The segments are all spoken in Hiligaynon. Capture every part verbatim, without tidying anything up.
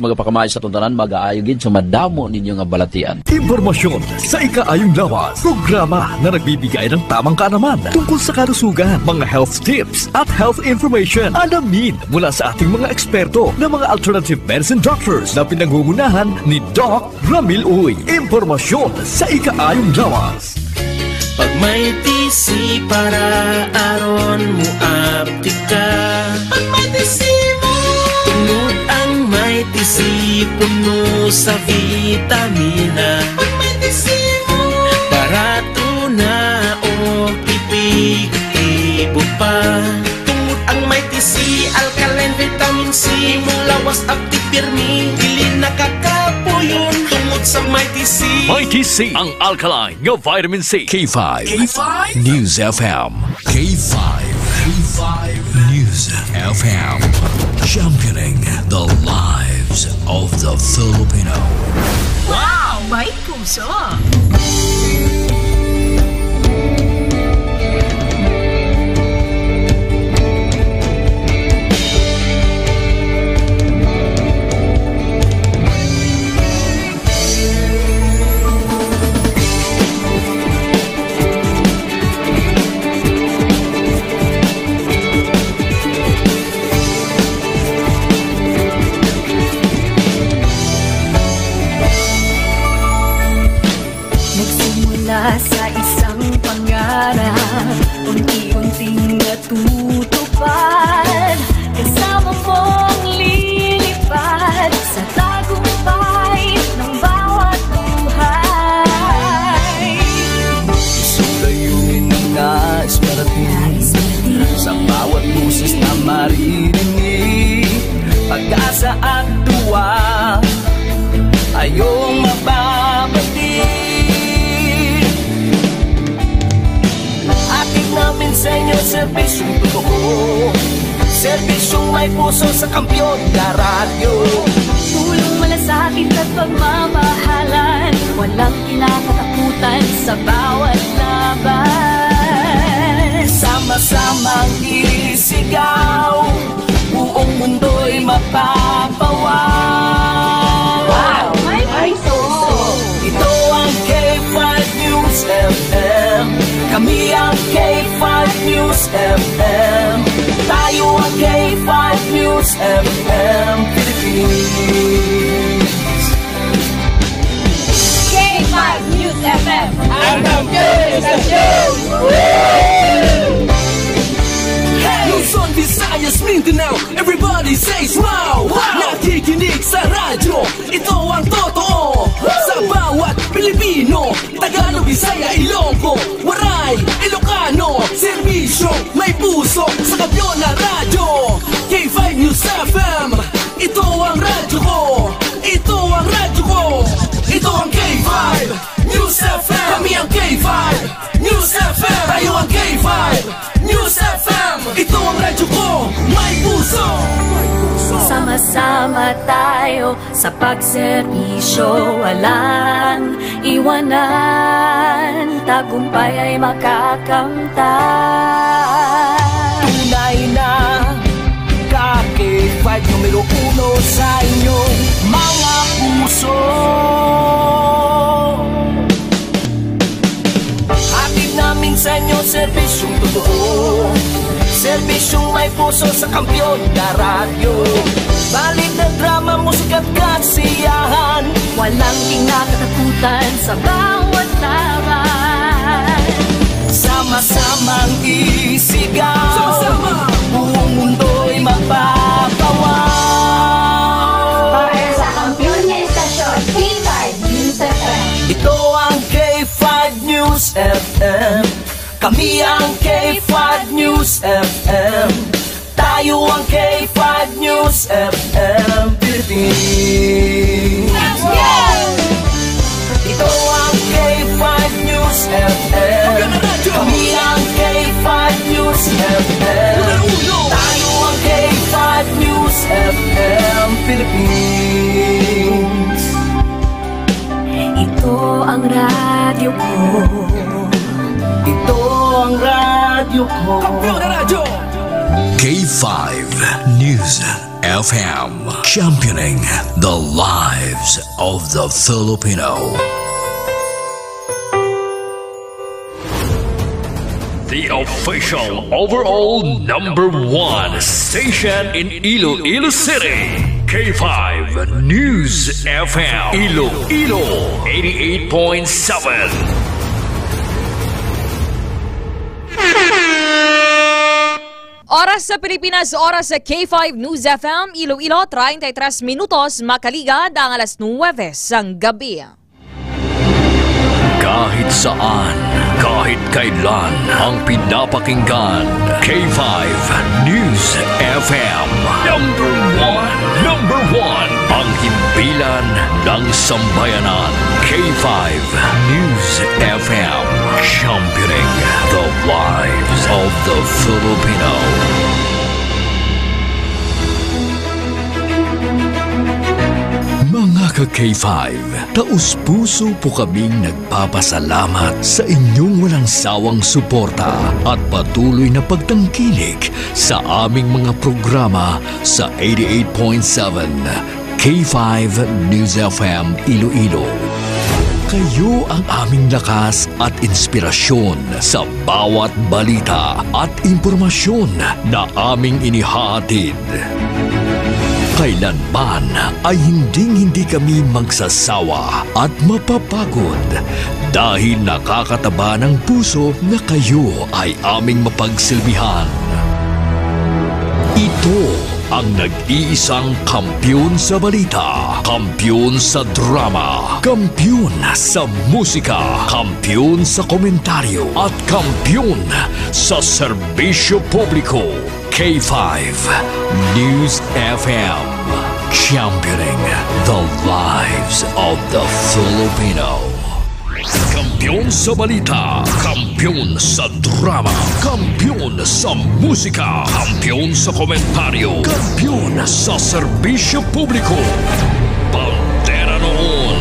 Magapakamay sa tuntanan, magaayo gid sa madamo ninyo nga balatian. Impormasyon sa ikaayong lawas. Programa na nagbibigay ng tamang kaalaman tungkol sa kalusugan, mga health tips, at health information. Alamin mula sa ating mga eksperto na mga alternative medicine doctors na pinangungunahan ni Doc Ramil Uy. Impormasyon sa ikaayong lawas. Pag may T C para aron mo aptika. Pag may T C mo. Tungod ang may T C puno sa vitamina. Pag may T C mo. Barato na o epektibo pa. Tungod ang may T C, alkaline vitamin C, mulawas at pirmi, dili nakakapuyon tungod sa may T C. May T C, ang alkaline nga vitamin C. K five. K five? News F M. K five. K five News F M. Championing the lives of the Filipino. Wow! May puso! Nagsimula sa isang pangarap, unti-unting natutupad. Kasama mong lilipad sa tagumpay ng bawat buhay. Isang layunin na nais marating. Nais marating. Sa bawat boses na maririnig, pag-asa at tuwa. Ayong mababati. Hatid namin sa inyo serbisyong totoo. Serbisyong may puso sa Kampiyon na Radyo. Tulong, malasakit at pagmamahalan. Walang kinakatakutan sa bawat laban. Sama-samang isigaw. Buong mundo'y mapapawaw. Wow! May puso! Ito ang K five News F M. Kami ang K five News F M. Tayo ang K five News F M Philippines. K five News F M. Ang kampiyon sa show! Luzon, Visayas, Mindanao, everybody says wow! Wow! Nakikinig sa radyo, ito ang totoo. Sa bawat Pilipino, Tagalog, Bisaya, Ilonggo, Waray, Ilocano, serbisyo, may puso, sa Kampiyon na Radyo, K five News F M. Ito ang radyo ko, ito ang radyo ko, ito ang K five News F M. Kami ang K five News F M. Tayo ang K five News F M. Ito ang radyo ko, may puso. Sama-sama tayo sa pagserbisyo, walang iwanan. Tagumpay ay makakamtan. Tunay na K five numero uno sa inyong mga puso. Hatid namin sa inyo serbisyong totoo. Serbisyong may puso sa Kampiyon na Radyo. Balita, drama, musika at kasiyahan. Walang kinakatakutan sa bawat laban. Sama-samang isigaw. Sama-sama. Buong mundo'y mapapawaw. Para sa kampiyon nga istasyon, K five News F M. Ito ang K five News F M. Kami ang K five News F M. Tayo ang K five News F M Philippines. Let's go! Ito ang K five News F M. Kami ang K five News F M. Tayo ang K five News F M Philippines. Ito ang radyo ko. Ito ang radyo ko. Kampiyon na Radyo. K five News F M, championing the lives of the Filipino. The official overall number one station in Iloilo City, K five News F M, Iloilo, eighty-eight point seven. Oras sa Pilipinas, oras sa K five News F M Iloilo, treinta y tres minutos makaligad ang alas nuwebe sang gabi. Kahit saan, kahit kailan, ang pinapakinggan, K five News F M. Number one, number one, ang himpilan ng sambayanan, K five News F M, championing the lives of the Filipino. Mga ka-K five, taos-puso po kaming nagpapasalamat sa inyong walang sawang suporta at patuloy na pagtangkilik sa aming mga programa sa eighty-eight point seven K five News F M Iloilo. Kayo ang aming lakas at inspirasyon sa bawat balita at impormasyon na aming inihahatid. Kailanman ay hinding-hindi kami magsasawa at mapapagod dahil nakakataba ng puso na kayo ay aming mapagsilbihan. Ito ang nag-iisang kampiyon sa balita, kampiyon sa drama, kampiyon sa musika, kampiyon sa komentaryo, at kampiyon sa serbisyo publiko. K five News F M, championing the lives of the Filipino. Kampiyon sa balita, kampiyon sa drama, kampiyon sa musika, kampiyon sa komentaryo, kampiyon sa serbisyo publiko. Bandera noon,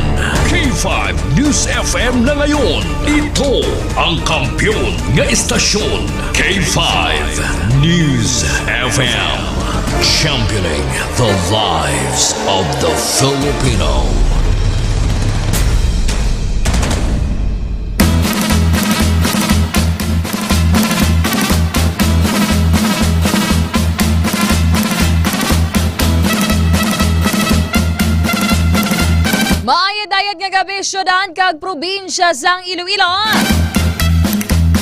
K five News F M na ngayon. Ito ang kampiyon nga istasyon, K five News F M. Championing the lives of the Filipino. Maayong dayag nga gabi, syudad kag probinsya sang Iloilo.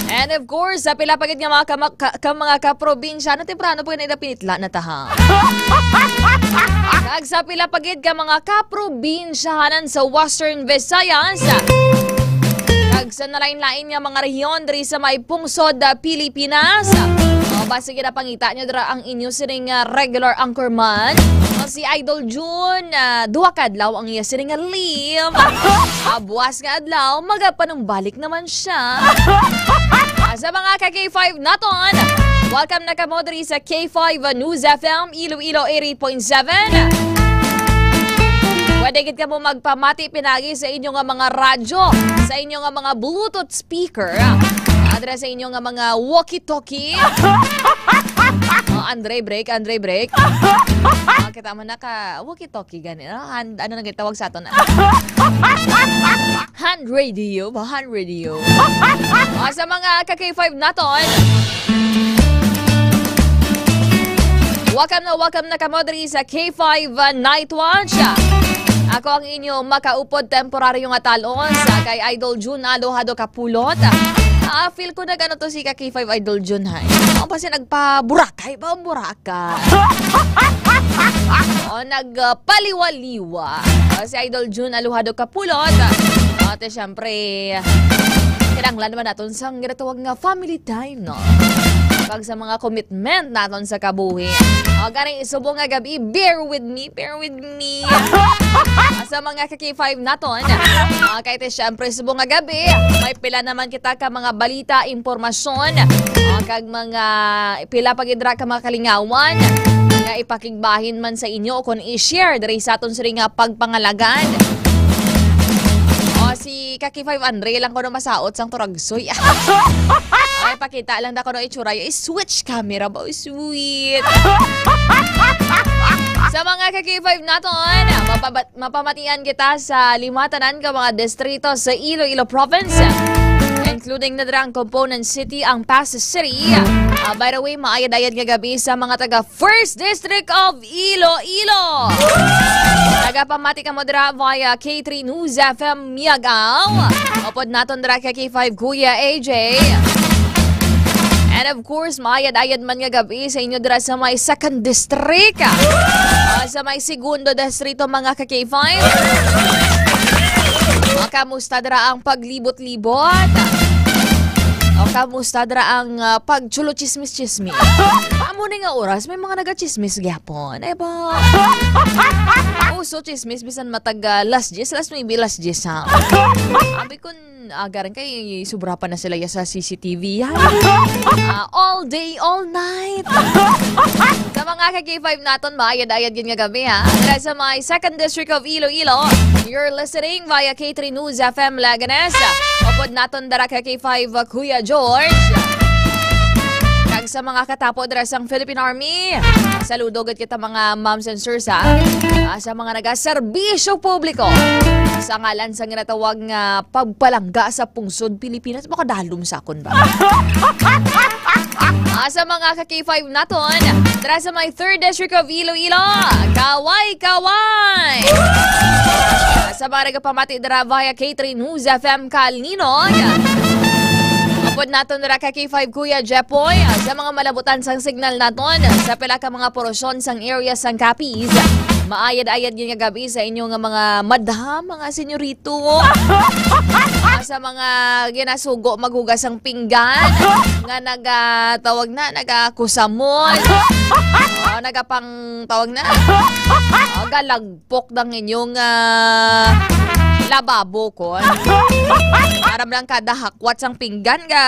And of course, sa pila pa gid nga mga kama-, ka, ka mga kaprobinsya, ano, temprano pa gid na pinitla na ta, ha? Kag sa pila pa gid ka mga kaprobinsyahanan sa Western Visayas, kag sa nalain-lain nga mga rehiyon diri sa may pungsod, ah, Pilipinas. O, basi ginapangita nyo dira ang inyo sining, ah, regular anchorman, o si Idol June. Ah, duha ka adlaw ang iya sining nga leave. Ah, buwas nga adlaw, magapanumbalik naman siya. Ah, sa mga ka K five naton, welcome na kamo diri sa K five News F M Iloilo eighty-eight point seven. Pwede gid kamo magpamati pinagi sa inyo nga mga radyo, sa inyo nga mga Bluetooth speaker, ah, adra sa inyo nga mga walkie-talkie. Oh, Andre, break, Andre, break. Ah, kita mo na ka, walkie-talkie gani, no? Hand, ano nang gitawag sa aton? Hand radio ba? Hand radio. Ah, sa mga ka K five naton, welcome na, welcome na kamo diri sa K five, uh, Night Watch. Ako ang inyo makaupod temporaryo nga talon sa kay Idol June Alohado Kapulot. Ah, feel ko nag-ano to si ka K five Idol June, hay. Ang pa siya nagpa-Boracay ba? Boracay. O, nagpaliwaliwa. O, si Idol June Aluhado Kapulot. Ate, syempre, kinahanglan naman naton sang ginatawag nga family time, no? Pag sa mga commitment naton sa kabuhi. O, gani, subong nga gabi, bear with me, bear with me. Sa mga ka K five naton. O, kay te, syempre, subong nga gabi, may pila naman kita ka mga balita, impormasyon, o, kag mga pila pa gid ra ka mga kalingawan nga ipakigbahin man sa inyo o kon i-share diri sa aton sini nga pagpangalagan. O, si ka K five Andre lang kuno masaot sang turagsoy. Ay, pakita lang na kuno itsura. I-switch camera ba? Uy, sweet. Sa mga ka-K five naton, mapaba-, mapamatian kita sa lima tanan ka mga distrito sa Iloilo Province, including na dira ang component city, ang Passi City. Ah, by the way, maayad-ayad nga gabi sa mga taga First District of Iloilo. Nagapamati kamo dira via K three News F M Miagao. Upod naton dira kay K five Kuya A J. And of course, maayad-ayad man nga gabi sa inyo dira sa may Second District. Ah, sa may Segundo Distrito, mga ka-K five. Ah, kamusta dira ang paglibot-libot? O kamusta dira ang, ah, pagchulo chismis-chismis? Amo ni nga oras, may mga nagachismis gyapon. Eh ba? Uso chismis, bisan matag, ah, las diyes, las nuebe, las diyes, ha? Abi ko, agaran kay sobra pa na sila ya sa C C T V, ha? Ah, all day, all night. Sa mga ka-K five naton, maayad-ayad yun nga gabi, ha? Dira sa may Second District of Iloilo, you're listening via K three News F M Leganes. Upod naton dara ka K five, Kuya George. Kag sa mga katapo dira sang Philippine Army, saludo gid kita, mga moms and sirs, ha? Ah, sa mga nagaserbisyo publiko sa ngalan sang ginatawag nga pagpalangga sa pungsod Pilipinas. Makadalom sa akon ba? Ah, sa mga ka K five naton, dira sa may Third District of Iloilo, kaway-kaway! Ah, sa mga nagapamati dira via K three News F M Kalinog. Upod naton dira ka K five Kuya Jepoy, ah, sa mga malabutan sang signal naton, sa pila ka mga porosyon sang area sang Capiz. Maayad-ayad gyud nga gabi sa inyo nga mga madam, mga senyorito. Ah, sa mga ginasugo maghugas sang pinggan, nga naga-, tawag na, nagakusamon. O, nagapang, tawag na, o, galagpok ng inyong, ah, lababo, kon. Para lang kada hakwat sang pinggan, ga,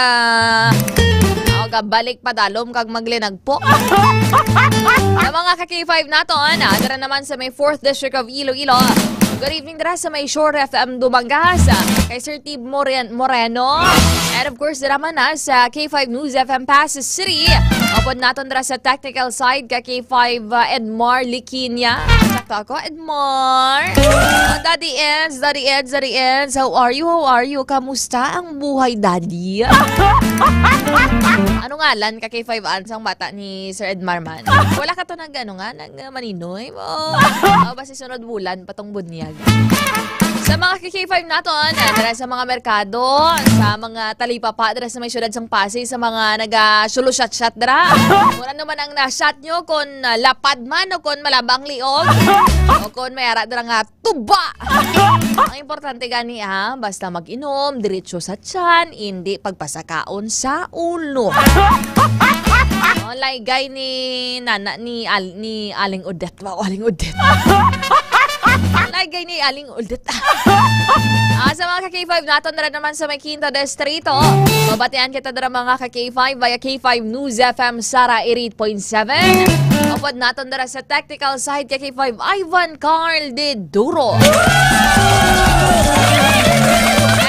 o, gabalik padalom kag maglinagpok. Sa mga ka K five naton, ah, dira naman sa may Fourth District of Iloilo. Good evening dira sa may Shore F M Dumangas, ah, kay Sir Tib Moren-, Moreno. And of course, dira man na sa K five News F M Passi City. Upod naton dira sa technical side ka K five, ah, Edmar Liquinia. Sakto ako, Edmar? Oh, Daddy Eds, Daddy Eds, Daddy Eds, how are you? How are you? Kamusta ang buhay, Daddy? Ano ngalan ka K five Ans ang bata ni Sir Edmar man? Wala ka to nag, ano nga, nag, uh, maninoy? Oh, oh, basi sunod bulan, patong bunyag. Sa mga K K five naton, ah, dira sa mga merkado, sa mga talipapa, dira sa may siyudad sang Passi, sa mga naga-shot-shot dira. Kung ano man ang na-shot nyo, kung, ah, lapad man o kung malabang liog, o kung may ara dira nga tuba. Ang importante gani, ha, basta mag-inom, diretso sa tiyan, hindi pagpasakaon sa ulo. Oh, laygay ni nana, ni Al-, ni Aling Odette. Wow, Aling Odette. Laygay ni Aling Odette. Ah, sa mga ka K five naton, dira naman sa may Quinto Distrito. Mabatian kita dira, mga ka K five, via K five News F M Sara eighty-eight point seven. Upod naton dira sa technical side ka K five Ivan Carl de Duro.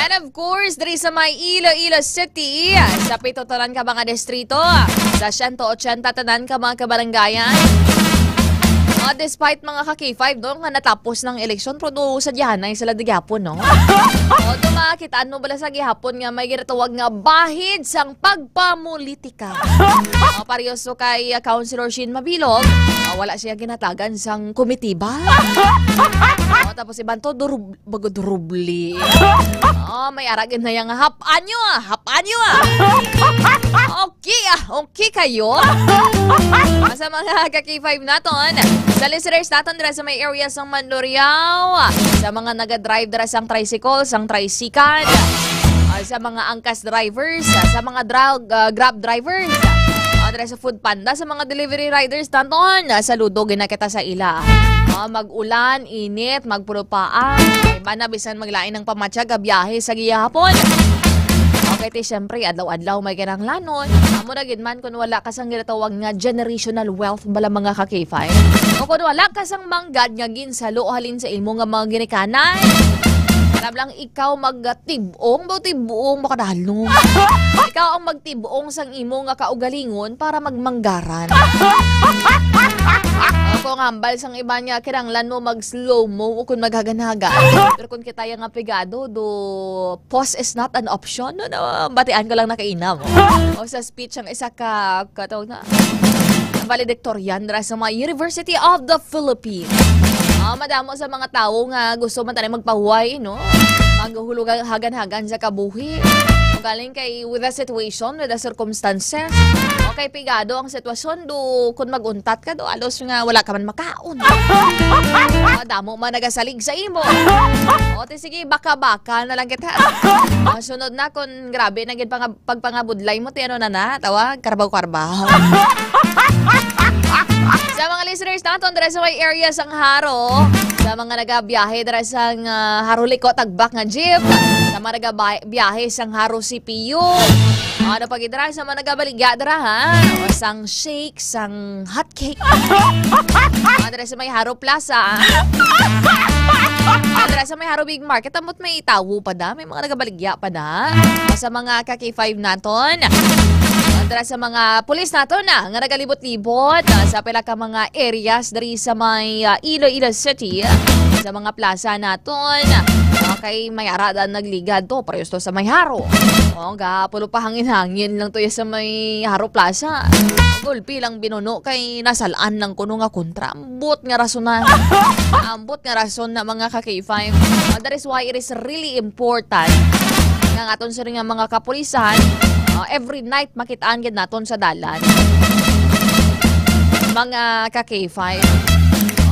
And of course, diri sa may Iloilo City, sa pito tanan ka mga distrito, sa siyento ochenta tanan ka mga kabarangayan. Ah, despite mga ka K five, no, nga natapos ng eleksyon, pero do, sadyahanay sila di gyapon, no? O, do, makitaan mo bala sa gihapon nga may ginatawag nga bahid sang pagpamulitika. Ah, parehas to kay, ah, Councilor Sheen Mabilog, ah, wala siya ginatagan sang komitiba. Oh, tapos iban to, durub-, bago durubli. Oh, may aragin na yang hap-anyo, ah, hap-anyo, ah. Okay, ah, okay kayo. Sa mga ka K five naton, sa listeners naton dira sa may area sang Mandurriao, sa mga naga-drive dira sang tricycle, sang tricycle, ah, sa mga angkas drivers, sa mga drug, ah, Grab drivers, ah, dira sa Food Panda, sa mga delivery riders naton, ah, saludo gina kita sa ila. Ah, mag-ulan, init, magpulupaan, iba na bisan maglain ang pamatyag, ah, biyahe sa gihapon. Okay, ti, syempre, adlaw-adlaw may kinahanglanon. Amo na gid man kung wala ka sang ginatawag nga generational wealth bala, mga ka K five. O kung wala ka sang manggad nga ginsalo halin sa imo nga mga ginikanan. Aram lang, ikaw magtib-ong, ba tib-ong, makadalom. Ikaw ang magtib-ong sang imo nga kaugalingon para magmanggaran. O, Kung hambal sang iba niya, kinahanglan mo mag-slow mo o kung maghaganhaga. Pero kung kita yung nga pigado, do pause is not an option. No, no, batian ko lang nakainam. O sa speech ang isa ka, katawag na, valedictorian dira sa mga University of the Philippines. Ah, madamo sa mga tawo nga gusto man tayo magpahuway, no? Maghulog hagan-hagan sa kabuhi. Galing kay with the situation, with the circumstances. Okay, pigado ang sitwasyon, do kung mag-untat ka, do alos nga wala ka man makaon. Madamo man nagasalig sa imo. O, ti sige, baka-baka na lang kita. Ah, sunod na, kung grabe na gid pangab- pagpangabudlay mo, ti ano na na, tawag, karbaw-karbaw. Sa mga listeners naton dira sa may area sang Jaro, sa mga nagabiyahe dira sang, ah, Jaro Licao Tagbak nga jeep, sa mga nagabiyahe sang Jaro C P U, ano pa gid dira, sa mga nagabaligya dira, ha? O sang shake, sang hot cake. Mga dira sa may Jaro Plaza. Mga dira sa may Jaro Big Market. Ambot may tawo pa da. May mga nagabaligya pa da. Sa mga ka K five naton. Mga dira sa mga pulis naton na nga nagalibot-libot, ah, sa pila ka mga areas diri sa may, ah, Iloilo City. Sa mga plaza naton. Okay, may arada nagligad to. Parehas to sa may Jaro. O, gapulo pa hangin-hangin lang to ya sa may Jaro Plaza. Gulpi lang binuno kay nasalaan lang kuno nga kontra. Ambot nga rason na. Ambot nga rason na, mga ka K five. Uh, that is why it is really important nga ang aton sini nga mga kapulisan, uh, every night makitaan gid naton sa dalan. Mga ka K five.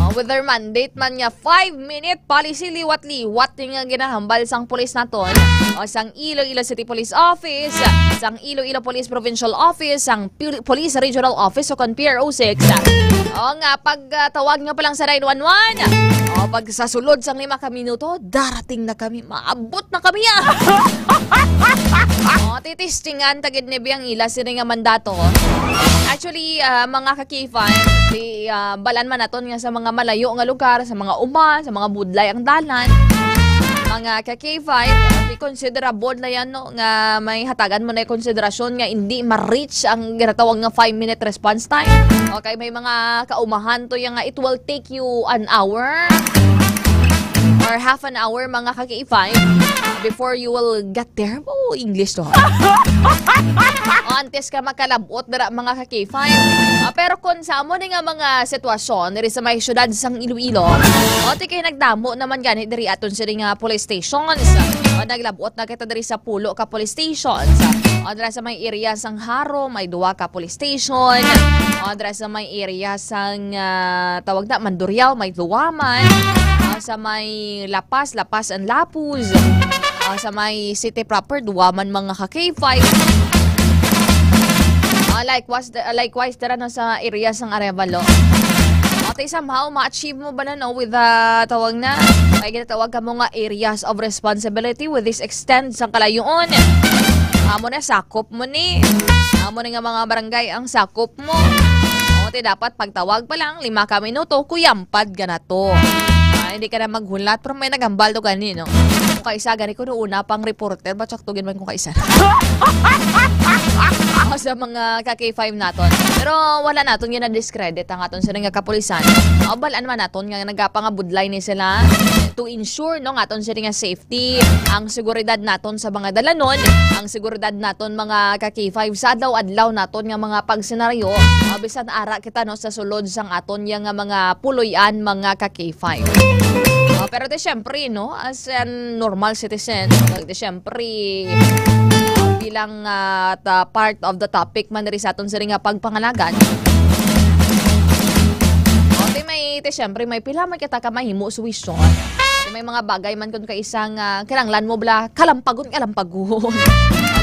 Uh, with their mandate man nga five-minute policy, liwat-liwat ni nga ginahambal sang pulis naton o sang Iloilo City Police Office, sang Iloilo Police Provincial Office, sang Pil- Police Regional Office o kon P R O six. O nga, pag, ah, tawag nga pa lang sa nine one one, o pag sa sulod sang lima ka minuto, darating na kami, maabot na kami, ah. O, titistingan ta gid ni Biang ila sini nga mandato. Actually, ah, mga ka-K five, di, ah, balan man naton nga sa mga malayo nga lugar, sa mga uma, sa mga budlay ang dalan. Mga ka-K five, di considerable na yan, no, nga may hatagan mo na yung konsiderasyon nga hindi ma-reach ang ginatawag nga five-minute response time. Okay, may mga kaumahan to yung nga it will take you an hour or half an hour, mga ka-K five, before you will get there. Oh, English to, ha? O, antes ka makalabot dira, mga ka-K five. Ah, pero kung sa amo ni nga mga sitwasyon diri sa may syudad sang Iloilo, o, ti kay nagdamo naman gani diri aton sini nga police stations. O, naglabot na kita diri sa pulo ka police stations. O, dira sa may area sang Jaro, may duwa ka police station. O, dira sa may area sang, ah, tawag na, Mandurriao, may duwa man. O, sa may La Paz, La Paz and Lapuz. O, sa may city proper, duwa man, mga ka-K five. O, likewise, likewise, dira na sa area sang Arevalo. O, ti somehow, ma-achieve mo ba na, no, with the, tawag na, may ginatawag ka mo nga areas of responsibility with this extend sang kalayoon. Amo na, sakop mo ni. Amo ni nga mga barangay ang sakop mo. O, ti dapat pagtawag pa lang, lima ka minuto, kuyampad ka na to. Ah, hindi ka na maghulat, pero may nagambal to gani, no? Kung kaisa, gani ko noon na pang reporter, ba, tsaktugin man kung kaisa. Sa mga ka-K five naton. Pero wala naton yun na-discredit ang aton sini nga kapulisan. O, balaan man naton nga nagapangabudlay ni sila to ensure, no, nga aton sini nga safety, ang seguridad naton sa mga dalanon, ang seguridad naton, mga ka-K five, sa adlaw-adlaw naton nga mga pagsenaryo, ah, bisan ara kita, no, sa sulod sang aton yang nga mga puloy-an, mga ka-K five. Ah, pero ti syempre, no, as a normal citizen, ti syempre, bilang, ah, ta-, part of the topic man diri sa aton sini nga pagpangalagan. O, ti may, ti syempre, may pila man kita ka mahimo suwisyon. Ti may mga bagay man kun kaisa nga kinahanglan mo bala kalampagon, kalampagon.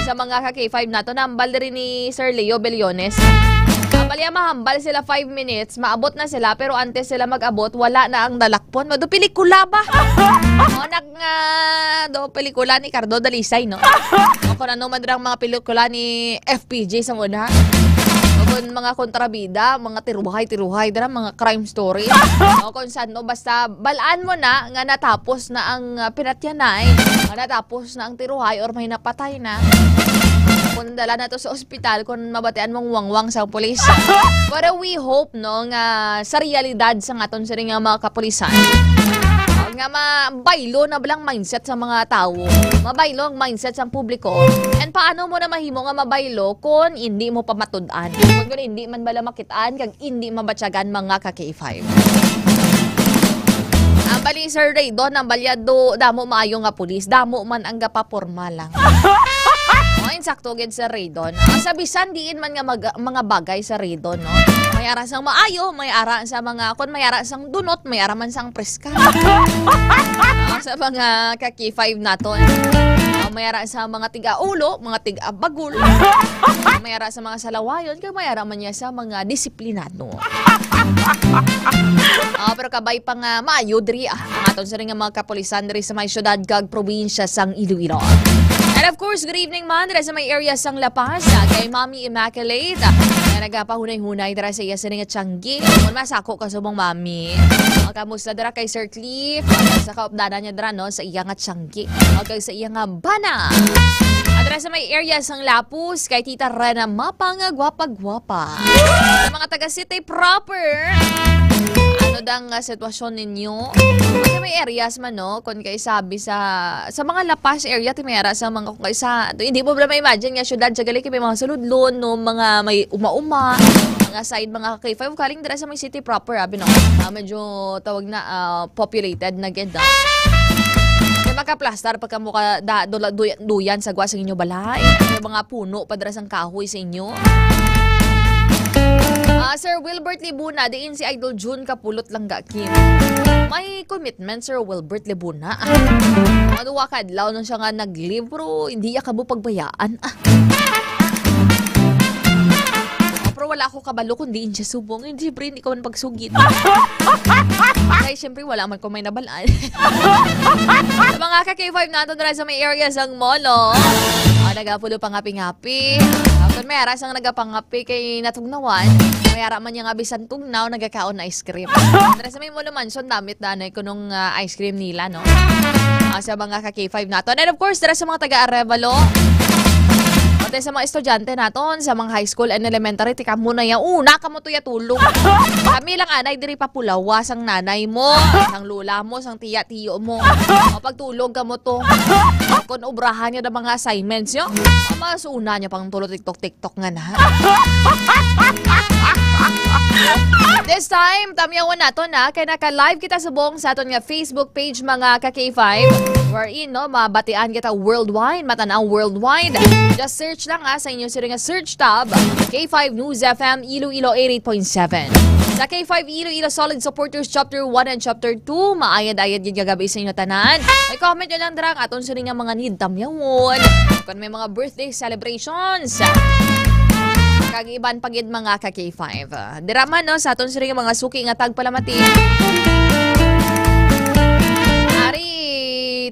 Sa mga ka-K five naton, nambal diri ni Sir Leo Bellones. Ang bali, mahambal sila five minutes, maabot na sila, pero antes sila mag-abot, wala na ang dalakpon. Mado pelikula ba? O, nag-, nga do pelikula ni Cardo Dalisay, no? O kung ano man dira ang mga pelikula ni F P J sa una. O kung mga kontrabida, mga tiruhay-tiruhay dira, mga crime story. O kung saan, no? Basta balaan mo na nga natapos na ang, ah, pinatyanay, nga natapos na ang tiruhay or may napatay na. Kung dala na to sa ospital, kung mabatian mong wangwang sa pulis. Pero we hope, no, nga sa realidad sa aton sini nga mga kapulisan, nga mabaylo na balang mindset sa mga tawo, mabaylo ang mindset sa publiko. And paano mo na mahimo nga mabaylo kung hindi mo pamatud-an? Kung, kung hindi man bala makitaan, kag hindi mabatyagan, mga ka K five. Ang bali, Sir Raydon, ang balyado, damo maayo nga pulis, damo man ang gapaporma lang. Oh, insakto gid, Sir Raydon. Ah, sa bisan diin man nga mag-, mga bagay, Sir Raydon, no? May ara sang maayo, may ara sa mga, kon may ara sang dunot, may ara man sang preska. Ah, sa mga ka K five naton. Ah, may ara sa mga tiga-ulo, mga tiga-bagol. May ara sa mga salawayon, kag may ara man niya sa mga disiplinado. Ah, pero kabay pa nga maayo diri, ah, ang aton sini nga mga kapulisan diri sa may syudad kag probinsya sang Iloilo. And of course, good evening man diri sa may area sang La Paz, ah, kay Mami Immaculate, ah, nga nagapahunay-hunay dira sa iya sini nga tiyanggi. Kung masako ka subong, Mami. Ah, kamusta dira kay Sir Cliff? Ah, sa kaupdanan niya dira, no, sa iya nga tiyanggi. O kag sa iya nga bana. At dira sa may area sang Lapus, kay Tita Rena Mapang, gwapa-gwapa. Sa mga taga City proper, ano dang, ah, sitwasyon ninyo? Kung may areas man, no? Kung kay sabi sa, sa mga La Paz area, ti may ara sa mga, kung kay sa, hindi mo bala ma-imagine nga syudad, sa gali kay may mga suludlon, no? Mga may uma-uma, mga side, mga K five, kaling dira sa may city proper, abi, no? Ah, medyo tawag na, ah, populated na gid, no? Kay makaplastar pa kamo ka da, dula-, duy-, duyan sa gwa sa inyo balay. May mga puno pa dira sang kahoy sa inyo. Ah, Sir Wilbert Libuna, diin si Idol June Kapulot lang ga, Kim. May commitment, Sir Wilbert Libuna. Ano, wa ka adlaw nang siya nga nag-leave, pero hindi ya kamo pagbayaan. Ah. Pero wala ako kabalo kung diin siya subong. Hindi, siyempre, hindi ko man pagsugid. Kay, siyempre, wala man ko may nabalaan. Sa mga ka K five naton dira sa may area sang Molo, ah, nagapulo pangapi-ngapi. Ah, kung may ara sang nagapangapi kay natugnawan, may ara man niya nga bisan tugnaw, nagakaon na ice cream. Dira sa may Molo Mansion, damit na, ano, kunong, ah, ice cream nila, no? Ah, sa mga ka K five naton. And of course, dira sa mga taga Arevalo, pati sa mga estudyante naton, sa mga high school and elementary, tika muna ya, una kamo to ya tulog. Kami lang anay diri pa pulawa sang nanay mo, sang lola mo, sang tiya-tiyo mo. O, pagtulog kamo to. Kung obrahan niya na mga assignments niyo, mas una niya pang tulo TikTok, TikTok nga na. This time, tamyawan nato na, kay naka-live kita subong sa aton nga Facebook page, mga ka K five. Wherein, no, mabatian kita worldwide, matan-aw worldwide. Just search lang, ha, sa inyo sila nga search tab, K five News F M Iloilo eighty-eight point seven. Sa K five Iloilo Solid Supporters Chapter one and Chapter two, maayad-ayad gid nga gabi sa inyo tanan. May comment nyo lang dira ang aton sini nga mga need tamyawon. Kung may mga birthday celebrations, kag iban pa gid, mga ka K five. Ah, dira man, no, sa aton sini nga mga suki nga tagpalamati. Ari,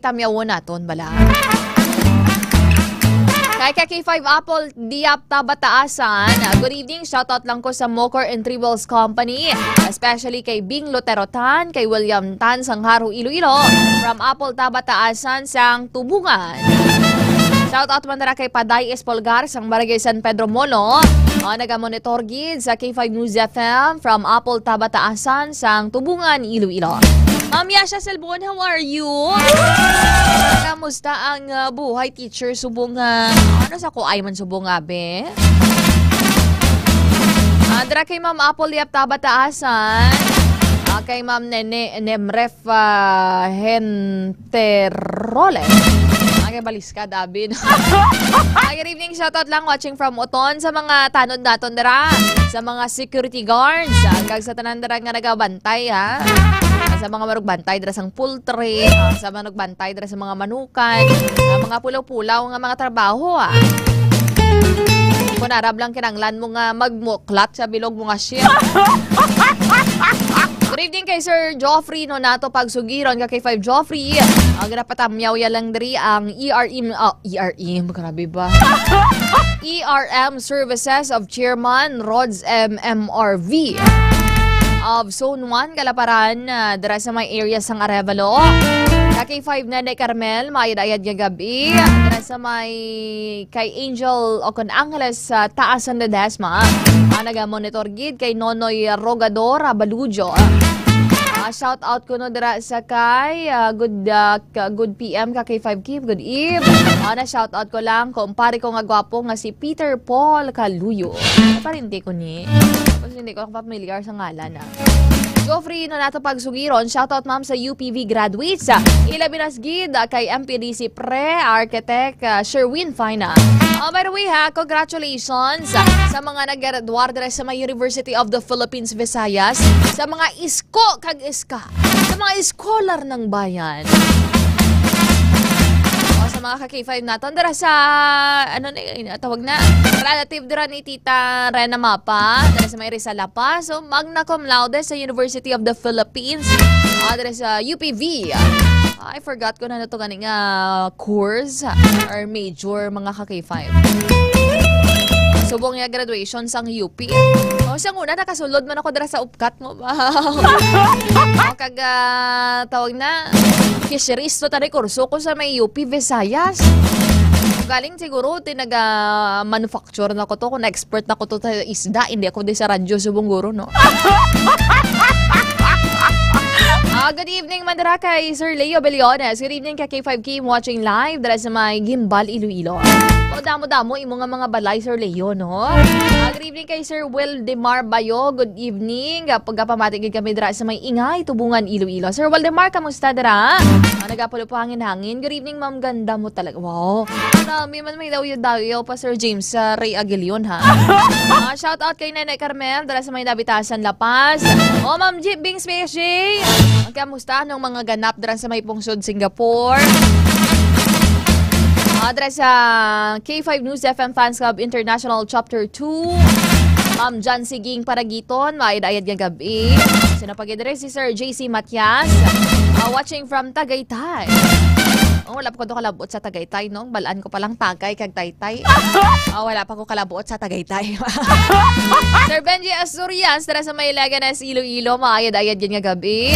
tamyawon naton bala. Kay ka K five Apple Diap Tabataasan. Ah, good evening. Shoutout lang ko sa Mocor and Tribbles Company, especially kay Bing Lotero Tan, kay William Tan sang Jaro, Iloilo. From Apple Tabataasan sang Tubungan. Shoutout man dira kay Paday Espolgar sang Barangay San Pedro Molo. O, nagamonitor gid sa K five News F M from Apple Tabataasan sang Tubungan, Iloilo. Ma'am Yasha Selbon, how are you? Kamusta ang, uh, buhay, teacher? Subong, uh, ano sa ko ay man subong, abi? Ah, dira kay Ma'am Apple Yap Tabataasan. Ah, kay Ma'am Nene Nemref, ah, Henterole. Ah, kay Baliskad, abi, no? Ah, good evening, shoutout lang, watching from Oton, sa mga tanod naton dira, sa mga security guards, ah, kag sa tanan dira nga nagabantay, ha? Sa mga marugbantay dira sang poultry, ah, sa manugbantay dira sa mga manukan, ah, mga pulaw-pulaw nga mga trabaho, ah. Kung arab lang kinanglan mo nga magmuklat sa bilog mo nga shit. Good evening kay Sir Joffrey, no, nato pagsugiron ka kay five Joffrey. Ang ginapatamyaw ya lang diri ang E R M, ah, E R M, grabe ba? E R M Services of Chairman Rods M M R V. of Zone one, Kalaparan, ah, dira sa may area sang Arevalo. Ka K five Nene Carmel, maayad-ayad nga gabi. Dira sa may kay Angel Ocon Angeles sa Taas San Ledesma. Ah, naga-monitor gid kay Nonoy Rogador, ah, Balujo. Ah, shout out kuno dira sa kay, ah, good, ah, ka-, good P M ka K five Kim, good eve. Ah, na shout out ko lang kumpare ko nga gwapo nga si Peter Paul Kaluyo. Parente ko ni. Tapos hindi ko familiar sa ngalan, ah. Geoffrey Nonato Pagsugiron, shout out, ma'am, sa U P V graduates. Ah, ilabi na gid, ah, kay M P D C Pre, Architect, ah, Sherwin Fina. Oh, by the way, ha, congratulations, ah, sa mga naggraduar dira sa may University of the Philippines, Visayas, sa mga isko kag iska, sa mga scholar ng bayan. O, sa mga ka K five naton, dira sa, ano na yun, tawag na, relative dira ni Tita Rena Mapa, dira sa may Rizal, La Paz. So, magna cum laude sa University of the Philippines. Ah, dira sa U P V. Ah, I forgot ko na nato gani nga course or major, mga ka K five. Subong nga graduation sang U P. O, sang una, nakasulod man ako dira sa upkat mo. Wow. O, kag, ah, tawag na, fisheries to, tani kurso ko sa may U P Visayas. Galing siguro, tinaga manufacture na ko to, kung expert na ko to sa isda, hindi ako di sa radyo subong guro, no? Ah, good evening, man dira kay Sir Leo Beliones. Good evening, ka K five Kim watching live dira sa may Guimbal, Iloilo. O, damo-damo imo nga mga balay, Sir Leo, no? Ah, good evening kay Sir Wildemar Bayo. Good evening. Gap-, gapamati gid kami dira sa may Ingay, Tubungan, Iloilo. Sir Wildemar, kamusta dira? Ah, nagapulo po hangin-hangin. Good evening, ma'am. Ganda mo talaga. Wow. Marami man may daw-daw pa, Sir James, sa Ray Aguilion, ha? Ah, shout out kay Nene Carmel, dira sa may Nabitasan, La Paz. O, Ma'am G-, Bings P S J. Kamusta? Anong mga ganap dira sa may pungsod Singapore? Ah, dira sa K five News F M Fans Club International Chapter two. Ma'am Jan Siging Paragiton, maayad-ayad nga gabi. Sino pa gid diri? Si Sir J C Matias. Ah, watching from Tagaytay. Oh, wala pa ko to kalabot sa Tagaytay, no? Balaan ko palang Tagay kag Taytay. Ah, wala pa ko kalabot sa Tagaytay. Sir Benji Asturias, dira sa may Leganes, Iloilo, maayad-ayad gid nga gabi.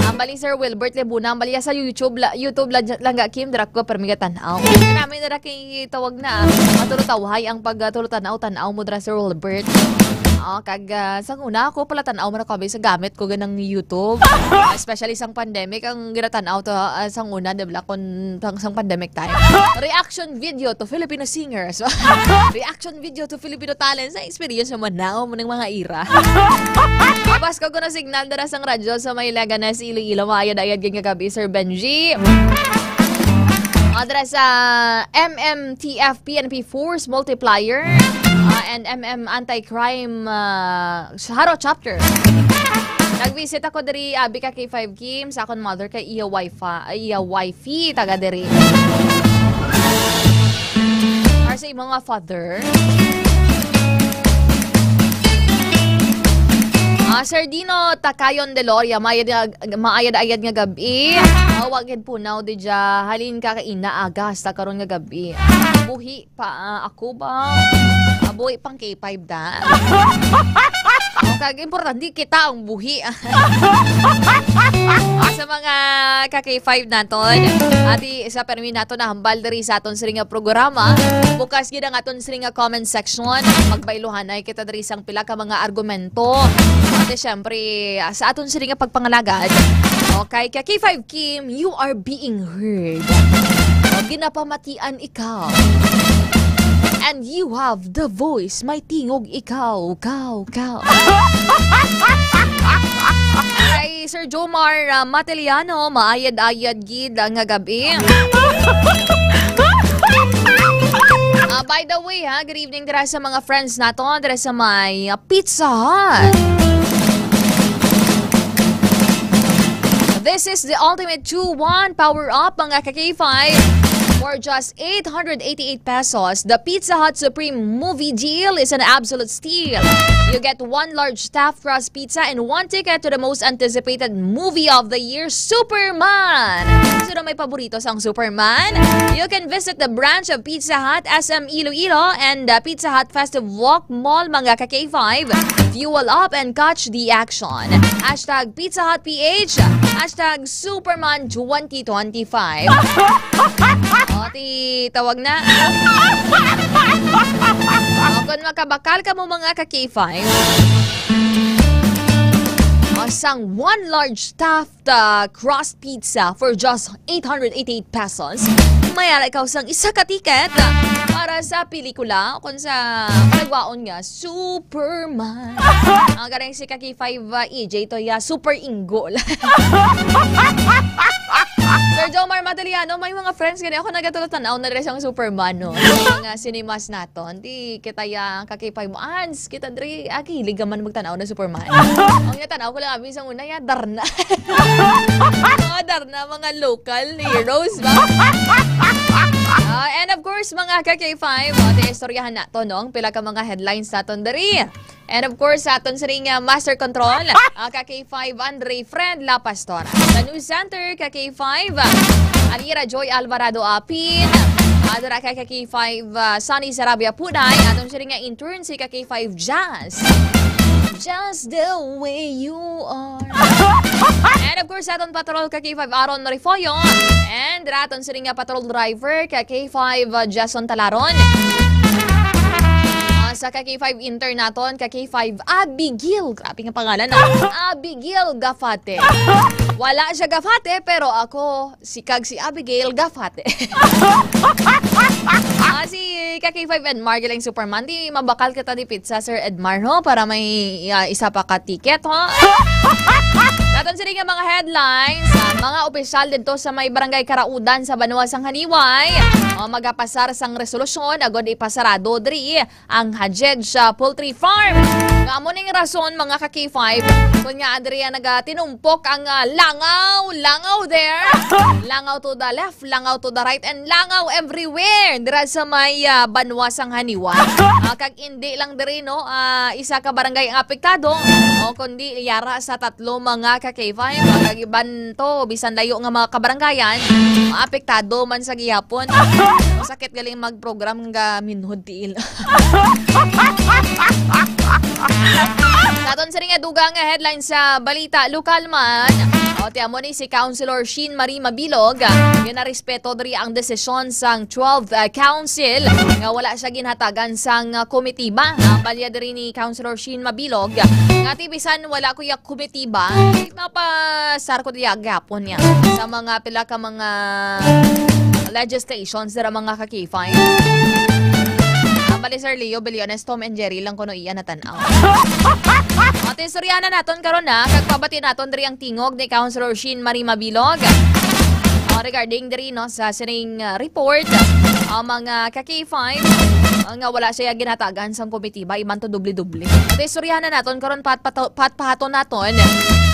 Ang bali, Sir Wilbert Lebuna, ang bali sa YouTube, la, YouTube la, lang ga, Kim, dira ko permi gatan-aw. Kami na ra kay tawag na, ah, matulutawhay ang pag, ah, tulutanaw-tanaw mo dira, Sir Wilbert. Ah, kag, ah, sang una, ako pala tanaw man ako, abi, sa gamit ko ganang YouTube. Especially sang pandemic, ang ginatanaw to, ah, sang una, di ba, kung sang, sang pandemic time. Reaction video to Filipino singers. Reaction video to Filipino talents. Ang experience naman na, mo ng mga ira. Tapos ko kuno signal dira sang radyo sa may Leganes, Iloilo. Maayad-ayad gid nga gabi, Sir Benji. Ah, dira sa M M T F P N P Force Multiplier, ah, and M M Anti-Crime, ah, Jaro Chapter. Nag-visit ako diri, abi ka K five Kim, sa akon mother kay iya wifi, ay, iya wifey, taga diri. Or sa imo nga father. Ah, Sir Dino Takayon Deloria, maayad, maayad-ayad nga gabi. Ah, wa gid punaw di dya. Halin ka kaina aga hasta karon nga gabi. Buhi pa, ah, ako ba? Ah, buhi pang K five da. O, kag importante kita ang buhi. Sa mga ka K five naton, ati sa permi nato na hambal diri sa aton siring nga programa. Bukas gid ang aton siring nga comment section. Magbailuhanay kita diri sang pila ka mga argumento. Ate, syempre, sa aton siring nga pagpangalagad. Okay, kay K five Kim, you are being heard. O, ginapamatian ikaw. And you have the voice. May tingog ikaw, kaw, kaw. Kay Sir Jomar, ah, Mateliano, maayad-ayad gid nga gabi. Ah, by the way, ha, good evening dira sa mga friends nato, dira sa may, ah, Pizza Hut. This is the ultimate two one power up, mga ka K five. For just eight hundred eighty-eight pesos, the Pizza Hut Supreme Movie Deal is an absolute steal. You get one large stuffed crust pizza and one ticket to the most anticipated movie of the year, Superman! Sino may paborito sang Superman? You can visit the branch of Pizza Hut, S M Iloilo, and the Pizza Hut Festive Walk Mall, mga ka-K five. Fuel up and catch the action. Hashtag Pizza Hut P H, hashtag Superman twenty twenty-five. O, ti, tawag na. O, kung makabakal ka mo, mga ka-K five, o, sang one large stuffed, uh, crust pizza for just eight hundred eighty-eight pesos, may ara ikaw sang isa ka ticket para sa pelikula o kung sa palagwaon nga Superman. Ang galing si ka-K five, uh, E J to ya, super inggol. Sir Jomar Madaliano, may mga friends gani ako nagatanaw na diri sang Superman, no? Sa mga cinemas naton, di kita ya ka-K five mo, ans, kita diri, ah, kilig man magtanaw na Superman. Ang natanaw ko lang abi sang una ya, Darna. Oh, Darna, mga local heroes ba? Ah, and of course, mga ka-K five, oh, ti istoryahan nato, no? Ang pila ka mga headlines naton diri. And of course, sa aton siring nga Master Control, ah, ka-K five Andre Fred La Pastora. Sa News Center, ka-K five, ah, Alira Joy Alvarado Apin. Ah, dira ka-K five, ah, Sunny Sarabia Puday. Aton siring nga intern si ka-K five Jazz. Just the way you are. And of course, aton patrol ka-K five Aaron Refollo. And dira aton siring nga patrol driver ka-K five, ah, Jason Talaron. Ah, sa ka-K five intern naton, ka-K five Abigail. Grabe nga pangalan, ah. Abigail Gafate. Wala siya Gafate, pero ako, si kag si Abigail Gafate. Ah, si ka-K five Edmar, galing Superman. Di mabakal kita ni pizza, Sir Edmar, ho? Para may, ah, isa pa ka ticket, ho? Sa aton sini nga mga headlines, ah, mga opisyal dito sa may barangay Karaudan sa Banwa sang Haniway, oh, magapasar sang resolusyon agod ipasarado diri ang Hajed sa poultry farm. Nga amo ning rason, mga ka-K five, kung nga adriya nagatinumpok ang, ah, langaw, langaw there, langaw to the left, langaw to the right, and langaw everywhere dira sa may, ah, Banwa sang Haniway. Ah, kag hindi lang diri, no, ah, isa ka barangay ang apektado, o kundi yara sa tatlo, mga ka-K five. Ah, kag iban to, bisan layo nga mga kabarangayan, maapektado man sa gihapon. Sakit galing magprogram nga minhod tiil. Sa aton sini nga dugang nga headline sa balita lokal man, o, ti amo ni si Councilor Sheen Marie Mabilog, ginarespeto diri ang desisyon sang twelfth, uh, Council nga wala siya ginhatagan sang, uh, komitiba. Ang palya diri ni Councilor Sheen Mabilog, nga ti bisan wala ko ya komitiba, mapasar ko diya gapon niya sa mga pila ka mga legislations dira, mga ka-K five. Ang bali, Sir Leo Bellones, Tom and Jerry lang kuno iya natan-aw. Ato istoryahan na naton karon, ha, kag pabati naton diri ang tingog ni Councilor Sheen Marie Mabilog. O, regarding diri, no, sa sining, uh, report, ang mga ka-K five, uh, nga wala siya ginhatagan sang komitiba, iman to doble-doble. Ato istoryahan na naton karon, pat, pat, pat, pahaton naton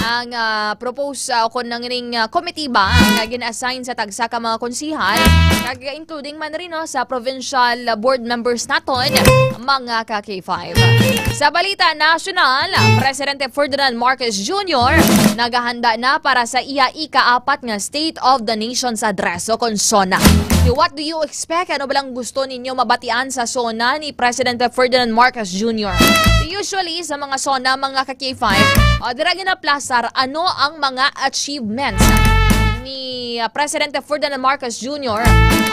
ang, ah, propose, ah, o kon nang ning, ah, komitiba nga gin-assign sa tagsa ka mga konsihal, kag including man rin, no, sa provincial board members naton, mga ka-K five. Sa balita nasyonal, Presidente Ferdinand Marcos Junior nagahanda na para sa iya ikaapat nga State of the Nation's Address o kon SONA. What do you expect? Ano ba lang gusto ninyo mabatian sa SONA ni Presidente Ferdinand Marcos Junior? Usually, sa mga SONA, mga ka-K five, ah, dira ginaplasar ano ang mga achievements ni, ah, Presidente Ferdinand Marcos Junior,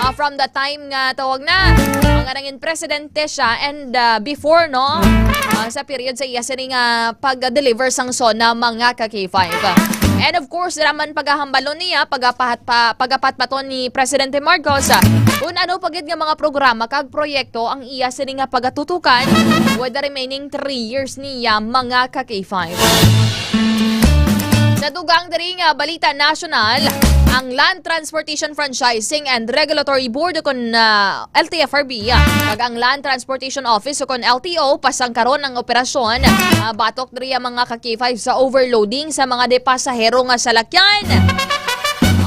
ah, from the time nga tawag na, nga nangin presidente siya and, ah, before, no? Ah, sa period sa iya sini nga pag-deliver sang SONA, mga ka-K five. And of course, dira man pagahambalon niya, pagapahat pa, pagapatpaton ni Presidente Marcos, ah, kung ano pa gid nga mga programa kag proyekto ang iya sini nga pagatutukan with the remaining three years niya, mga ka-K five. Sa dugang diri nga balita nasyonal, ang Land Transportation Franchising and Regulatory Board o kon, ah, L T F R B, ah, kag ang Land Transportation Office o kon L T O pasang karon ang operasyon, ah, batok diri ang mga ka-K five sa overloading sa mga de pasahero nga salakyan.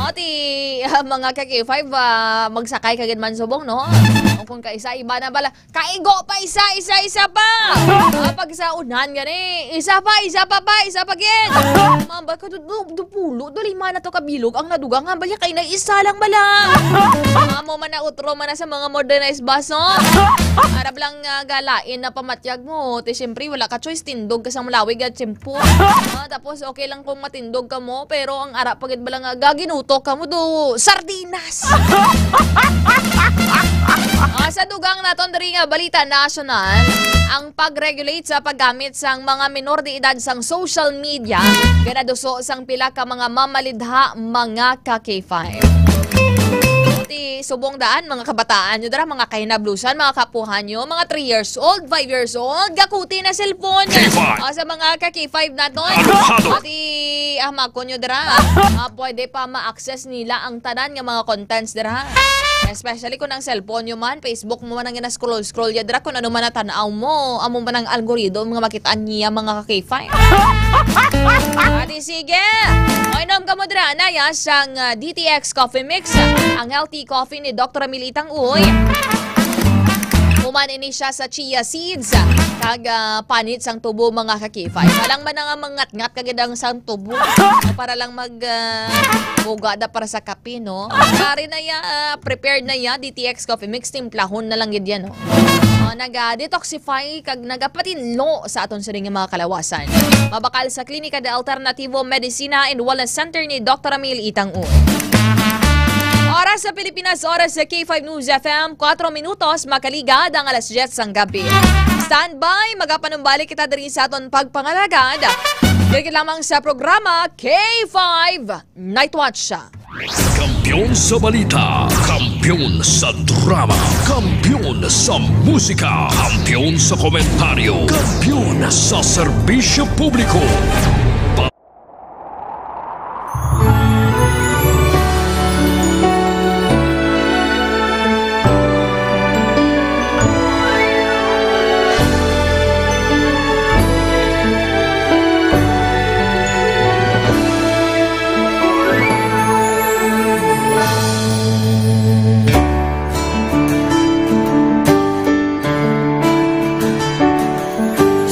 O, ti, Mga ka-K five, ah, magsakay ka gid man subong, no? O kung kaisa, iba na bala. Kaigo pa isa, isa, isa pa! Ah, pag sa unan gani, isa pa, isa pa, pa, isa pa gid! Mamba ka, du-, du-, dupulo, dali man na to kabilog ang nadugang, nga bali kay na isa lang bala! Amo man na utro man na sa mga modernized bus, no? Arab lang nga galain na pamatyag mo, ti siyempre wala ka choice, tindog ka sa malawig at tiyempo. Ah, tapos okay lang kung matindog ka mo, pero ang ara pa gid bala nga gaginuto ka mo do, sardinas. Ah, sa dugang naton diri nga balita nasyonal, ang pag-regulate sa paggamit sang mga minor de edad sang social media ganaduso sang pila ka mga mamalidha, mga ka-K five. Ti subong daan, mga kabataan nyo dira, mga kahinablusan, mga kapuhan nyo, mga three years old, five years old, gakuti na cellphone. K five. Ah, sa mga ka-K five naton. Hado, hado. Ti, ah, mako nyo dira, ah, pwede pa ma-access nila ang tanan nga mga contents dira. Especially kung ang cellphone nyo man, Facebook mo man ang gina-scroll-scroll ya dira, kung ano man ang tan-aw mo, amo man ang algorithm nga makita niya, mga ka-K five. Adi sige. O, inom ka mo dira, anaya, sang, ah, D T X Coffee Mix, ang healthy coffee ni Doktor Militang Uy. Human ini siya sa chia seeds, kag, ah, panit sang tubo, mga ka-K five. Walang man nga mangatngat kag idang sang tubo. Para lang mag, ah, buga da para sa kape, no? Pare na ya, ah, prepared na ya, D T X Coffee Mix, timplahon na lang gid yan, no? Ah, naga-detoxify kag nagapatinlo sa aton sining mga kalawasan. Mabakal sa Klinika de Alternativo Medicina and Wellness Center ni Doktor Emil Itang Uy. Oras sa Pilipinas, oras sa K five News F M, kwatro minutos, makaligad ang alas diyes sang gabi. Standby, magapanumbalik kita diri sa aton pagpangalagad. Diri lamang sa programa K five Night Watch. Kampiyon sa balita, kampiyon sa drama, kampiyon sa musika, kampiyon sa komentaryo, kampiyon sa serbisyo publiko.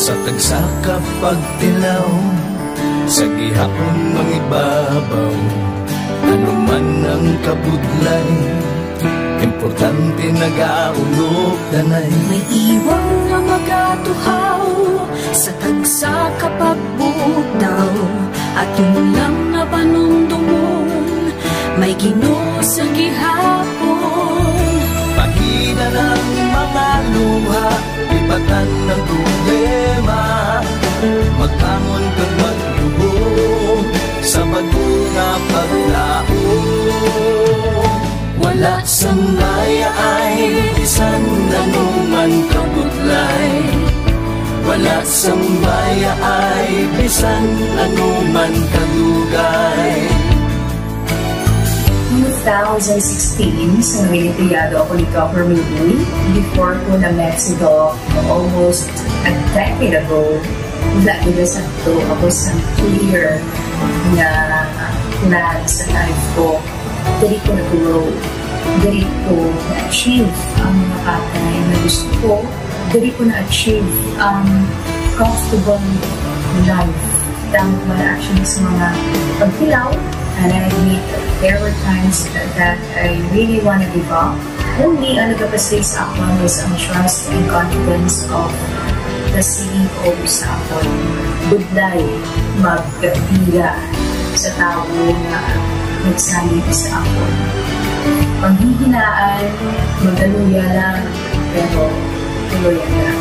Sa tagsa ka pagtilaw, sa gihapon mangibabaw, ano man ang kabudlay, importante nagaulog danay. May iwang nga magatuhaw sa tagsa ka pagbugtaw, aton lang nga panumdumon, may Ginoo sa gihapon. Pahina ng mga luha, lipatan ng problema, magbangon kag magluhod sa bag-o nga paglaom. Wala sang mayaay, bisan ano man kabudlay. Wala sang mayaay, bisan ano man kadugay. Noong two thousand sixteen, sa Noyenteyado ako ni Governor Lee, before ko na-met si Doc almost a decade ago, wala gid na sakto ako sa clear nga plan sa life ko. Diri ko na-grow. Diri ko na-achieve ang mga bagay na gusto ko. Diri ko na-achieve ang comfortable life. Damo ko man actually sa mga pagtilaw, and I admit there were times that I really wanna give up. Only ang nagapasay sa akon was ang trust and confidence of the C E O sa akon. Budlay, magkapila sa tawo nga nagsalig sa akon. Panghihinaan, magaluya lang, pero tuloy lang.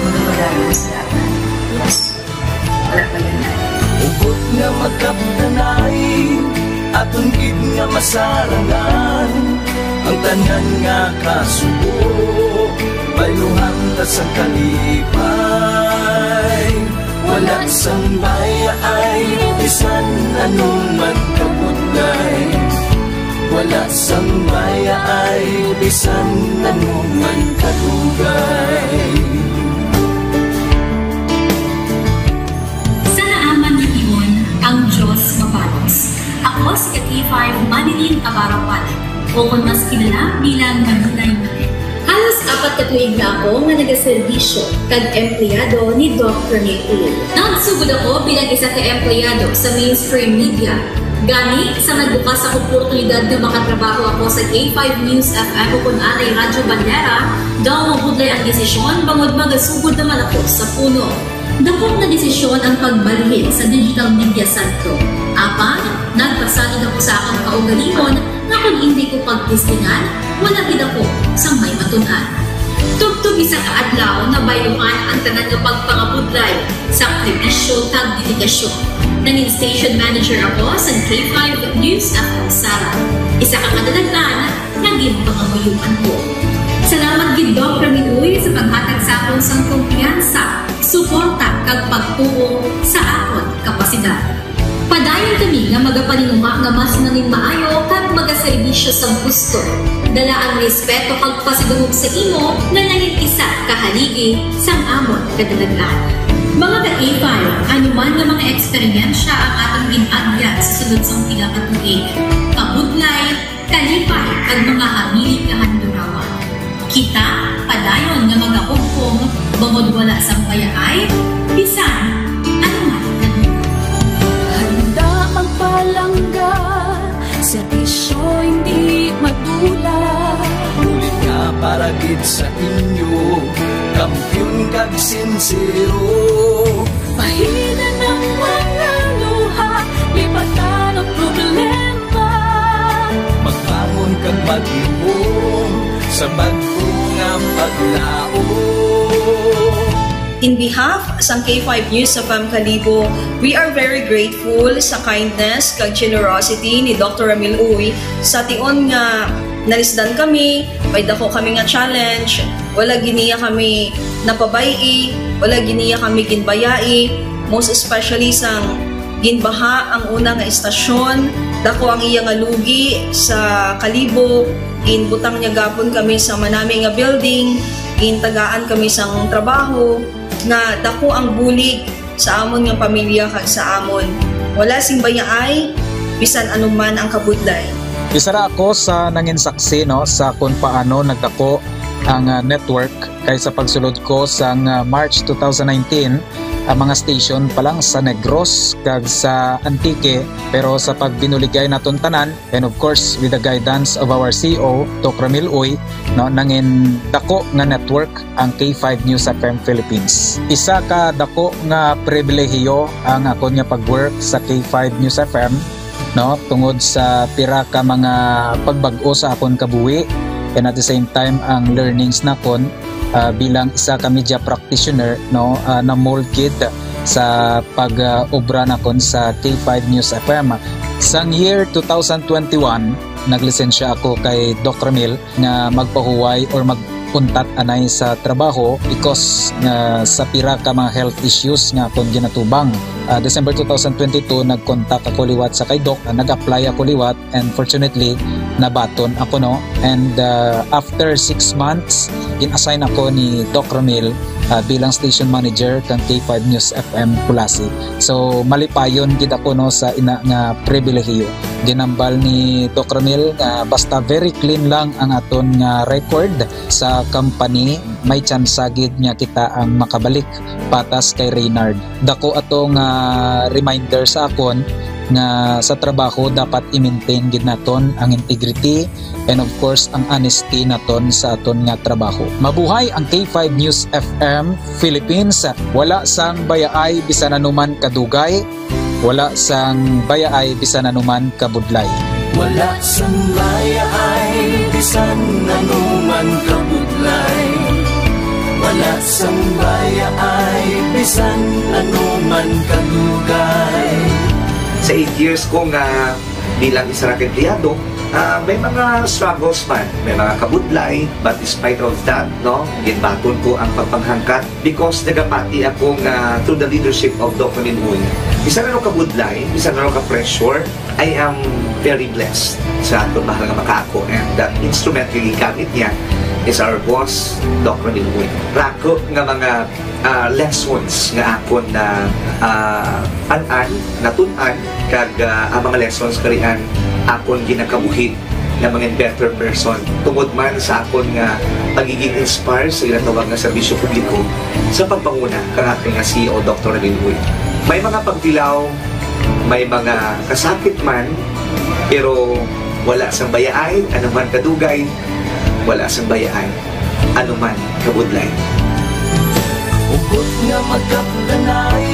Magpadayon sa lahat. Yes. Wala pa yan. Hugot nga magkapdanay, aton gid nga masarangan. Ang tanan nga kasubo, bayluhan ta sa kalipay. Wala sang mayaay, bisan ano man kabudlay. Wala sang mayaay, bisan ano man kadugay. Sa naaman nga timon, ang Dios mapanos. Ang Ako si ka K five Manilin Abarapan, o kon mas kilala bilang Manilay Manilay. Halos apat ka tuig na ako nga nagaserbisyo kag empleyado ni Doc Ramil Uy. Nagsugod ako bilang isa ka empleyado sa mainstream media. Gani, sa nagbukas ang oportunidad nga makatrabaho ako sa K five News F M o kon anay Radyo Bandera, daw mabudlay ang desisyon bangod magasugod naman ako sa puno. Dakop nga desisyon ang pagbalhin sa digital media sentro. Apan, nagpasalig ako sa akon kaugalingon nga kon indi ko pagtestingan, wala gid ako sang may matun-an. Tubtob isa ka adlaw, nabayluhan ang tanan nga pagpangabudlay, sakripisyo, kag dedikasyon. Nangin station manager ako sa K five News F M Sara. Isa ka kadalagan nga ginpangamuyoan ko. Salamat gid, Doc Ramil Uy, sa paghatag sa akon sang kumpiyansa, suporta, kag pagtuo sa akon kapasidad. Padayon kami nga magapaninguha nga mas nangin maayo kag magaserbisyo sa gusto. Dala ang respeto kag pasidungog sa imo nga nangin isa ka haligi sang amon kadalagan. Mga ka-K five, ano man nga mga eksperyensya ang aton gin-agyan sa sulod sang pila ka tuig, kabudlay, kalipay, kag mga hamili nga handurawan. Kita padayon nga magahugpong, bangod wala sang bayaay bisan ano man. Handa magpalangga, serbisyo hindi madula. Bulig nga para gid sa inyo, kampiyon kag sinsero. Bahinan ang mga luha, lipatan ang problema. Magbangon kag maghimom sa bag-o nga paglaom. In behalf sang K five News F M Kalibo, we are very grateful sa kindness kag generosity ni Doctor Ramil Uy. Sa tion nga nalisdan kami, may dako kami nga challenge, wala gid niya kami napabay-i, wala gid niya kami ginbayai, most especially sang ginbaha ang una nga estasyon, dako ang iya nga lugi sa Kalibo, ginbutang niya gapon kami sa manami nga building, gintagaan kami sang trabaho, nga dako ang bulig sa amon nga pamilya kag sa amon. Wala sing bayaay, bisan ano man ang kabudlay. Isa ra ako sa nangin saksi, no, sa kung paano nagdako ang, ah, network, kay sa pagsulod ko sang, ah, March two thousand nineteen, ang mga station pa lang sa Negros kag sa Antique, pero sa pagbinuligay naton tanan, and of course, with the guidance of our C E O, Doc Ramil Uy, no, nangin dako nga network ang K five News F M Philippines. Isa ka dako nga pribilehiyo ang akon nga pag-work sa K five News F M, no, tungod sa pira ka mga pagbag-o sa akon kabuhi, and at the same time ang learnings nakon, ah, bilang isa ka media practitioner, no, ah, na-mold gid sa pag, ah, obra nakon sa K five News F M. Sang year two thousand twenty-one, naglisensya ako kay Doc Ramil nga magpahuway or mag-untat anay sa trabaho because nga sa pira ka mga health issues nga akon ginatubang. Ah, December two thousand twenty-two, nag-contact ako liwat sa kay Doc. Ah, nag-apply ako liwat and fortunately, nabaton ako, no? And, ah, after six months, gin-assign ako ni Doc Ramil, ah, bilang station manager kang K five News F M Culasi. So, malipayon gid ako, no, sa ina nga pribilehiyo. Ginambal ni Doc Ramil nga basta very clean lang ang aton nga record sa company, may tsansa gid nga kita ang makabalik patas kay Reynard. Dako ato nga reminder sa akon nga sa trabaho dapat i-maintain gid naton ang integrity and of course ang honesty naton sa aton nga trabaho. Mabuhay ang K five News F M Philippines. Wala sang bayaay bisan anuman kadugay, wala sang bayaay bisan anuman kabudlay. Wala sang bayaay bisan anuman kabudlay. Wala sang bayaay bisan anuman kadugay. Sa eight years ko nga bilang isa ra ka empleyado, ah, may mga struggles man, may mga kabudlay, but despite of that, no, ginbaton ko ang pagpanghangkat because nagapati ako nga through the leadership of Doc Ramil Uy, bisan ano kabudlay, bisan ano ka pressure, I am very blessed sa aton mahal nga makaako, and that instrument nga gigamit niya is our boss, Doc Ramil Uy. Rako nga mga, ah, lessons nga akon na, ah, an-an, natun-an, kag, ah, ang mga lessons karian akon ginakabuhi na mga better person tungod man sa akon nga pagiging inspire sa ginatawag nga serbisyo publiko sa pagpanguna kang akon nga C E O, Doc Ramil Uy. May mga pagtilaw, may mga kasakit man, pero wala sang bayaay, anuman kadugay, wala sang bayaay, anuman kabudlay. Hugot nga magkapdanay,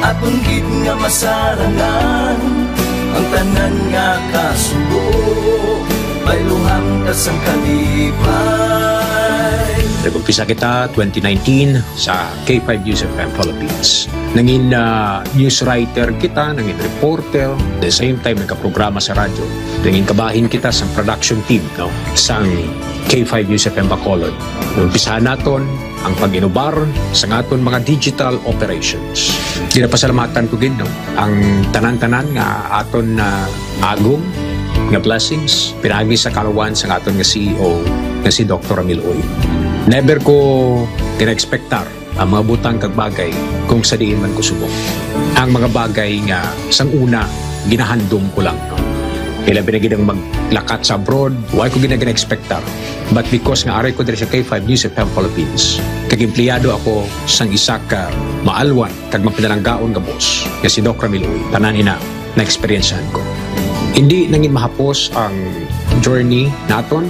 aton gid nga masarangan, ang tanan nga kasubo, bayluhan ta sang kalipay. Nag-umpisa kita twenty nineteen sa K five News F M Philippines. Nangin, ah, news writer kita, nangin reporter, the same time nagkaprograma sa radyo. Nangin kabahin kita sa production team, no, sang K five News F M Bacolod. Umpisahan naton ang pag-inubar sa aton mga digital operations. Ginapasalamatan ko gid, no, ang tanan-tanan nga aton na agom nga blessings pinaagi sa kaluwan sa aton nga C E O nga si Doctor Ramil Uy. Never ko gina-expectar ang mga butang kag bagay kung sa diin man ko subong. Ang mga bagay nga sang una ginahandom ko lang, no? Ilabi na gid ang maglakat sa abroad, wa ko gina-, gina-expectar. But because nga aray ko diri sa K five News F M Philippines, kag empleyado ako sang isa ka maalwan kag mapinalanggaon nga boss, nga si Doc Ramil Uy, tanan ina na-experiencehan ko. Hindi nangin mahapos ang journey naton.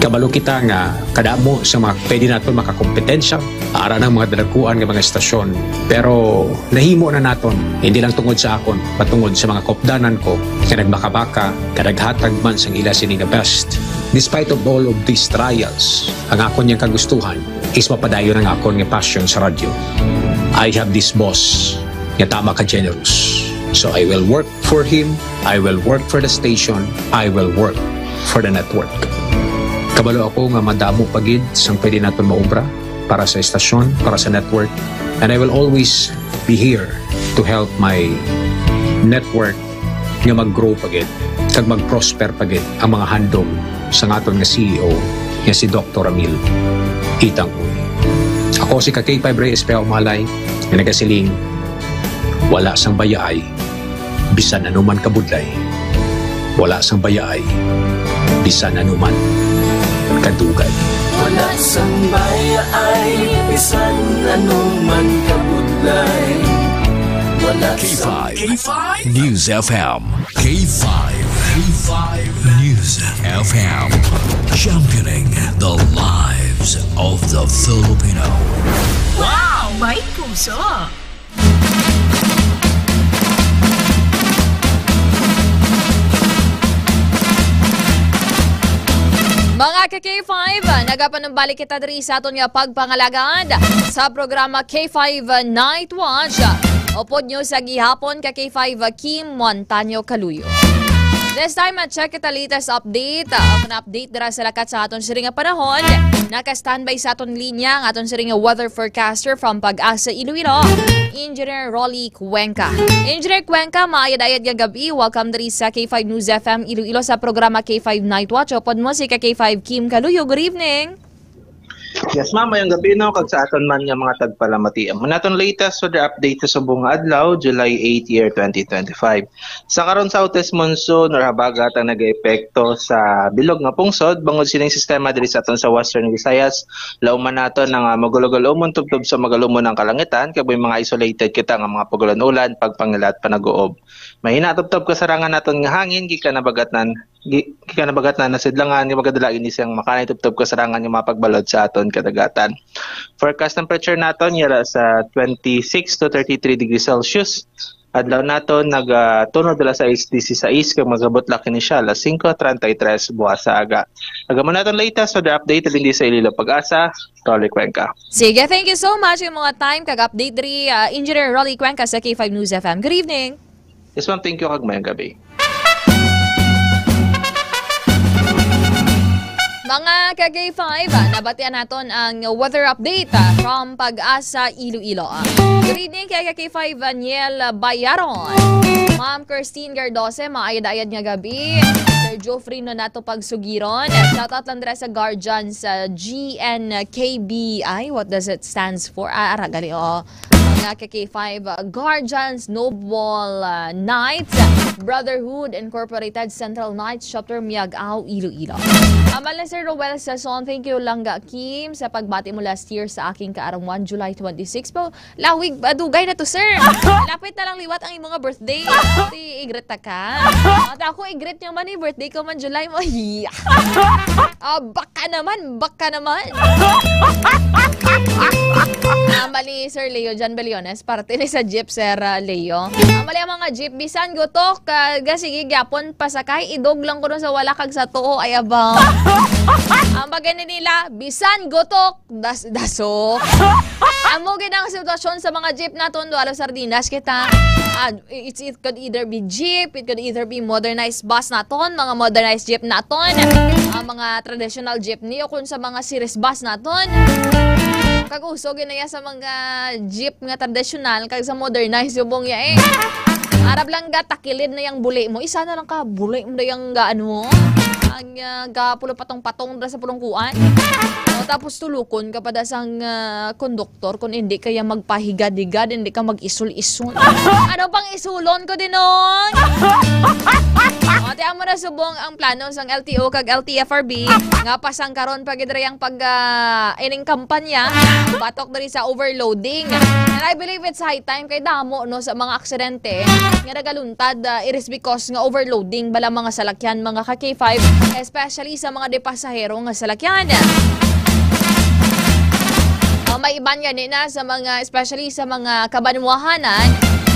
Kabalo kita nga kadamo sa mga pwede naton makakompetensya, ara ng mga dalaguan nga mga estasyon. Pero nahimo na naton, hindi lang tungod sa akon, patungod sa mga kopdanan ko nga nagbakabaka, nga naghatag man sang ila sini nga best. Despite of all of these trials, ang akon yang kagustuhan is mapadayon ang akon nga passion sa radyo. I have this boss nga tama ka generous. So I will work for him, I will work for the station, I will work for the network. Kabalo ako nga madamo pa gid sang pwede naton maobra para sa estasyon, para sa network, and I will always be here to help my network nga mag-grow pa gid kag mag-prosper pa gid ang mga handom sa aton nga C E O nga si Doctor Ramil Itang Uy. Ako si ka K five Rey Espejo Malay nga nagasiling, wala sang bayaay bisan anuman kabudlay, wala sang bayaay bisan anuman kadugay. Wala sang bayaay bisan anuman kabudlay. Wala sang K five News F M. K five. K five News F M. Championing the lives of the Filipino. Wow! May puso! Mga ka K five, nagapanumbalik kita diri sa aton nga pagpangalagad sa programa K five Night Watch. Upod nyo sa gihapon ka K five Kim Montaño Caluyo. This time, ah, check kita latest update. Ah, ang update dira sa lakat sa aton siring nga panahon. Naka-standby sa aton linya ang aton siring nga weather forecaster from Pag-asa Iloilo, Engineer Rolly Cuenca. Engineer Cuenca, maayad-ayad nga gabi. Welcome diri sa K five News F M Iloilo sa programa K five Night Watch. Upod mo si ka K five Kim Caluyo. Good evening. Yes, ma'am. Mayong gabi, no, kag sa aton man nga mga tagpalamatian. Ang aton latest weather update sa subong nga adlaw, July eight, year twenty twenty-five. Sa karon, southeast monsoon or habagat ang nagaepekto sa bilog nga pungsod bangod sining sistema diri sa aton sa Western Visayas. Lauman naton ang, ah, magulog-ulumon tubtob sa magalumon ang kalangitan, kag may mga isolated kita nga mga pag-ulan-ulan, pagpangilat, panag-uob. Mahina tubtob kasarangan naton nga hangin gikan habagatnan, gi-, gikan habagatnan nga sidlangan nga magadala ini sang makanay tubtob kasarangan nga mga pagbalod sa aton kadagatan. Forecast temperature naton yara sa twenty-six to thirty-three degrees Celsius. Adlaw naton nag, ah, tunod alas sais dieciséis kag magabot lang kini siya alas singko treinta y tres buwas sa aga. Kag amo naton latest weather update halin diri sa Iloilo, Pag-asa, Rolly Cuenca. Sige, thank you so much yung mga time kag update diri, ah, Engineer Rolly Cuenca sa K five News F M. Good evening. Yes, ma'am. Thank you kag mayong gabi. Mga ka K five, ah, nabatian naton ang weather update, ah, from Pag-asa Iloilo. Ah, good evening kay ka K five Daniel Bayaron. Ma'am Christine Gardose, maayad-ayad nga gabi. Geoffrey Nonato Pagsugiron. Shoutout lang dira sa Guardians, sa G N K B I. What does it stands for? Ah, ara, gali, oh. Mga ka K five, uh, Guardians, Noble, uh, Knights, Brotherhood Incorporated, Central Knights, Chapter Miag-ao, Iloilo. Ambal ni Sir Roel Sason, thank you lang, ga, Kim, sa pagbati mo last year sa aking kaarawan, July twenty-six po. Lawig, ah, dugay na to, sir. Lapit na lang liwat ang imong birthday. Ti, i-greet ta ka. At ako, i-greet niya man, eh, birthday ko man, July mo. Yeah. Ah, baka naman, baka naman. Ambal ni Sir Leo John Beliones, parte ni sa jeep, Sir, ah, Leo. Ambal ang mga jeep, bisan gutok, ah, ga, sige, gyapon, pasakay, idog lang kuno sa wala kag sa tuo, ay abaw. Ang bagay ni nila, bisan gutok, das-, daso. Amo gid ang sitwasyon sa mga jeep naton, duha lang sardinas kita. Ah, it's, it could either be jeep, it could either be modernized bus naton, mga modernized jeep naton, ah, mga traditional jeepney, o kung sa mga series bus naton. Kag uso gid na ya sa mga jeep nga traditional, kag sa modernized, subong ya, eh. Arab lang ga, takilid na yang buli mo. Isa na lang ka, buli mo na yang ga, ano, ang, ah, ga pulo patong-patong dra sa pulungkuan. O, tapos tulukon ka pa da sang, ah, konduktor kung hindi kaya magpahigad-higad, hindi ka mag-isol-isol. Ano pang isulon ko dinon? O, ti amo na subong ang plano sang L T O kag L T F R B nga pasangkaron pa gid ra yang pag, ah, ining kampanya batok diri sa overloading. And I believe it's high time kay damo, no, sa mga aksidente nga nagaluntad, ah, it is because nga overloading bala mga salakyan, mga ka K five, especially sa mga de pasahero nga salakyan. Ah, may iban gani na sa mga, especially sa mga kabanwahanan,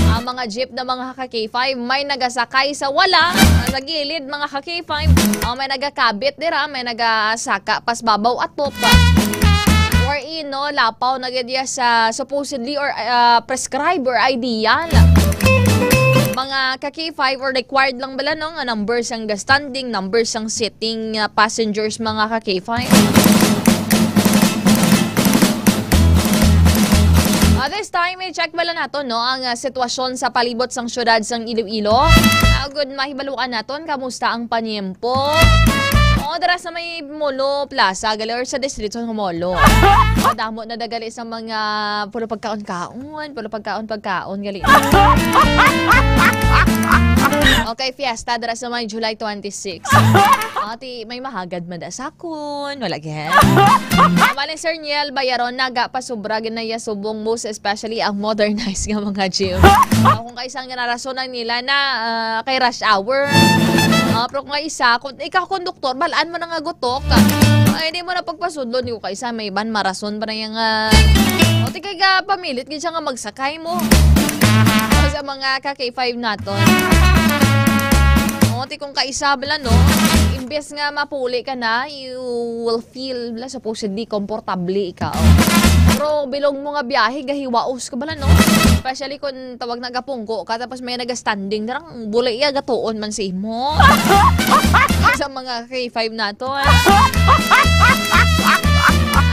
ang mga jeep na mga ka K five, may nagasakay sa wala, ah, sa gilid, mga ka K five, ah, may nagakabit dira, may nagasaka pas babaw atop. Or ino, lapaw na gid ya sa supposedly or, ah, prescribed or ideal. Mga ka K five or required lang bala, no, nga number sang standing, number sang sitting, ah, passengers, mga ka K five. Ah, this time, i-check bala naton, no, ang, ah, sitwasyon sa palibot sang syudad sang Iloilo. Ah, agud mahibaluan naton kamusta ang panyempo. O, dira sa may Molo Plaza, gali, or sa distrito ng Molo. Madamo na dagali sa mga pulo pagkaon-kaon, pulo pagkaon-pagkaon, gali. Okay, fiesta dira sa may July twenty-six. Ati, may mahagad man da sa akon, wala gid. Bali, Sir Niel Bayaron, naga pa sobra gid na ya subong, most especially ang modernized nga mga gym. Ah, kung kaisa nga narasunan nila na, ah, kay rush hour. Ah, pero kung kaisa, kung ikaw konduktor, balaan mo na nga gutok. Ay, di mo na pagpasudlo, di ko kaisa, may iban marason pa na yang, ah, o, ti kay ga pamilit gid siya nga magsakay mo. O, sa mga ka K five naton. O, ti kung kaisa bala, no? Imbes nga mapuli ka na, you will feel, bala, supposedly, komportable ikaw. Pero bilog mo nga biyahe, gahiwaos ka bala, no? Especially kung tawag na gapungko ka, tapos may naga-standing, darang buli iya gatuon man sa imo. Sa mga K five naton.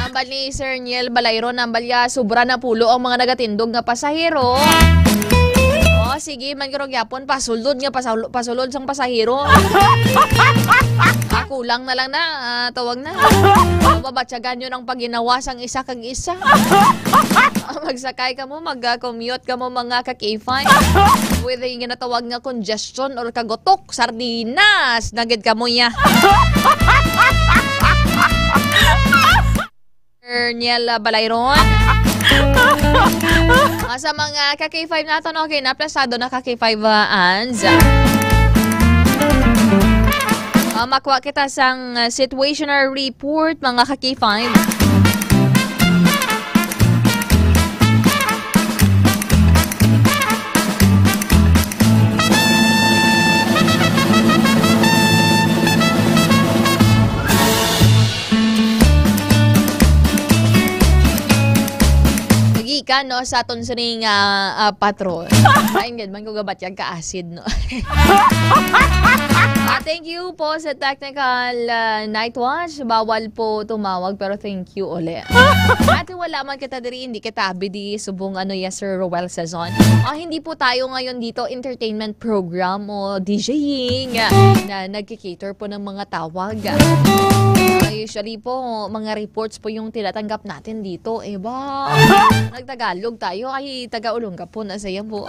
Ambal ni Sir Niel Balayron, ambal ya, sobra na pulo ang mga nagatindog nga pasahero. O, sige, man garo gyapon, pasulod nga, pasal-, pasulod sang pasahero. Ah, kulang na lang na, ah, tawag na. Mabatyagan yun ang pagginawa sang isa kag isa. Magsakay ka mo, mag-commute ka mo, mga ka K five. With the ginatawag nga congestion or kagutok, sardinas, nagid ka mo ya. Sir Niel, ah, Balayron. Ah, sa mga ka K five naton, okay na, plasado na ka K five, ah, Anz. Ah, makuha kita sang, ah, situational report, mga ka K five. Gikan Ano, sa aton sining, ah, ah, patrol. Ay, hindi man ko gabatyag ka acid, no? Ah, thank you po sa technical, ah, night watch. Bawal po tumawag, pero thank you uli. At wala man kita diri, hindi kita abidi, subong ano, yes, Sir Roel Sazon. Ah, hindi po tayo ngayon dito entertainment program o DJing na nagki-cater po ng mga tawag. Ah, usually po, mga reports po yung tinatanggap natin dito. Eh, ba? Nagtagalog tayo. Ay, taga-Olongapo na saya po.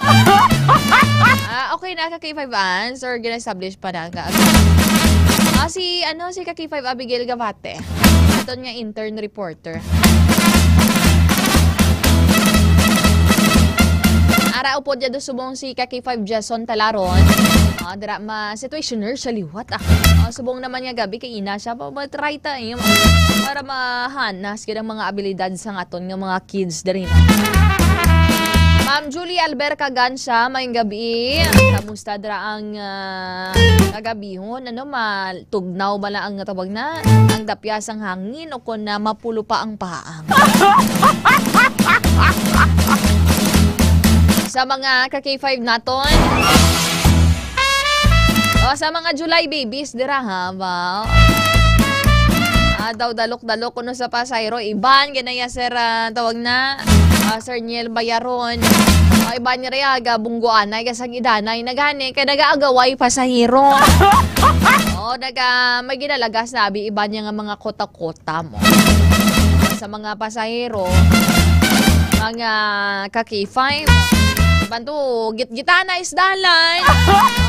Ah, okay na ka K five Ans or gina-establish pa na ka? Ah, si, ano, si ka K five Abigail Gavate. Aton nga intern reporter. Ara upod niya do subong si ka K five Jason Talaron. Ah, dira ma situationer siya liwat, ah. Ah, subong naman nga gabi kay ina siya pa, ma-try ta, eh, para mahanas gid ang mga abilidad sa aton nga mga kids diri, no? Ma'am Julie Alberca Gansha, mayong gabi. Kamusta dira ang, ah, kagabihon? Ano, matugnaw ba na ang tawag na? Ang dapya sang hangin o kon na mapulo pa ang paang? Sa mga ka K five naton. O, sa mga July babies dira, ha, ba? Ah, daw dalok-dalok kuno sa pasahero. Iban, ganaya, sir, ah, tawag na, ah, Sir Niel Bayaron. O, iban niya rin, aga, bungguanay, kasag idanay, nagani, kay nagaagaway pasahero. O, naga, may ginalagas na, abi, iban niya nga mga kotak-kotak mo. Sa mga pasahero, mga ka K five. Banto, gitgitana is dalan.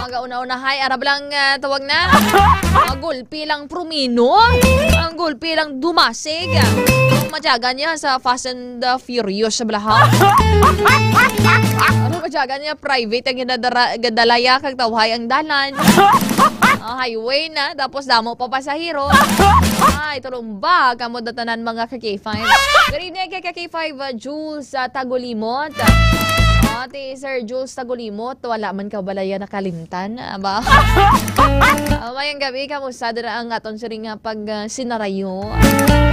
Mga una-unahay, arab lang, ah, tawag na. Mga gulpi lang prumino. Ang gulpi lang dumasig. Matyagan niya sa Fast and the Furious sa balahaw. Ano matyagan niya? Private ang ginadara-, gadalaya kag tawhay ang dalan. Ah, highway na, tapos damo pa pasahero. Ay, tulumba, kamo datanan mga ka K five. Good evening kay ka K five, uh, Jules, uh, Tagulimot. Ah, ti Sir Jules Tagulimot, wala man ka balaya nakalimtan, ah, ba? Ah, mayang gabi, kamusta dira ang aton siring nga pag, ah, sinarayo?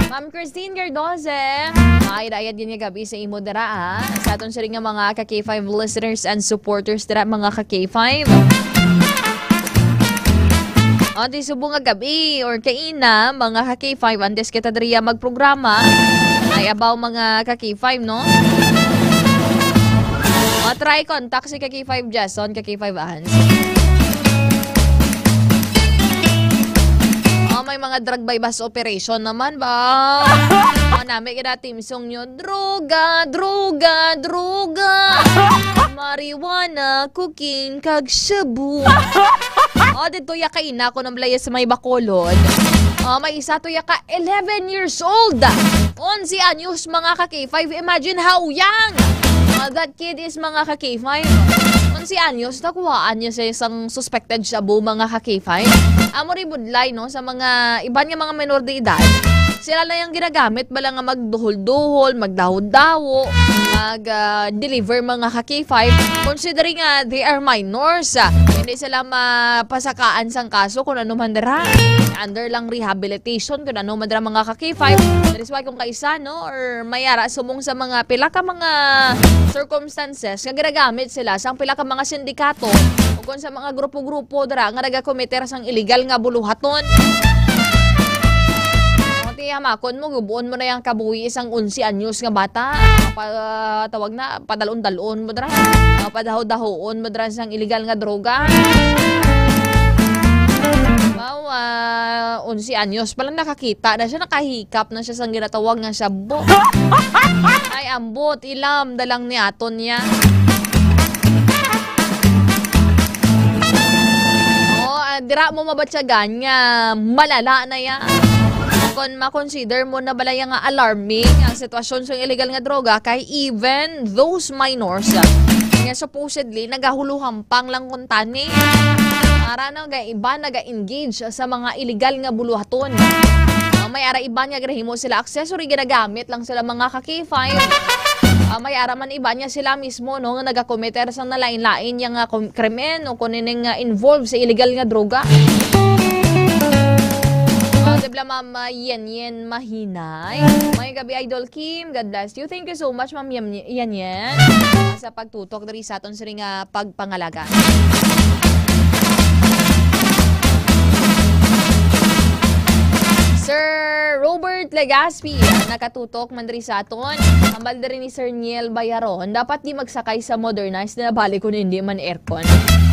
Ma'am Christine Gardoze, ay, dayad gid nga gabi sa imo dira, ah. Sa aton siring nga mga ka K five listeners and supporters dira, mga ka K five. O, di subong nga gabi or kaina, mga ka K five, antes kita diriya magprograma, ay abaw mga ka K five, no? O, try contact si ka K five Jason, ka K five Ans. O, may mga drug buy-bust operation naman ba? O, nami gid na theme song nyo, droga, droga, droga. Marijuana, cocaine, kag shabu. O, dito ya kaina ko ng balaya sa may Bacolod. O, may isa to ya ka eleven years old. Onse anyos, mga ka K five. Imagine how young. Uh, that kid is, mga ka K five. Onse anyos, nakuhaan niya sa isang suspected shabu, mga ka K five. Amo rin budlay, no, sa mga iban nga mga menor de edad. Sila na yung ginagamit bala nga magduhol-duhol, magdaho-daho, mag, ah, deliver, mga ka K five. Considering nga they are minors, ah, hindi sila mapasakaan sang kaso kung ano man dira. Under lang rehabilitation kung ano man dira, mga ka K five. That is why kung kaisa, no, or may ara sumong sa mga pila ka mga circumstances nga ginagamit sila sang pila ka mga sindikato o kung sa mga grupo-grupo dira nga nagakomiter sang illegal nga buluhaton. O, ti, hamakon mo, gubuon mo na yang kabuhi isang onse anyos nga bata. Pa, tawag na, padalon-dalon mo dira. Ah, padaho-dahoon mo dira sang illegal nga droga. Wow, ah, onse anyos pa lang nakakita na siya, nakahikap na siya sang ginatawag nga shabu. Ay, ambot, ilam, dalang ni aton niya. Oh, ah, dira mo mabatyagan nga malala na ya. Kung ma-consider mo na balaya nga alarming ang sitwasyon sa illegal nga droga, kay even those minors, ah, nga supposedly nagahuluhampang lang kuntani, ara na ga iba naga-engage sa mga illegal nga buluhaton. Ah, may ara iban nga ginahimo sila accessory, ginagamit lang sila mga ka K five. Ah, may ara man iban nga sila mismo, no, nga nagakomiter sang nalain-lain nga, ah, kom-, krimen o kung ining, ah, involved sa illegal nga droga. Ah, di bala Ma'am, ah, Yen Yen Mahinay. May gabi, Idol Kim. God bless you. Thank you so much, Ma'am Yen Yen Yen, sa pagtutok diri sa aton siring nga pagpangalaga. Sir Robert Legaspi, ah, nakatutok man diri sa aton. Hambal diri ni Sir Niel Bayaron, dapat di magsakay sa modernized na balik kung hindi man aircon.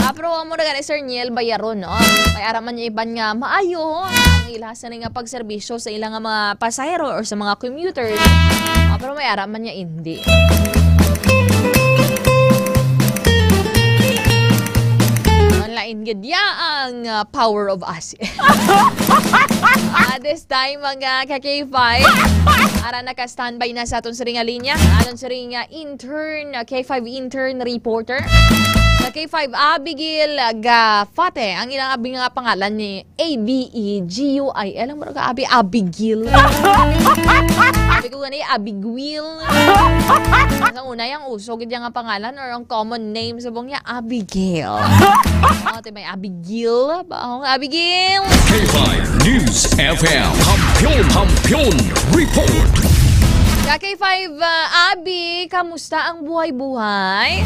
Ah, pero amo na gani, Sir Niel Bayaron, no? May ara man niya iban nga maayo ang ila sa nga pagserbisyo sa ilang mga pasahero or sa mga commuters. Ah, pero may ara man niya hindi. Ang lain gid ya ang, ah, power of us. Ah, this time, mga ka K five, ara naka-standby na sa aton siring nga linya. Aton siring nga intern, ah, K five intern reporter. Sa K five, Abigail Gafate. Ang ilang abi nga pangalan ni A B E G U I L. Ang mura ka abi, Abigail. Sabi ko gani, Abiguil. Sa una, yung uso gid nga pangalan or ang common name sa bong niya, Abigail. Oh, ti may Abigail. Baong Abigail. K five News F M. Kampiyon, Kampiyon Report. Ka K five, ah, Abi, kamusta ang buhay-buhay?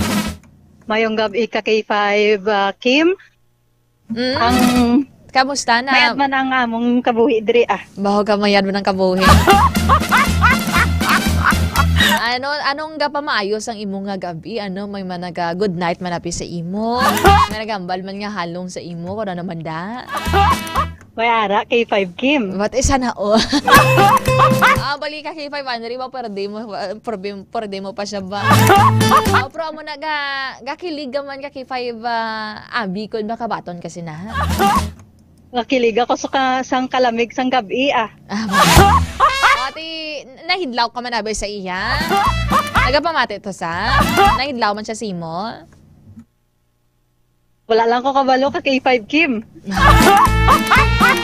Mayong gabi ka K five, ah, Kim. Mm. Ang Kamusta na? Mayad man ang among kabuhi diri, ah. Baho ka mayad man ang kabuhi. Ano, anong gapamaayos ang imo nga gabi? Ano, may managa good night manapi sa imo? May nagambal man nga halong sa imo? Kung ano naman da? May ara, K five Kim. What is sana all? Ah, bali ka K five Andre, ba pwede mo, pwede, pwede mo pa siya ba? Oh, pero amo na ga, gakilig ka man ka K five, ah, Abi, kung makabaton kasi na. Nakilig ako sa ka-, sang kalamig sang gabi, ah. Ah, ati, nahidlaw ka man, Abi, sa iya? Nagapamati to sa? Nahidlaw man siya sa imo? Wala lang ko kabalo ka K five Kim.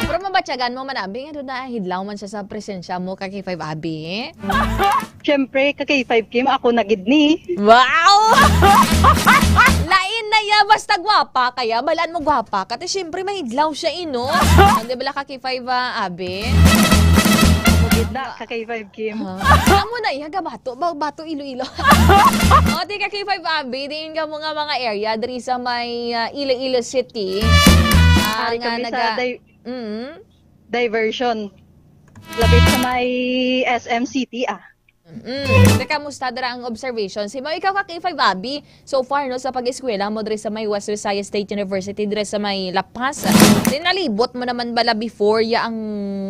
Pero mabatyagan mo man, Abi, nga doon nahidlaw man siya sa presensya mo ka K five Abi. Siyempre, ka K five Kim, ako na gid ni. Wow! Lain na ya, basta gwapa kaya, balaan mo gwapa ka. Te, siyempre, mahidlaw siya, eh, no? Hindi bala ka K five, ah, Abi? Ako gid na, ka K five Kim. Ah. Amo na iya, gabato, ba-, bato Iloilo. O, di ka K five Abi, diin ka mo nga mga area, diri sa may, ah, Iloilo City. Ah, Ari nga kami sa naga-, di-, mm. Diversion. Lapit sa may S M City, ah. Mm. Te, kamusta dira ang observation? Si mo, ikaw ka K five Abi, so far, no, sa pag-eskwela mo diri sa may West Visayas State University, diri sa may La Paz. Di nalibot mo naman bala before ya ang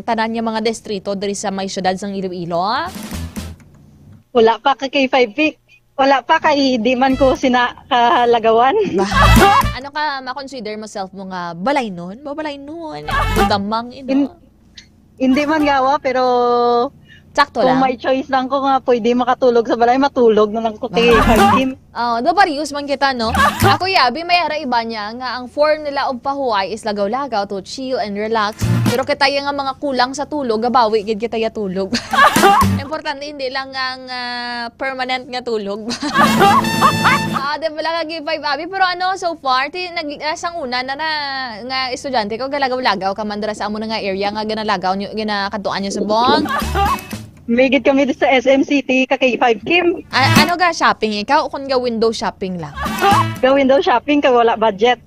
tanan nga mga distrito diri sa may siyudad sang Iloilo? Wala pa ka K five P. Wala pa kay di man ko sina kalagawan. Ano ka, ma-consider mo self mo nga balaynon? Babalaynon. Damang ino. In-, hindi man gawa, pero sakto kung lang. May choice lang ko nga pwede makatulog sa balay, matulog na lang ko kay Kim. Oh, do bariyos man kita, no? Ako, yabi, may ara iba niya nga ang form nila og pahuway is lagaw-lagaw to chill and relax. Pero kita yung nga mga kulang sa tulog, gabawi gid kita ya tulog. Importante hindi lang ang, ah, permanent nga tulog. Ah, di ba lang ang K five Abi? Pero ano, so far, ti-, nag-, ah, sang una na, na nga estudyante ko, galagaw-lagaw ka man dira sa amo na nga area nga ginalagaw nyo, ginakadtuan nyo subong. Migit kami sa S M City, ka K five Kim. A-, ano ga shopping ikaw? O kung ga window shopping lang? Ga window shopping, kay wala budget.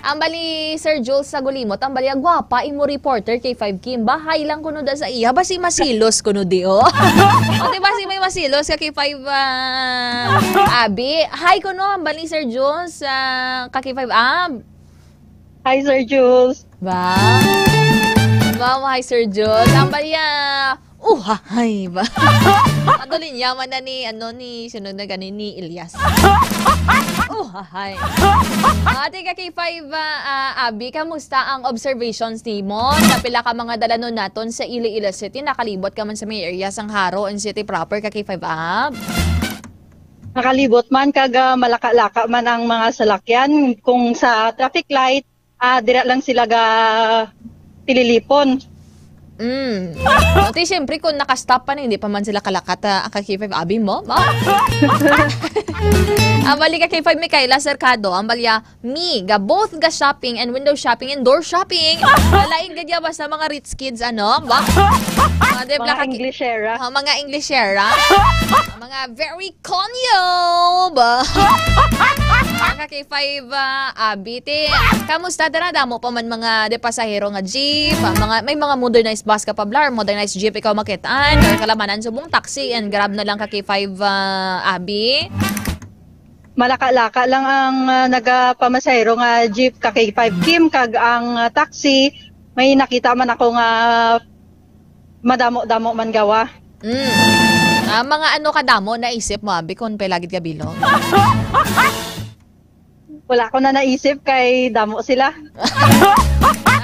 Ang bali, Sir Jules sa Gulimot, ang bali, ang gwapa, imo reporter, K five Kim. Bahay lang kuno da sa iya. Basi masilos kuno di, oh. O, di ba si may masilos ka K five, ah, Abi? Hi kuno, ang bali, Sir Jules, ah, ka K five Ab. Hi, Sir Jules. Ba? Wow, hi, Sir Jules. Ang bali, ah, uhahay ba? Ato linyaman na ni, ano, ni, sino na gani, ni Elias. Uhahay. Ate ka K five, ah, ah, Abi, kamusta ang observations nimo sa pila ka mga dalanon naton sa Iloilo City? Nakalibot ka man sa may area sang Jaro and City proper ka K five Ab? Nakalibot man kag, ah, malaka-laka man ang mga salakyan. Kung sa traffic light, ah, dira lang sila ga tililipon. Mm. Ati, siyempre, kung naka-stop pa na, hindi pa man sila kalakat, ah, ka K five abi mo, ba? Ang bali ka K five, Micaela Cercado, ang balya, me, ga both ga shopping and window shopping and door shopping. Lain gadya ba sa mga rich kids, ano? Ba? Ah, di ba, Mga ka-, Englishera. Ah, mga Englishera. Mga very Konyo ba? Mga ka K five, ah, abi, ti. Kamusta dira? Damo pa man mga de pasahero nga jeep, ah, mga, may mga modernized bus ka pa, Blar, modernized jeep ikaw makit-an, or kalamanan subong taxi and Grab na lang ka K five, ah, abi. Malaka-laka lang ang, ah, nagapamasahero nga jeep ka K five Kim, kag ang, ah, taxi, may nakita man ako nga madamo-damo man gawa. Mm. Ah, mga ano kadamo naisip mo, abi, kung pila gid ka bilog? Wala ko na naisip kay damo sila.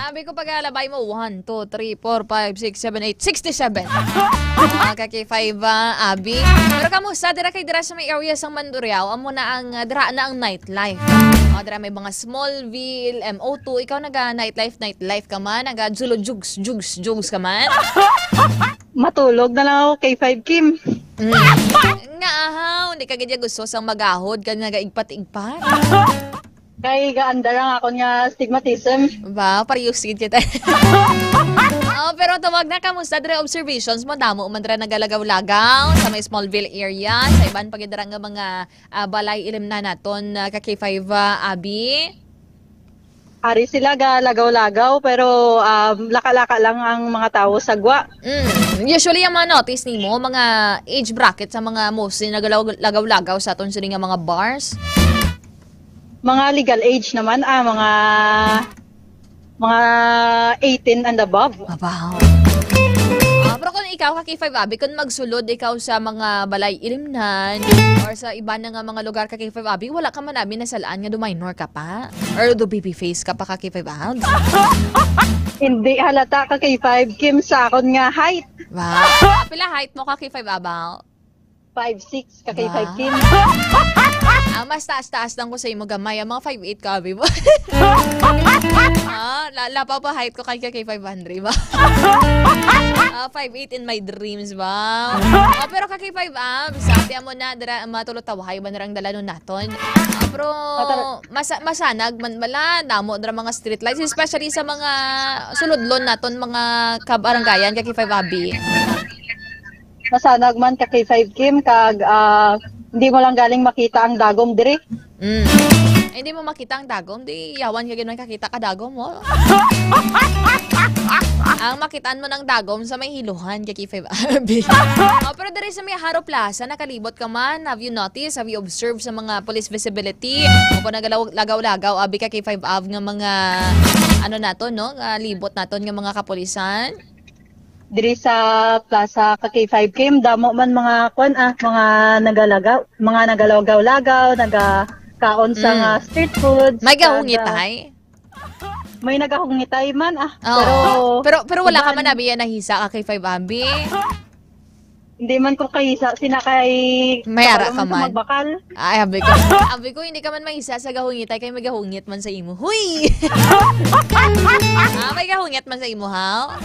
Abi ko, pagalabay mo, one, two, three, four, five, six, seven, eight, sixty-seven. Ah, ka K five, ah, abi. Pero kamusta dira kay dira sa may area sang Mandurriao? Amo na ang, ah, dira na ang nightlife. Ah, dira may mga Smallville, M O two. Ikaw naga nightlife, nightlife ka man? Naga julo jugs, jugs, jugs ka man? Matulog na lang ako kay five Kim. Mm. Nga ahaw, hindi ka gid gusto sang magahod ka nagaigpat-igpat? Kay gaandar ang akon nga stigmatism. Ba, parehas gid kita. Oh, pero tawag na, kamusta dira observations mo? Damo man dira nagalagaw-lagaw sa may Smallville area, sa iban pa gid dira nga mga, ah, balay ilimnan naton, ah, ka K five, ah, abi? Ari sila ga lagaw-lagaw, pero, um, laka-laka lang ang mga tawo sa gwa. Mm. Usually, ang mga notice nimo, mga age bracket sa mga mostly nagalagaw-lagaw sa aton sini nga mga bars? Mga legal age naman, ah, mga, mga eighteen and above. Abaw. Ah, pero kung ikaw, ka K five Abi, kung magsulod ikaw sa mga balay ilimnan or sa iba na nga mga lugar, ka K five Abi, wala ka man, Abi, nasalaan nga do minor ka pa? Or do baby face ka pa, ka K five Abs? Hindi halata, ka K five Kim, sa akon nga height. Wow. Pila height mo, ka K five Abal? Five six, ka K five Kim. Ah, mas taas-taas lang ko sa imo gamay. Ang mga five eight ka, abi mo. Ah, la-, lapaw pa height ko kay ka K five hundred ba? Ah, five eight in my dreams ba? Ah, pero ka K five Abs, ate mo na, dira, matulot tawhay ba narang dalanon naton? Ah, pero Matara- masa-, masanag man bala, damo dira mga street lights, especially sa mga suludlon naton, mga kabarangayan, ka K five Abi. Masanag man ka K five Kim, kag, ah, hindi mo lang galing makita ang dagom diri. Mm. Hindi mo makita ang dagom, di yawan ka gid man kakita ka dagom mo. Ang makitaan mo ng dagom sa may hiluhan, ka K five Abi. Oh, pero diri sa may Haro Plaza, nakalibot ka man? Have you noticed? Have you observed sa mga police visibility? O kung nagalaw-, lagaw-lagaw, abi ka K five Av nga mga, ano nato, no? Nga libot naton nga mga kapulisan? Diri sa plaza ka K five Kim, damo man mga kwan, ah, mga nagalagaw, mga nagalagaw-lagaw, nagakaon sa Mm. nga street foods, May nag-, gahungitay? May nagahungitay man, ah. Oo. Pero Pero, pero wala ka iban man, abi, yan nahisa ka kay Five Abi? Hindi man ko kahisa, sina kay May ara kabalo ka man sa man. Magbakal. Ay, abi ko. Abi ko, hindi ka man mahisa sa gahungitay, kay may gahungit man sa imo. Huy! Ah, may gahungit man sa imo, ha?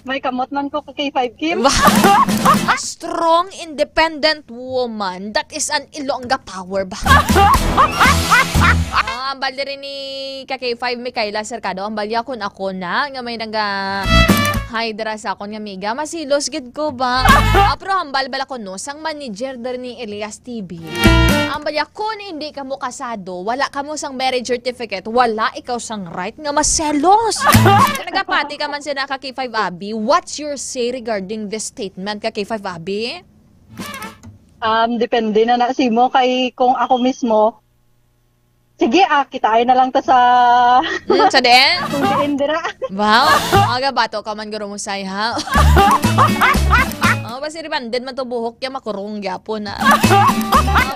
May kamot man ko kay Five Kim. Wow! A strong, independent woman. That is an Ilongga power ba? Ah, ang balde rin ni ka K five Micaela Cercado, ang balya kun ako na, nga may naga-hi dira sa akon nga amiga. Masilos gid ko ba? Ah, pero hambal bala ko, no, sang manager diri ni Elias T V. Ang balya, kun hindi kamo kasado, wala kamo sang marriage certificate, wala ikaw sang right nga maselos. Kung nagapati ka man sa naka K five Abi, what's your say regarding this statement ka K five Abi? Um, depende na na simo kay kung ako mismo, sige, ah, kitaay na lang ta sa Mm, sa din? Kung diin dira. Wow. Aga bato ka man guro mo say ha. Oh, basi rebonded man to buhok ya makurong gyapon na.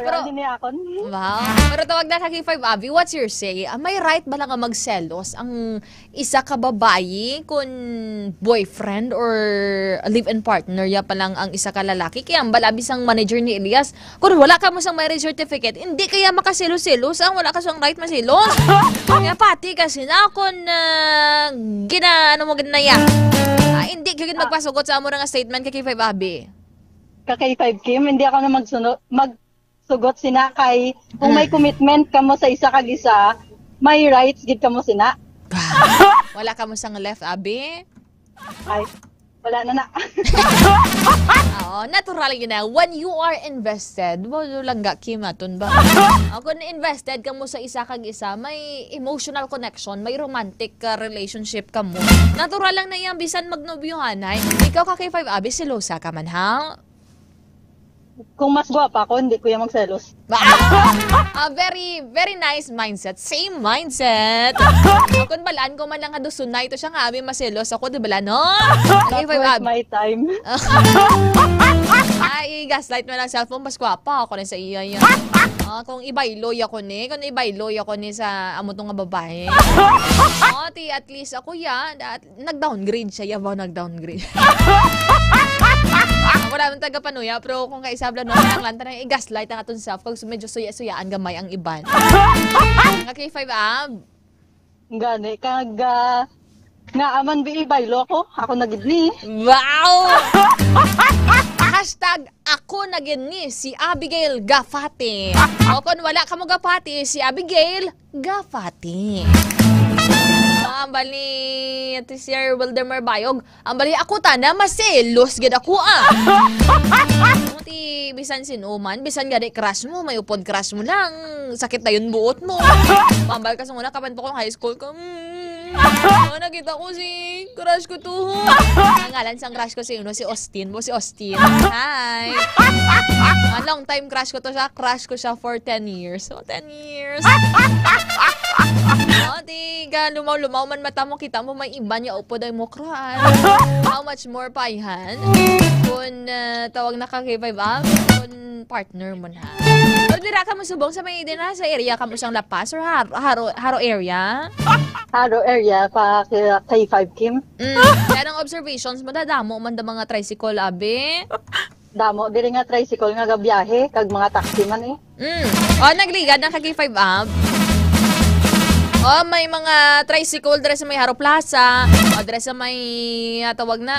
Pero Pero hindi niya akon. Wow. Pero tawag na ka K five Abi, what's your say? Ah, may right ba lang nga magselos ang isa ka babayi kun boyfriend or live-in partner ya pa lang ang isa ka lalaki? Kaya ang balabi sang manager ni Elias, kun wala ka mo sang marriage certificate, hindi kaya makasilos-silos ang wala ka sang right masilos. Kaya pati kasi na kun, ah, gina-, ano mo, ginaya. Ah, hindi Kagid Ah. magpasugot sa amo nga statement ka K five Abi. Ka K five Kim, hindi ako na magsuno-, magsugot sina kay kung may Mm. commitment kamo sa isa kag isa, may rights gid kamo sina. Wala ka mo sang left, Abi? Ay, wala na na. Oo, natural yun na. When you are invested, well, lang ga, Kim, aton ba? O, kung invested ka mo sa isa kag isa, may emotional connection, may romantic, uh, relationship ka mo. Natural lang na yan, bisan magnobyohan, ay. Ikaw ka K five Abi, selosa ka man, ha? Kung mas gwapa ako, hindi ko yan magselos. Ah, very, very nice mindset. Same mindset. Kung balaan ko man lang kadusunay, ito siya nga, abi, maselos ako, di ba, no? Not K five worth Abi. my time. Ay, gaslight mo lang cellphone, mas gwapa ako na sa iya, ya. Ah, kung ibayloy ako ni, kung ibayloy ako ni sa amo to nga babae. Oh, ti, at least ako, ya, at nag-downgrade siya, ya ba, nag-downgrade. Wala man taga panuya, pero kung kaisabla, no, ang lanta na i-gaslight ang aton self, kung medyo suya-suyaan gamay ang iban. Nga K five Ab. Gani, kag, ah, nga aman bi ibaylo ako, ako na gid ni. Wow! Hashtag ako na gid ni si Abigail Gafati. O kung wala ka mo gapati, si Abigail Gafati. Ang bali, ito si Sir Wildermer Bayog. Ang bali, ako tana, maselos gid ako, ah. Ti, bisan sin-o man, bisan gani crush mo, may upod crush mo lang, sakit na yun buot mo. Pambal ka sa una, kapan pa kong high school ka. Mm, oh, nakita ko si crush ko to. Ang ngalan sang crush ko si, ano, si Austin. Bo, si Austin. Hi. A long time crush ko to siya. Crush ko siya for ten years. So, ten years. Oh, di ka lumaw-lumaw man mata mo, kita mo may iban ya upod ay mo crush. How much more pa, ihan? Kung, ah, tawag na ka K five Ab, kung partner mo na. Pero dira ka mo subong sa may, dira sa area ka mo sang La Paz or Har-, Jaro, Jaro area? Jaro area pa K five Kim. Mm. Kaya ang observations mo, dadamo man da mga tricycle, abi? Damo, diri nga tricycle nga gabiyahe, kag mga taxi man eh. Mm. O, nagligad na ka K five Ab. O, may mga tricycle dre sa may Jaro Plaza, o dre sa may, ah, tawag na,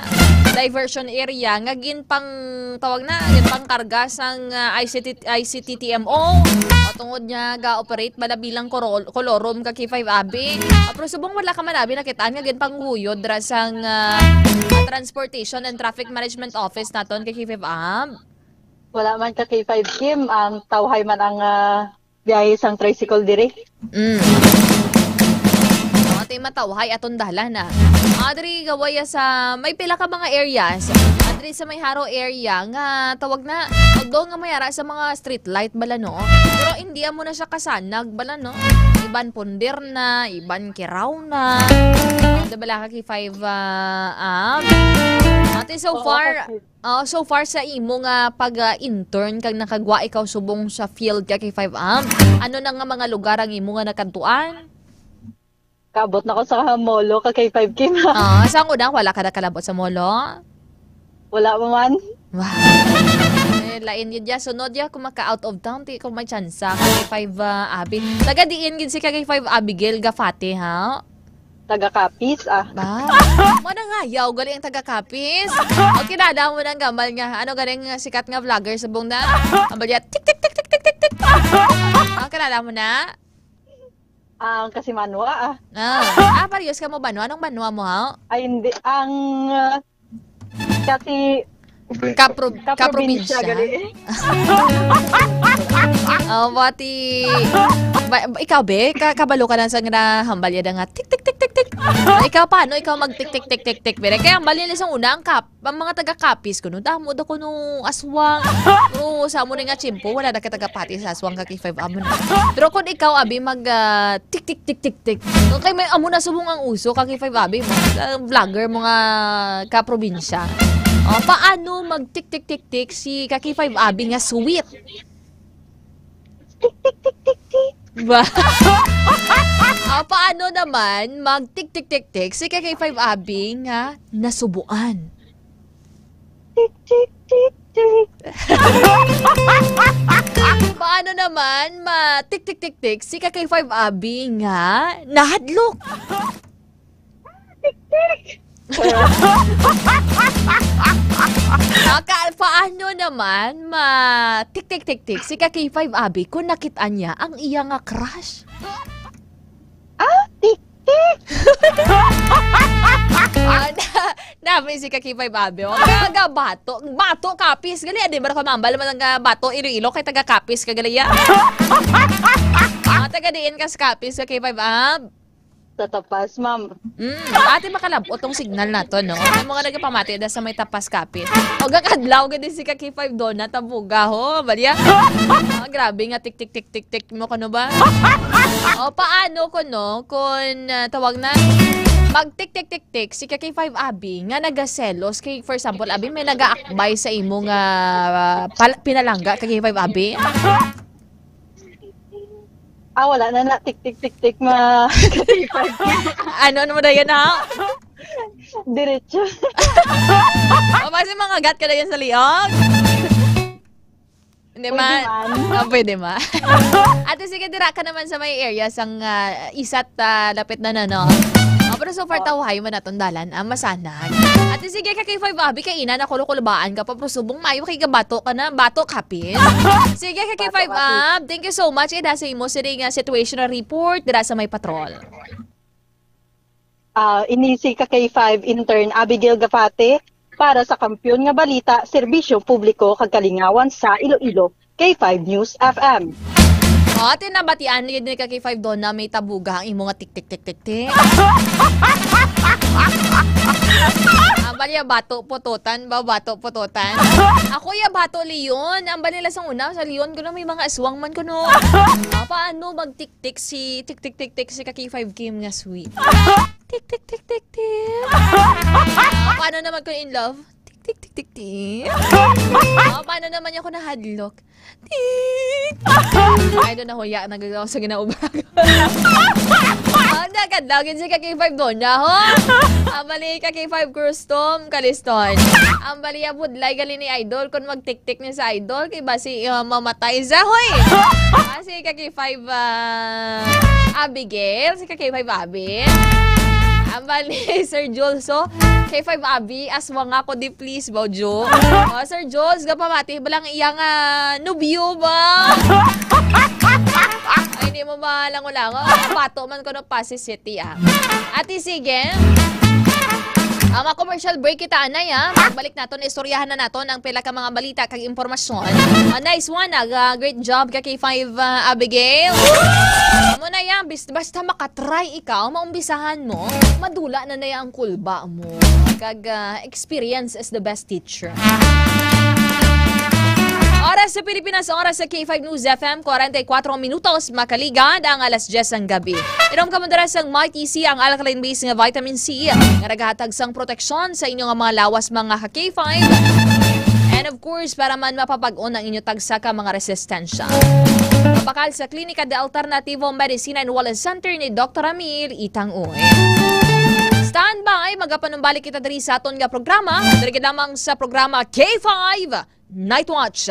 diversion area, nga ginpang, tawag na, ginpangkarga sang, ah, I C T, I C T T M O. O, tungod niya, ga-operate bala bilang korol-, kolorum ka K five Abi. Ah, pero subong wala ka man Abi, nakitaan nga ginpanghuyod dra sang, ah, Transportation and Traffic Management Office naton ka K five Ab. Wala man ka K five Kim, ang tawhay man ang, ah, biyahe sang tricycle diri. Mm. Mga ti matawhay aton dalan, ah. Ah, diri gaway sa, may pila ka mga areas. Ah, diri sa may Jaro area nga tawag na, although nga may ara sa mga street light bala, no? Pero hindi mo na siya kasanag bala, no? Iban pundir na, iban kiraw na. Di bala ka K five, ah, ah. Ate, so Oo, far, kasi Oh, so far sa imo nga pag, ah, intern kag nakagwa ikaw subong sa field ka K five Ab, ano na nga mga lugar ang imo nga nakadtuan? Kabot na ko sa molo ka K five Kim. Ah, sa una, wala ka nakalabot sa molo? Wala pa man. Wow. Eh, lain yun ya. Sunod ya, kung maka out of town, ti ko may tsansa. Ka K five, ah, Abi. Taga diin gid si ka K five Abigail Gafate, ha? Taga Capiz, ah. Ba? Mo na nga, yaw, gali ang taga Capiz. O, kilala mo na ang gamal nga, ano, galing nga sikat nga vlogger sa Bungda? Ang balya, tik, tik, tik, tik, tik, tik, tik. Ah, kilala mo na? Ah, ang kasi Manwa, ah. Ah, ah, parehas ka mo banwa? Anong banwa mo, ha? Ay, hindi. Ang, ah, kasi Kapro-, Kaprobinsya, kaprobinsya. Gali. Oh, pati, ba, ikaw, be, ka-, kabalo ka na sa nga hambal yan nga tik, tik, tik, tik, tik. Ikaw, paano ikaw mag tik, tik, tik, tik, tik, be? Kaya hambal nila sa una, ang kap-, ang mga taga Capiz kuno, damo da kuno aswang. Pero sa amo ni nga tiyempo, wala na ka taga Pati sa aswang ka K five amo na. Pero kung ikaw, abi, mag, ah, tik, tik, tik, tik, tik. Okay, may amo na subong ang uso ka K five abi mo. Sa vlogger mo nga kaprobinsya. O, paano mag tik, tik, tik, tik si ka K five abi nga sweet? Tik, tik, tik, tik, tik. Ba? O, paano naman mag tik, tik, tik, tik si ka K five abi nga nasubuan? Tik, tik, tik, tik. Paano naman ma tik, tik, tik, tik si ka K five abi nga nahadlok? Tik, tik. Ano naman, ma-tik-tik-tik-tik si ka K five Abby kung nakit-an niya ang iya nga crush? Ah, tik-tik! Ah, na-, namin si ka K five Abby, oh. Taga Bato. Bato, Capiz. Gali, di ba, nakon mambal man ang, ah, Bato, Iloilo, kay taga Capiz ka gali, ya. Ah, taga diin ka sa Capiz, ka K five Ab? Sa Tapas, ma'am. Mm, ate, makalab-ot tong signal nato, no? Ang mga nagapamati da sa may Tapas, Capiz. O, gakadlaw gid si ka K five Donna, tabuga, ho. Balya. Ah, grabe nga tik-tik-tik-tik-tik mo, kuno ba? O, paano kuno kung, ah, tawag na, mag-tik-tik-tik-tik si ka K five Abby nga nagaselos kay, for example, Abby, may nagaakbay sa imo nga, ah, pal-, pinalangga ka K five Abby? Ah, wala na na. Tik, tik, tik, tik, ma-, Ano, ano mo na yan, ha? Diretso. O, basta mangagat ka na yan sa liog. Hindi Pwede man. man. Ah, pwede ma. Ate, sige, dira ka naman sa may area sang, ah, isat, ah, lapit na na, no? Oh, pero so far, Oh. tawhay man atong dalan, ah, masanag. Ate, sige, ka K five Abby, kay ina, nakulkulbaan ka pa, pero subong mayo kay gabato ka na, bato kapin. Sige, ka Bato K five kapin. Ab, thank you so much, ida sa imo sining, ah, situational report dira sa may patrol. Ah, ini si ka K five intern Abigail Gafate para sa Kampiyon nga Balita, Serbisyo Publiko kag Kalingawan sa Iloilo, K five News F M. O, ate, nabatian yun ni ka K five Donna, may tabuga ang imo nga tik, tik, tik, tik, tik. Ang balya bato pututan ba, bato pututan? Ako ya bato leon. Ang balya sa una, sa leon ko na may mga aswang man ko, no? Ah, paano mag tik, tik, si, tik, tik, tik, tik, si ka K five Kim nga sweet. Tik, tik, tik, tik, tik. Ah, paano naman kung in love? Tik, tik, tik, tik, tik. Ah, paano naman niya ako nahadlok? Tik. Ay, doon nahuya. Nagagawa sa ginaubag. Ah, nakadlawin si ka K five doon niya, ho? Ang bali ka K five custom, kaliston. Ang bali ang budlay gali ni Idol. Kung magtik-tik ni sa Idol, kay basi, uh, mamatay siya, hoy! Ah, si ka K five, ah, Abigail, si ka K five Abi. Ang bali, Sir Jules, so, K five Abi, aswang ako di please, Bojo. Oh, Sir Jules, gapamati, balang iyang, ah, nubyo ba? Ay, hindi mo malango-lango. Bato man ko no Pasig City, ah. Ate, sige. Ah, ma-commercial break kita, anay, ah. Pagbalik naton, istoryahan na naton ang pila ka mga balita kag impormasyon. Ah, nice one, ah. Ah, great job ka K five, ah, Abigail. Amo na yan, bis-, basta makatry ikaw, maumbisahan mo, madula na na ang kulba mo. Kag, ah, experience is the best teacher. Oras sa Pilipinas, oras sa K five News F M, kwarenta y kuatro minutos, makaligad ang alas diyes sang gabi. Inom ka mo dira sang Mighty C, ang alkaline base nga vitamin C, nga nagahatag sang proteksyon sa inyo nga mga lawas, mga ka K five. And of course, para man mapabag-on ang inyo tagsa ka mga resistensya. Mapakal sa Klinika de Alternativo Medicina and Wellness Center ni Doktor Ramil Itang Uy. Standby, magapanumbalik kita diri sa aton nga programa. Diri gid lamang sa programa K five Night Watch.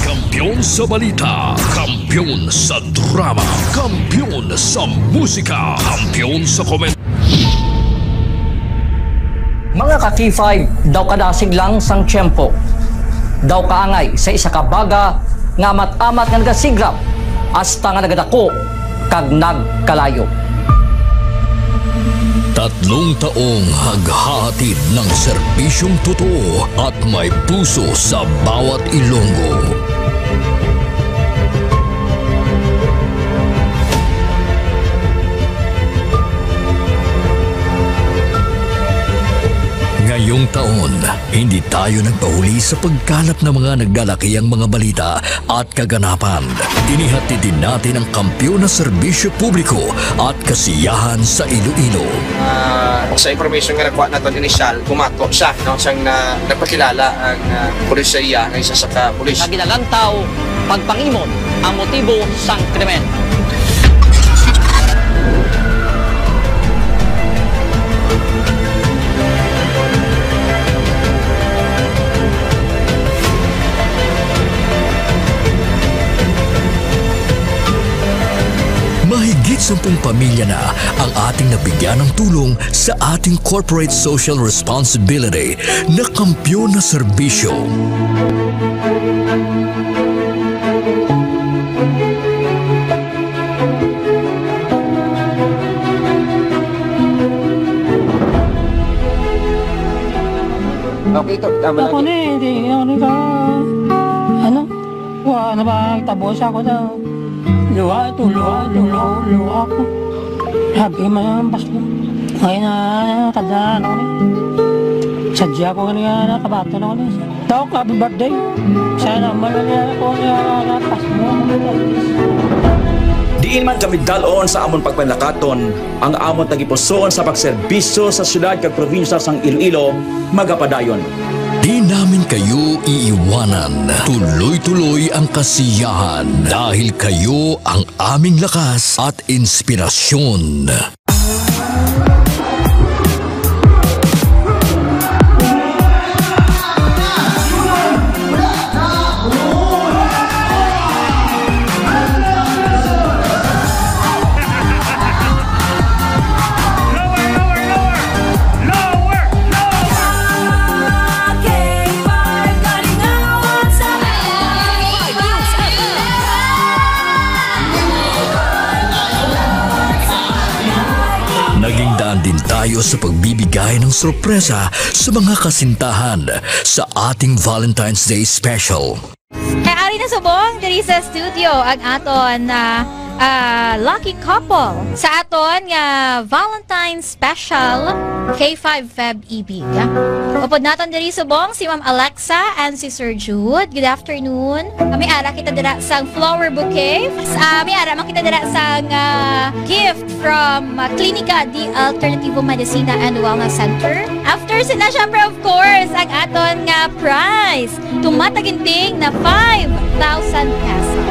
Kampiyon sa balita, kampiyon sa drama, kampiyon sa musika, kampiyon sa komen- Mga ka K five, daw kadasig lang sang tiyempo, daw kaangay sa isa ka baga nga amat-amat nga nagasigrap hasta nga nagadako kag nagkalayo. Tatlong taong naghahatid ng serbisyong totoo at may puso sa bawat Ilonggo. Ngayong taon, hindi tayo nagpahuli sa pagkalap ng mga nagdalakiang mga balita at kaganapan. Inihatid din natin ang kampiyon na serbisyo publiko at kasiyahan sa Iloilo. Ah, sa information nga nakuha naton inisyal, bumato siya, no, siyang na, nagpakilala ang, ah, pulis sa iya nga isa sa ka pulis. Nga ginalantaw, pagpangimon ang motibo sang krimen. Mahigit Sampung pamilya na ang ating nabigyan ng tulong sa ating corporate social responsibility na Kampiyon na Serbisyo. Okay, to. Tama lang. Ako ni, hindi ako ni ka, ano? Wa na ba ang tabo sa ako daw? Luha, to, luha, to, luha, luha ako. Sabi man ang Pasko. Ngayon na, kada ano ni. Sadya ko nga nakabato na ako ni. Dok, happy birthday. Sana malala ko nga Pasko. Diin man kami dalon sa amon pagpanakaton, ang amon tagipusoon sa pagserbisyo sa siyudad kag probinsya sang Iloilo magapadayon. Di namin kayo iiwanan. Tuloy-tuloy ang kasiyahan dahil kayo ang aming lakas at inspirasyon. Naging daan din tayo sa pagbibigay ng sorpresa sa mga kasintahan sa ating Valentine's Day Special. Kay ari na subong diri sa studio ang aton, ah, ah, lucky couple sa aton nga Valentine's Special K five Feb Ibig. Upod naton diri subong si Ma'am Alexa and si Sir Jude. Good afternoon. May ara kita dira sang flower bouquet. Ah, may ara man kita dira sang, ah, gift from, ah, Klinika de Alternativo Medicina and Wellness Center. After sila, syempre, of course, ang aton nga prize. Tumataginting na five thousand pesos.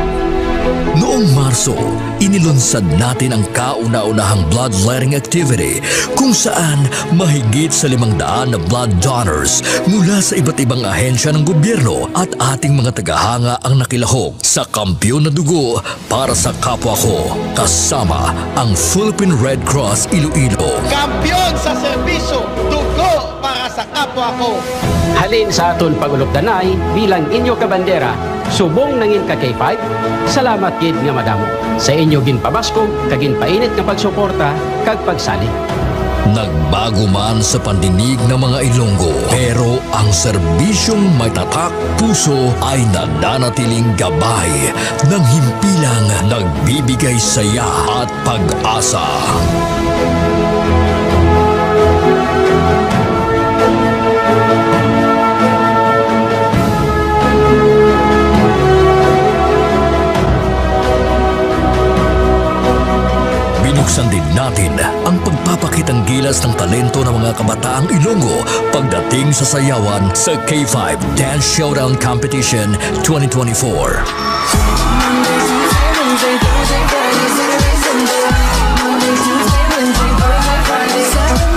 Noong Marso, inilunsad natin ang kauna-unahang bloodletting activity kung saan mahigit sa limang daan na blood donors mula sa iba't ibang ahensya ng gobyerno at ating mga tagahanga ang nakilahok sa Kampiyon na Dugo para sa Kapwa Ko, kasama ang Philippine Red Cross Iloilo. Kampiyon sa serbisyo, dugo para sa kapwa ko. Halin sa aton pag-ulupdanay bilang inyo kabandera, subong nangin ka K five, salamat gid nga madamo sa inyo ginpabaskog kag ginpainit nga pagsuporta kag pagsalig. Nagbago man sa pandinig ng mga Ilonggo, pero ang serbisyong may tatak puso ay nananatiling gabay ng himpilang nagbibigay saya at pag-asa. Binuksan din natin ang pagpapakitang gilas ng talento ng mga kabataang Ilonggo pagdating sa sayawan sa K five Dance Showdown Competition twenty twenty-four.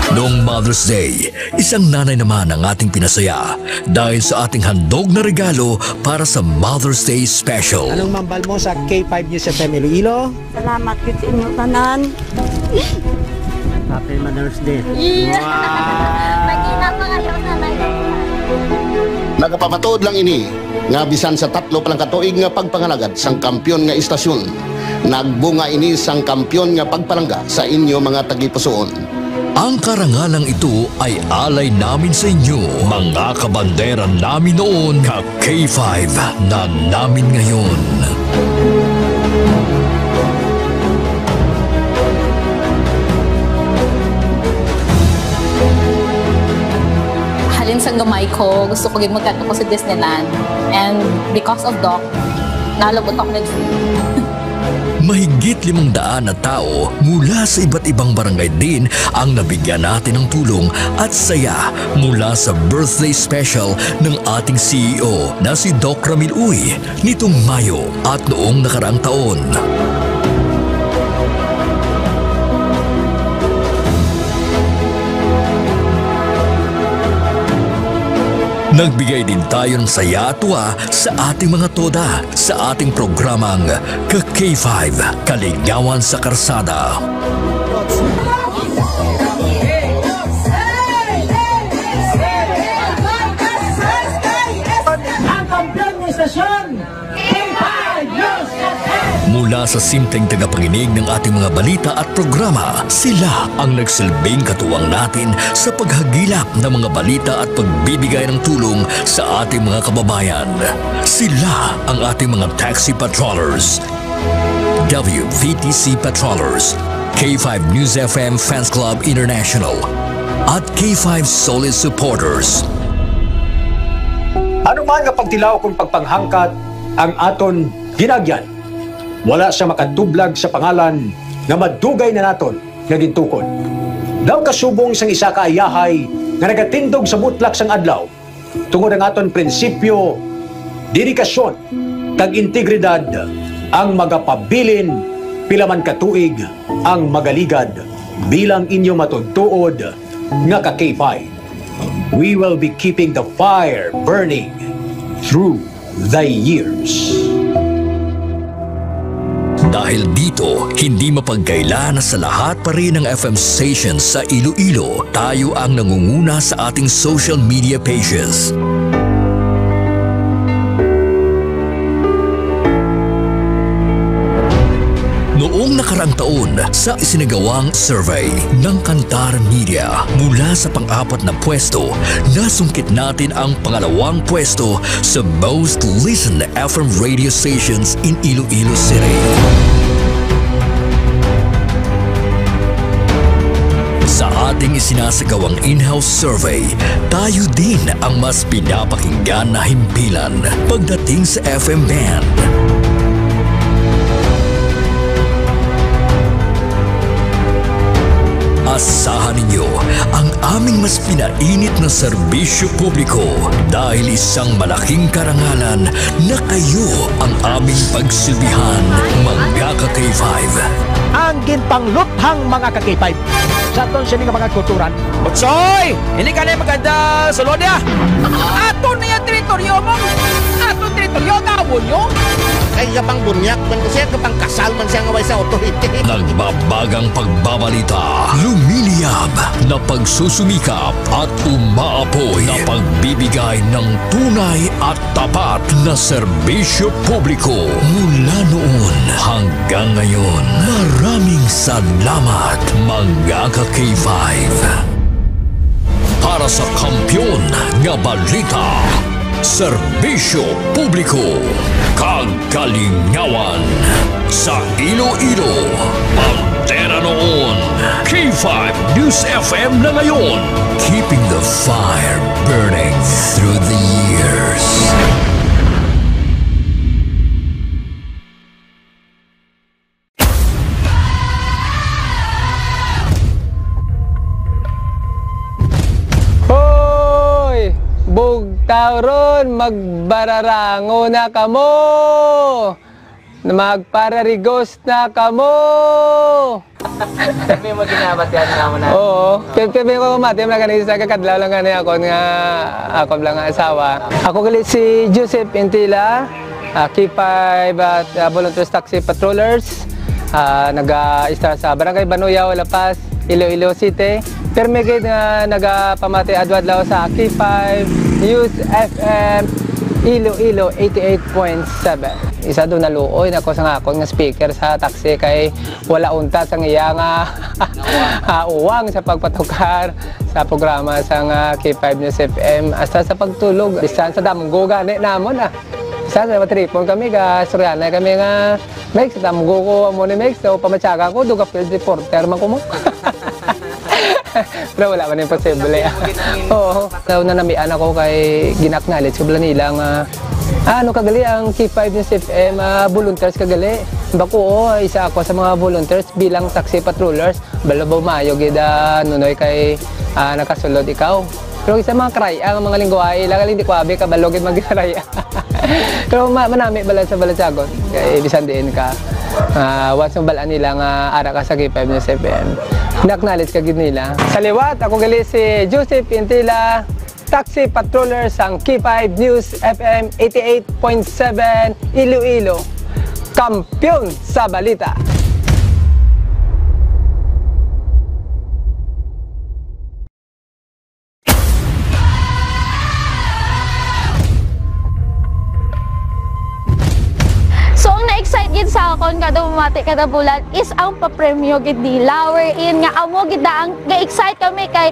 Noong Mother's Day, isang nanay naman ang ating pinasaya dahil sa ating handog na regalo para sa Mother's Day Special. Anong mambal mo sa K five News F M Iloilo? Salamat gid sa inyo tanan. Happy Mother's Day. Iya. Wow! Mag-ina pa kayo, nanay. Nagapamatuod lang ini nga bisan sa tatlo pa lang ka tuig nga pagpangalagad sang kampiyon nga istasyon, nagbunga ini sang kampiyon nga pagpalangga sa inyo mga tagipusoon. Ang karangalang ito ay alay namin sa inyo, mga kabandera namin noon, ka K five na namin ngayon. Halin sang gamay ko, gusto ko gid magkadto ko sa Disneyland. And because of Doc, nalabot ako nag-free. Mahigit limang daan na tao mula sa iba't ibang barangay din ang nabigyan natin ng tulong at saya mula sa birthday special ng ating C E O na si Doc Ramil Uy nitong Mayo at noong nakaraang taon. Nagbigay din tayo ng saya at tuwa sa ating mga toda sa ating programang Ka K five, Kalingawan sa Karsada. Ang kampiyon ng istasyon, K five News F M. Mula sa simpleng tagapakinig ng ating mga balita at programa, sila ang nagsilbing katuwang natin sa paghagilap ng mga balita at pagbibigay ng tulong sa ating mga kababayan. Sila ang ating mga taxi patrollers, W V T C patrollers, K five News F M Fans Club International, at K five Solid Supporters. Ano man nga pagtilaw kung pagpanghangkat ang aton ginagyan, wala sia makatublag sa pangalan nga madugay na naton nga gintukod. Daw kasubong sang isa ka ayahay nga nagatindog sa butlak sang adlaw, tungod ang aton prinsipyo, dedikasyon, kag integridad ang magapabilin pila man ka tuig ang magaligad bilang inyo matuod-tuod nga ka K five. We will be keeping the fire burning through the years. Dahil dito, hindi mapagkaila na sa lahat pa rin ng F M stations sa Iloilo, tayo ang nangunguna sa ating social media pages. Noong nakaraang taon, sa isinagawang survey ng Kantar Media, mula sa pang-apat na pwesto, nasungkit natin ang pangalawang pwesto sa most listened F M radio stations in Iloilo City. Sa ating isinasagawang in-house survey, tayo din ang mas pinapakinggan na himpilan pagdating sa F M band. Asahan ninyo ang aming mas pinainit na serbisyo publiko, dahil isang malaking karangalan na kayo ang aming pagsilbihan, mga ka-K five. Ang ginpangluthang, mga ka-K five. Sa aton sini nga mga kulturan. Butsoy! Hindi ka na maganda sulod niya. Aton na yung teritoryo mo. Aton teritoryo, gawon nyo. Ay, kapang bunyak man ko siya, kapang kasal man siya nga way sa authority. Nagbabagang pagbabalita, lumiliyab na pagsusumikap at umaapoy na pagbibigay ng tunay at tapat na serbisyo publiko. Mula noon hanggang ngayon, maraming salamat, mga ka-K five. Para sa kampiyon nga balita, serbisyo publiko, kag kalingawan sa Iloilo, bandera noon, K five News F M na ngayon, keeping the fire burning through the years. Hoy! Bugtaw ron, magbararango na kamo! Magpararigos na kamo! May mga ginabatian nga mo na. Oo. Pi-, pi-, pi-, ko mati, mga kanisa, kakadlaw lang gani ako nga, ako lang nga asawa. Ako gali si Joseph Intila, ah, K five at, ah, Volunteers Taxi Patrollers. Ah, naga-istar sa Barangay Banuyaw, La Paz, Iloilo City. Pirmi gid nga nagapamati adlaw-adlaw sa K five News F M Iloilo eighty-eight point seven. Isa do naluoy na ko sa akon nga speaker sa taxi kay wala untat ang iya nga, ah, uwang sa pagpatukar sa programa sa nga K five News F M, hasta sa pagtulog, bisan sa damgo gani namon, ah. Bisan sa matripon kami, ga istoryahanay kami nga, "Mex, damgo ko amo ni Mex, so pamatyagan ko, duga field reporter man ko mo." Pero wala man imposible. Oo. Daw nanamian ako kay gin-acknowledge ko bala nila nga, "Ah, ano ka gali ang K five News F M, ah, volunteers ka gali?" Bako, "Oo, isa ako sa mga volunteers bilang taxi patrollers." Balo ba maayo gid, ah, Nunoy, kay, ah, nakasulod ikaw. Pero sa mga karaya, ang mga lingwahe, ila gali hindi ko abi kabalo gid magkaraya. Pero ma-, manami bala sa balatyagon. Kay bisan diin ka, ah, once mabal-an nila nga ara ka sa K five News F M, na-acknowledge ka gid nila. Sa liwat, ako gali si Joseph Intila, taxi patroller sang K five News F M eighty-eight point seven Iloilo, kampiyon sa balita. So, ang na-excite gid sa akon kada bumati kada bulan is ang papremyo gid nila, wherein nga amo gid na ang ga-excite kami kay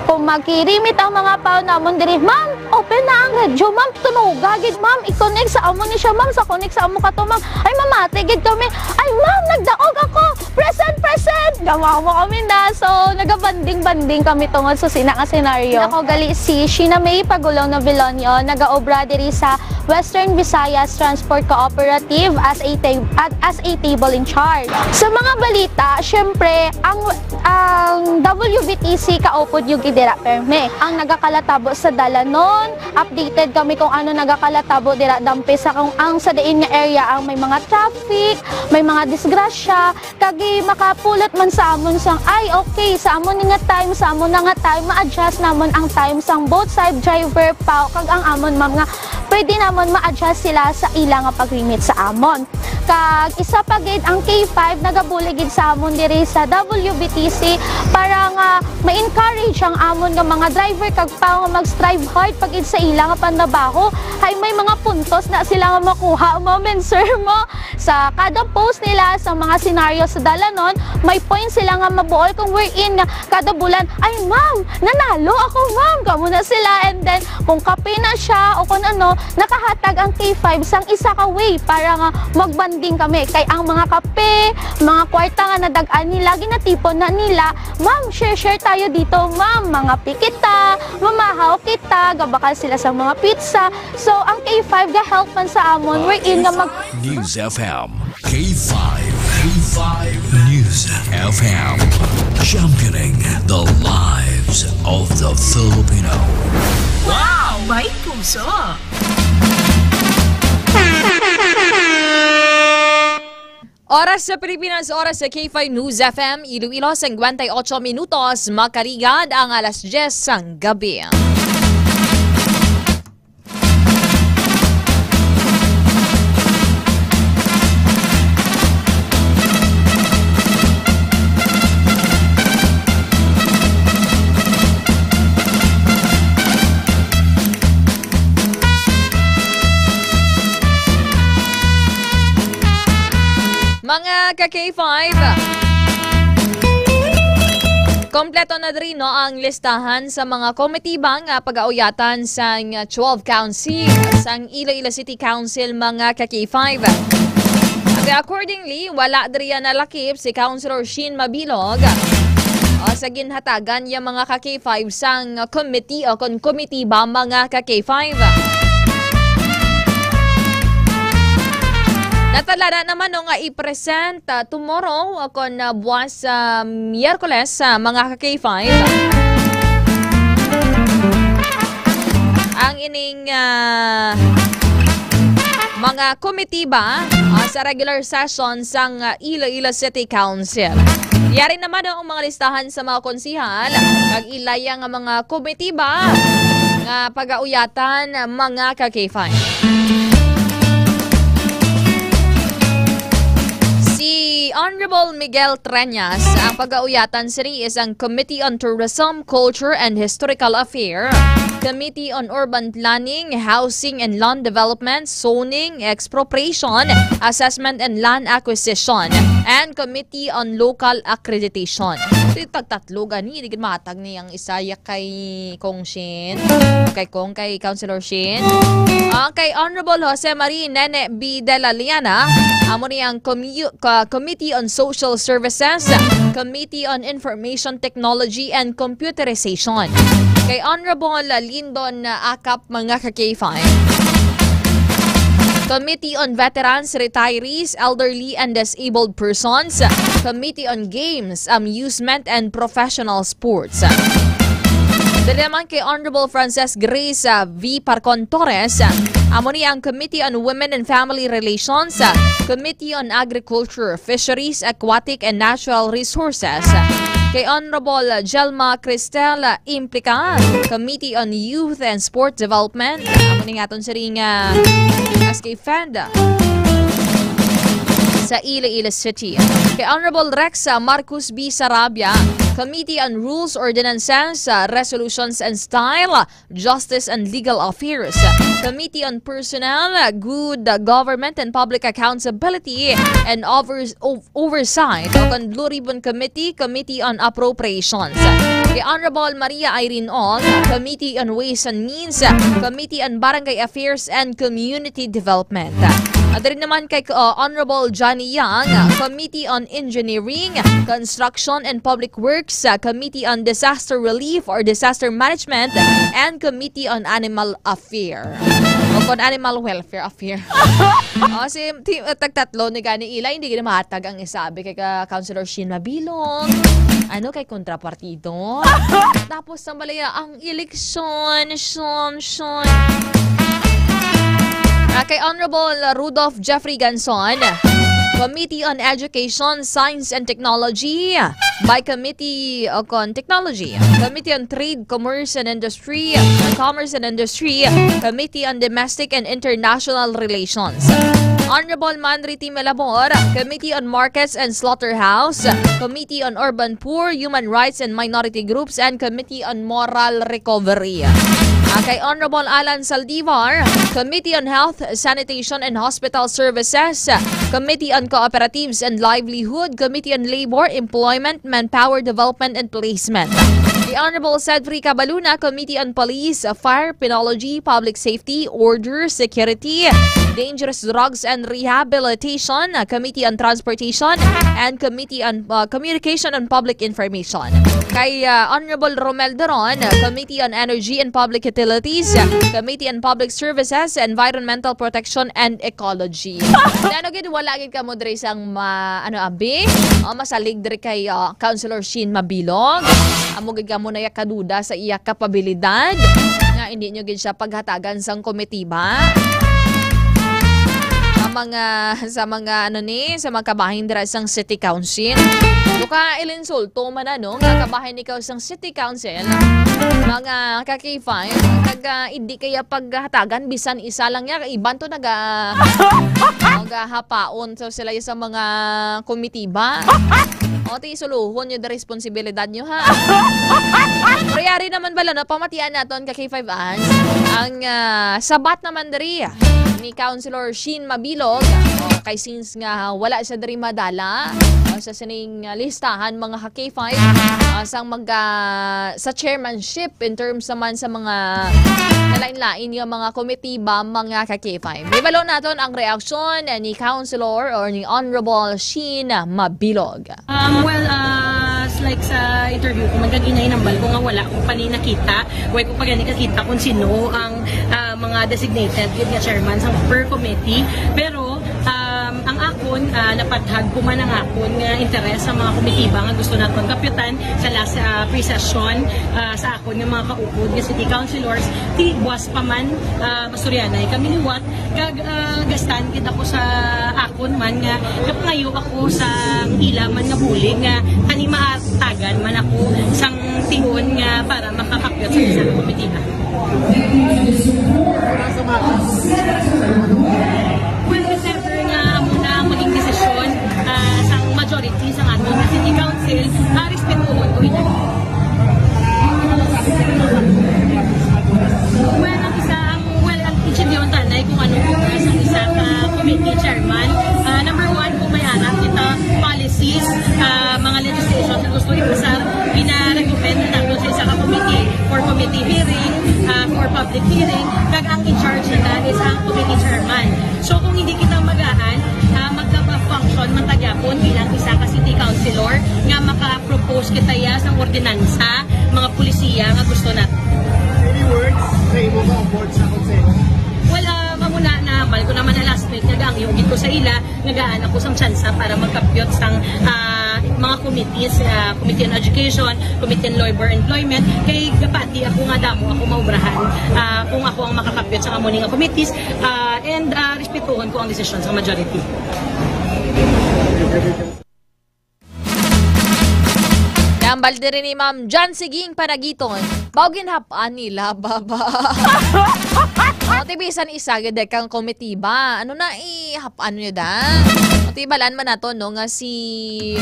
kung magkirimit ang mga pao namon diri, "Ma'am, open na ang radyo, ma'am, tunoga gid, ma'am, i-connect sa amo ni siya, ma'am, sa connect sa amo ka to, ma'am." Ay, mamati gid kami, "Ay, ma'am, nagdaog ako, present, present." Gamawa mo kami na. So, nagabanding-banding kami tungod sa sina nga senaryo. Ako gali si Sheena May Pagulong Novilonio, nagaobra diri sa Western Visayas Transport Cooperative as a ta-, at as a table in charge. Sa mga balita, syempre, ang, ang W V T C kaupod yung gidira perme. Ang nagakalatabo sa dalanon, updated kami kung ano nagakalatabo dira dampe sa kung ang sa diin nga area ang may mga traffic, may mga disgrasya, kag makapulot man sa amon sang, ay, okay, sa amon ni nga time, sa amon na nga time, ma-adjust namon ang time sang both side driver pa, kag ang amon, ma'am, nga pwede namon ma-adjust sila sa ila nga pagrimit sa amon. Kag isa pa gid, ang K five nagabulig gid sa amon diri sa W V T C para nga ma-encourage ang amon nga mga driver kag pa nga mag-strive hard pa gid sa ila nga pantrabaho. Hay may mga puntos na sila nga makuha, ma'am and sir, mo. Sa kada post nila sa mga senaryo sa dalanon, may point sila nga mabuol kung wherein nga kada bulan, "Ay, ma'am, nanalo ako, ma'am." Kamo na sila. And then, kung kape na siya o kung ano, nakahatag ang K five sang isa ka way para nga magbanding kami. Kay ang mga kape, mga kwarta nga nadag-an nila, ginatipon na nila, "Ma'am, share-share tayo dito, ma'am. Mangape kita, mamahaw kita." Gabakal sila sa mga pizza. So, ang K five ga-help man sa amon, wherein nga mag- News F M, K five, K five News F M, championing the lives of the Filipino. Wow! May puso! Oras sa Pilipinas, oras sa K five News F M Iloilo, singkwenta y ocho minutos, makaligad ang alas dyes sang gabi. Mga ka K five, kompleto na diri, no, ang listahan sa mga komitiba nga pag-auyatan sang twelve Council sang Iloilo City Council, mga ka K five. Ate, accordingly, wala diri nalakip si Councilor Sheen Mabilog, o, sa ginhatagan niya, mga ka K five, sang committee o kon komitiba, mga ka K five. Natala na naman, no, nga i-present, ah, tomorrow o kon, ah, buwas sa Miyerkules, ah, mga ka K five, ang ining, ah, mga komitiba, ah, sa regular session sang, ah, Iloilo City Council. Yari naman ang mga listahan sa mga konsihal kag ila ya nga mga komitiba nga pagauyatan, mga ka K five. Si Honorable Miguel Treñas ang pagauyatan sini is ang Committee on Tourism, Culture, and Historical Affair, Committee on Urban Planning, Housing and Land Development, Zoning, Expropriation, Assessment and Land Acquisition, and Committee on Local Accreditation. So, yung tagtatlo gani, di gid matag ni ang isa ya kay Kong Shin. Kay Kong, kay Councilor Shin. Ah, kay Honorable Jose Marie Nene B. de la Liana, amo ni ang commu-, ka-, Committee on Social Services, Committee on Information Technology and Computerization. Kay Honorable Lindon Acap, mga ka K five. Committee on Veterans, Retirees, Elderly and Disabled Persons, Committee on Games, Amusement and Professional Sports. Dali naman kay Honorable Frances Grace, ah, V. Parcon Torres, amo ni ang Committee on Women and Family Relations, Committee on Agriculture, Fisheries, Aquatic and Natural Resources, Kay Honorable Jelma Cristel Implica, Committee on Youth and Sport Development. Amo ni nga aton siring, ah, S K fund sa Iloilo City. Kay Honorable Rex, ah, Marcus B Sarabia, Committee on Rules, Ordinances, ah, Resolutions and Style, Justice and Legal Affairs, Committee on Personnel, Good Government and Public Accountability, and Overs-, Ov-, Oversight, o kon Blue Ribbon Committee, Committee on Appropriations. Kay Honorable Maria Irene Ong, Committee on Ways and Means, Committee on Barangay Affairs and Community Development. At diri naman kay, uh, Honorable Johnny Yang, Committee on Engineering, Construction and Public Works, uh, Committee on Disaster Relief or Disaster Management, and Committee on Animal Affair. O kon Animal Welfare Affair. O, si, ti-, uh, tagtatlo ni gani ila, hindi gina mahatag ang isabi kay ka Councilor Shin Mabilog. Ano kay kontrapartido? Tapos sa malaya ang eleksyon, syon, syon. Ah, kay Honorable Rudolph Jeffrey Ganson, Committee on Education, Science and Technology, by Committee, uh, on Technology, Committee on Trade, Commerce and Industry, Commerce and Industry, Committee on Domestic and International Relations. Honorable Manri T. Melabor, Committee on Markets and Slaughterhouse, Committee on Urban Poor, Human Rights and Minority Groups, and Committee on Moral Recovery. Ah, kay Honorable Alan Saldivar, Committee on Health, Sanitation and Hospital Services, Committee on Cooperatives and Livelihood, Committee on Labor, Employment, Manpower Development and Placement. The Honorable Cedric Cabaluna, Committee on Police, Fire, Penology, Public Safety, Order, Security, Dangerous Drugs and Rehabilitation, Committee on Transportation, and Committee on, uh, Communication and Public Information. Kay, uh, Honorable Romel Doron, Committee on Energy and Public Utilities, Committee on Public Services, Environmental Protection and Ecology. Ano gid, wala gid kamo diri sang ma-, ano, abi? O, masalig diri kay, uh, Councilor Sheen Mabilog. Amo gid kamo nagakaduda sa iya kapabilidad nga hindi nyo gid siya paghatagan sang komitiba. Sa mga, sa mga, ano ni, sa mga kabahin dira sang City Council. Buka ilinsulto man, ano, nga kabahin ikaw sang City Council, mga ka-K five, kag, ah, hindi kaya paghatagan bisan isa lang niya, kay iban to naga-, nagahapaon so sila sa mga komitiba. O, ti, suluhon nyo the responsibility nyo, ha? Pero yari naman bala, no? Pamatian naton ka K five Ans. Ang, ah, sabat naman diri ni Councilor Sheen Mabilog. O, kay since nga wala siya diri madala, o, sa sining, ah, listahan, mga ka K five, ah, sang mag, ah, sa chairmanship in terms naman sa mga nalain-lain nga mga komitiba, mga ka K five. Ibalo naton ang reaksyon ni Councilor or ni Honorable Sheen Mabilog. Um, well, uh, s-, like sa interview ko, magkaginay nambal ko nga wala ko pa ni nakita. Wala ko pa gani kakita kung sino ang, ah, mga designated yun nga chairman sa per committee. Pero, um, ang akon, ah, napathag ko man ang akon nga interes sa mga komitiba nga gusto naton kapyutan sa last, ah, pre-session, ah, sa akon nga mga kaupod nga city councilors. Ti buwas pa man, ah, mastoryanay kami liwat. Kag, ah, gastan kita ko sa akon man nga napangayo ako sa ila man nga bulig nga kani maatagan man ako sang tion nga para makakapyot sa isa ka komitiba. Well, if ever nga amo na ang maging desisyon, ah, sang majority sa aton nga city council, ah, respetuhon ko inyo. Well, ang isa, ang, well, ang intindiyon tanay kung ano ang oras ang isa ka committee chairman. Ah, number one, kung may anak kita policies, ah, mga legislation na gusto ipasar, gina-recommend nato sa isa ka committee for committee hearing, ah, for public hearing, kag ang in charge na is ang committee chairman. So, kung hindi kita magaan, ah, magka-function man ta gyapon bilang isa ka city councilor nga maka-propose kita ya sang ordinansa, mga polisiya nga gusto nato. Any words sa imo ka on board sa konseho? Well, ah, mamuna na, bal ko naman na last week, nag-angyo gid ko sa ila, nagaan ako sang tsansa para magkapyot sang, ah, mga committees, ah, Committee on Education, Committee on Labor Employment, kay gapati ako nga damo ako maubrahan, ah, kung ako ang makakapyot sa amo ni nga committees, ah, and, ah, respetuhon ko ang desisyon sa majority. Tambal diri ni Ma'am John Siging Panagiton. Baw ginhap-an nila, baba. O, ti bisan isa gid kang komitiba. Ano na ihap-an niyo da? O, ti balaan man nato, no, nga si,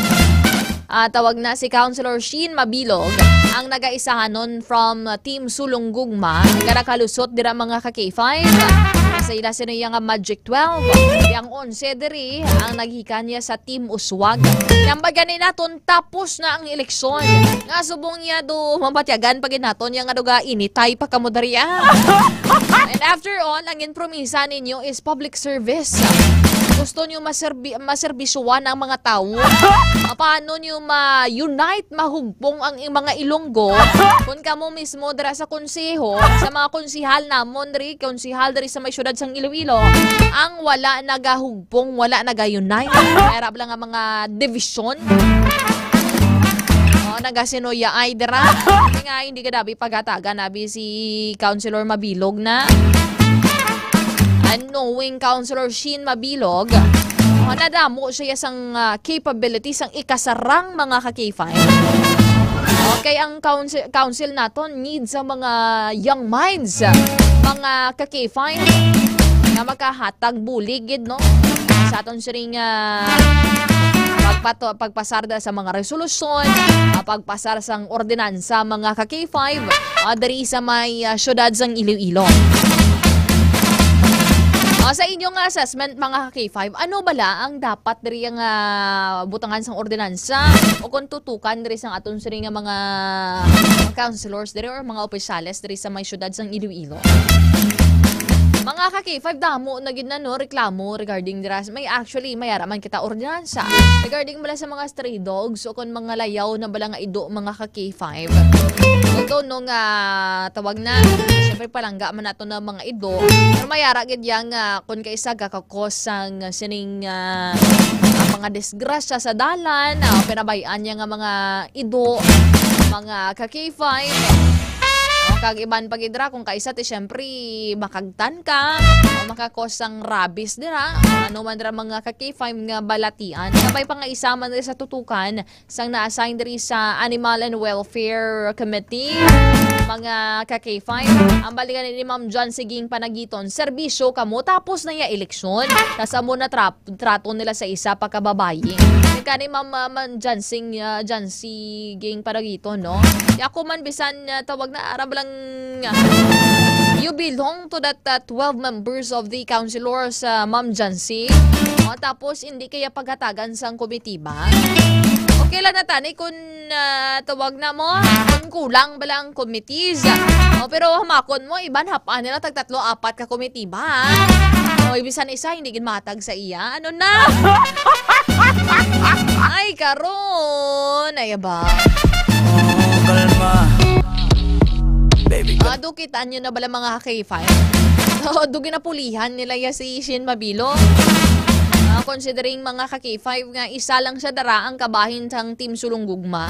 ah, tawag na si Councilor Sheen Mabilog ang nagaisahanon from, ah, Team Sulong Gugma nga nakalusot dira, mga ka K five. Sa ila sino iya nga Magic twelve. Ang onse diri ang naghikan niya sa Team Uswag. Nang bagani naton, tapos na ang eleksyon. Nga subong niya do, mabatyagan pa gid naton niya nga duga, initay pa kamo diri, ah. And after all, ang inpromisa ninyo is public service. Gusto niyo maserbi-, maserbisyuhan ang mga tawo. Paano niyo ma-unite, mahugpong ang i-, mga Ilonggo kung kamo mismo dira sa konseho, sa mga konsehal namon diri, konsehal diri sa may siyudad sang Iloilo, ang wala nagahugpong, wala nagayunay. Mayra lang ang mga division. O, nagasinuya ay dira. Kaya nga, hindi ka dabi pagatagan, abi si Councilor Mabilog na. Unknowing Councilor Sheen Mabilog, o, nadamo siya sang, ah, capability sang ikasarang, mga ka K five. Okay, ang council, council naton need sa mga young minds, mga ka K five, nga makahatag bulig gid, no? Sa aton siring, ah, pagpato-, pagpasar da sa mga resolusyon, ah, pagpasar sang ordinansa, mga ka K five, ah, diri sa may, ah, siyudad sang Iloilo. Ah, sa inyong assessment, mga ka K five, ano bala ang dapat diri nga butangan sang ordinansa o kung tutukan diri sang aton sini nga mga councilors diri or mga opisyales diri sa may siyudad sang Iloilo? Mga ka K five, damo na gid na, no, reklamo regarding dira. May, actually, may ara man kita ordinansa regarding bala sa mga stray dogs o kon mga layaw na bala nga ido, mga ka K five. Although, no, nga tawag na, syempre, palangga man nato na mga ido. Pero may ara gid yang, ah, kon kaisa gakakos sang sining, ah, ang mga disgrasya sa dalan, ah, pinabay-an niya nga mga ido, mga ka K five. O, kag iban pa gid ra, kung kaisa ti, syempre, makagtan ka, o makakos sang rabies dira, ano man dira, mga ka K five nga balatian. Kabay pa nga isa man dira sa tutukan, sang na-assign diri sa Animal and Welfare Committee, mga ka K five. Ang balikan ni Ma'am John Siging Panagiton, serbisyo kamo, tapos na ya eleksyon. Tas amo na trap-, trato nila sa isa pa ka babayi. Kani Ma'am, ah, Ma'am John Sing, ah, John Siging Panagiton, no? Di ako man bisan, ah, tawag na, ara lang, ah, you belong to that, ah, twelve members of the councilors, ah, Ma'am John Sing. O, tapos, hindi kaya paghatagan sang komitiba? Okay lang na tani kung, ah, tawag na mo, kung kulang bala ang committees. O, pero hamakon mo, iban hapa nila tag tatlo, apat ka komitiba, ha? O, bisan isa, hindi gid matag sa iya. Ano na? Ay, karon. Ay, ba? Oh, kalma. Baby, Ah, do kita nyo na bala, mga ka K five? So, do ginapulihan nila ya si Shin Mabilo. Ah, considering, mga ka K five, nga isa lang siya dara ang kabahin sang Team Sulong Gugma.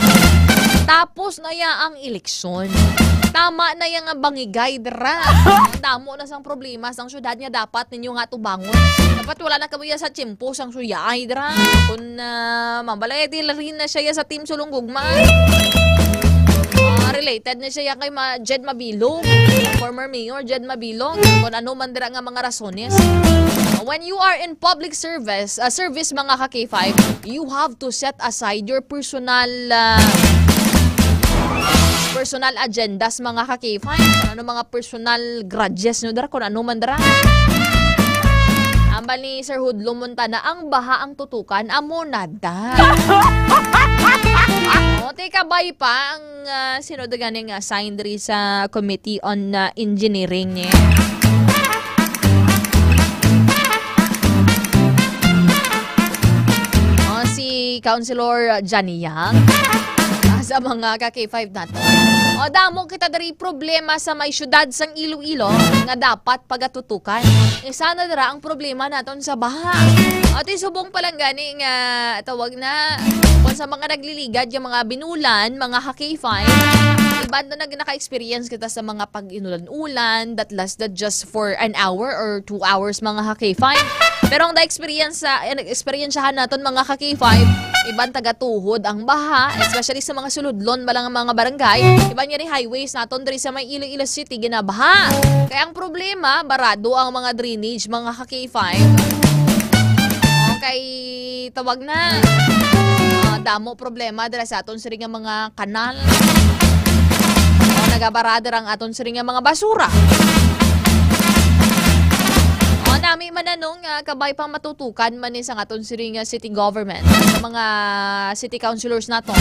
Tapos na ya ang eleksyon. Tama na ya nga bangigay dira. Ang damo na sang problema sang syudad nga dapat ninyo nga tubangon. Dapat wala na kamo ya sa tiyempo sang suyay dira. Kung, ah, mambalay, di la rin na siya ya sa Team Sulong Gugma. Ah, related na siya ya kay Ma-, Jed Mabilog, former Mayor Jed Mabilog. Kung ano man dira nga mga rasones. When you are in public service, ah, service, mga ka K five, you have to set aside your personal, ah, personal agendas, mga ka K five. Kung ano mga personal grudges nyo dira, kung ano man dira. Ambal ni Sir Hudlo Montana, ang baha ang tutukan, amo na da. O, ti kabay pa ang, ah, sino da gani nga assign diri sa Committee on, ah, Engineering, eh. O, si Councilor Johnny Yang. Ah, sa mga ka K five nato. O, damo kita diri problema sa may syudad sang Iloilo nga dapat pagatutukan. Isa na dira ang problema naton sa baha. Ati subong pa lang gani nga tawag na kung sa mga nagliligad yung mga binulan, mga ka K five, iban na nag-, naka-experience kita sa mga pag-inulan-ulan that lasted just for an hour or two hours, mga ka K five. Pero ang da-experience sa, eh, nag-eksperyensyahan naton, mga ka-K five, iban taga-tuhod ang baha, especially sa mga suludlon ba lang ang mga barangay, iban nga ni highways naton diri sa may Iloilo City ginabaha. Kaya ang problema, barado ang mga drainage, mga ka-K five. Okay, tawag na. Ah, damo problema dira sa aton siri nga mga kanal. O, nagabarada ang aton siri nga mga basura. O, nami mananong, ah, kabay pang matutukan man ni sa aton siri nga city government, sa mga city councilors nato.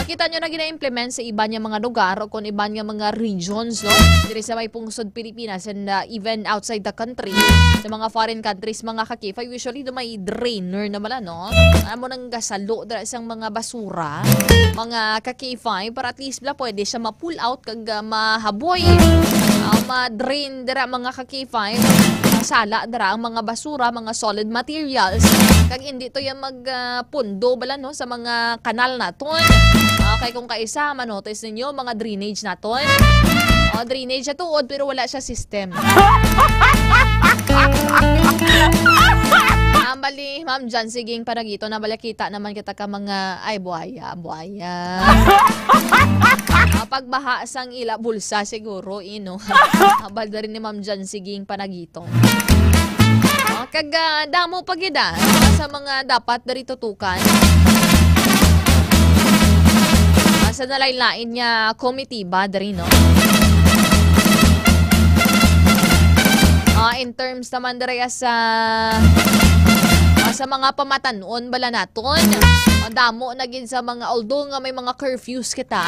Makita nyo na gina-implement sa iban nga mga lugar o kung iban nga mga regions, no? Diri sa may pungsod Pilipinas and, ah, even outside the country, sa mga foreign countries, mga ka-K five, usually do may drainer na bala, no? Amo nang gasalo dira sang mga basura, mga ka-K five, para at least bala pwede siya ma-pull out kag, ah, mahaboy. Ah, ma-drain dira, mga ka-K five. Masala dira ang mga basura, mga solid materials. Kag hindi to yung mag, ah, pundo bala, no, sa mga kanal naton. Okay, kung kaisa, manotice ninyo, mga drainage naton. O, drainage siya tuod, pero wala siya system. Ang bali, Ma'am Jan, siging panagiton na bala kita naman kita ka mga, ay, buhaya, buhaya. Ah, pagbaha sang ila bulsa siguro, ino. Abal na rin ni Ma'am Jan, siging panagiton. Ah, kag, ah, damo pa gid, ah, sa mga dapat diri tutukan. Ah, sa nalain-lain nga komitiba diri, no? Ah, in terms naman diri sa, ah, sa mga pamatan-on bala naton, ah, damo na gid sa mga, although nga may mga curfews kita.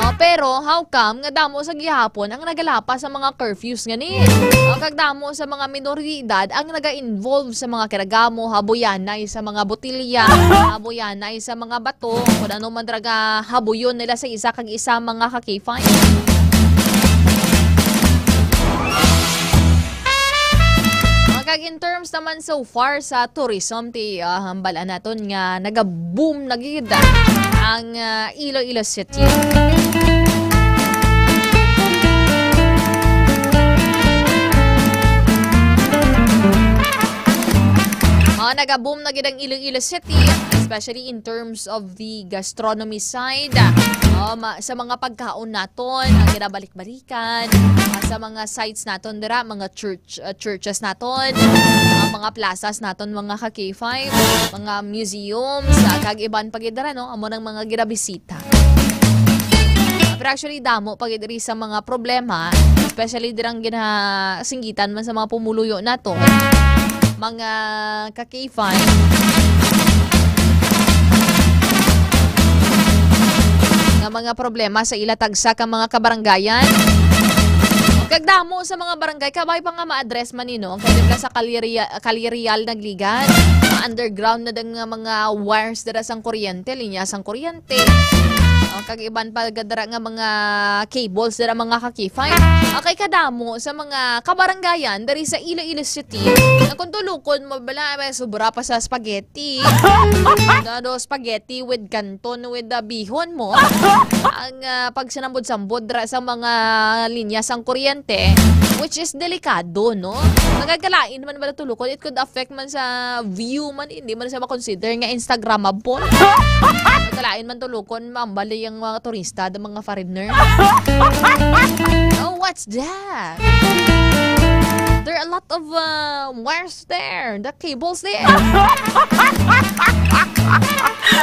Ah, pero how come nga damo sa gihapon ang nagalapas sa mga curfews nga ni? Ah, kag damo sa mga minoridad ang naga-involve sa mga kinagamo, habuyanay sa mga botilya, habuyanay sa mga bato, kung ano man talaga habuyon nila sa isa kag isa, mga ka-K five. Ah, kag in terms naman so far sa tourism, ti, ah, hambalan naton nga naga-boom na gid ang, ah, Iloilo City. Ah, naga-boom na gid ang Iloilo City, especially in terms of the gastronomy side. Ah, ma-, sa mga pagkaon naton, ang ginabalik-balikan, ah, sa mga sites naton dira, mga church, ah, churches naton, ang mga plazas naton, mga ka-K five, mga museums, ah, kag iban pa gid dira, no? Amo nang mga ginabisita. Ah, pero actually, damo pa gid diri sa mga problema, especially dirang ginasinggitan man sa mga pumuluyo nato, mga ka-K five, nga mga problema sa ila tagsa ka mga kabarangayan. Kag damo sa mga barangay, kabay pa nga ma-address man ni, no? Kay dira sa Calleria-, Callereal nagligad, underground na dang nga mga wires dira sang kuryente, linya sang kuryente. O, kag iban pa gadara nga mga cables dira, mga ka-K five. Okay, kadamo sa mga kabarangayan diri sa Iloilo City. Na kung tulukon mo bala, ay, sobra pa sa spaghetti. Ano, spaghetti with canton, with the bihon mo. Ang, ah, pagsinambod-sambod ra sa mga linya sang kuryente, which is delikado, no? Nagagalain man bala tulukon, it could affect man sa view man, hindi man siya ma-consider nga Instagrammable. Nagagalain man tulukon, mambali ang mga turista, the mga foreigner. Oh, what's that? There are a lot of, uh, wires there, the cables there.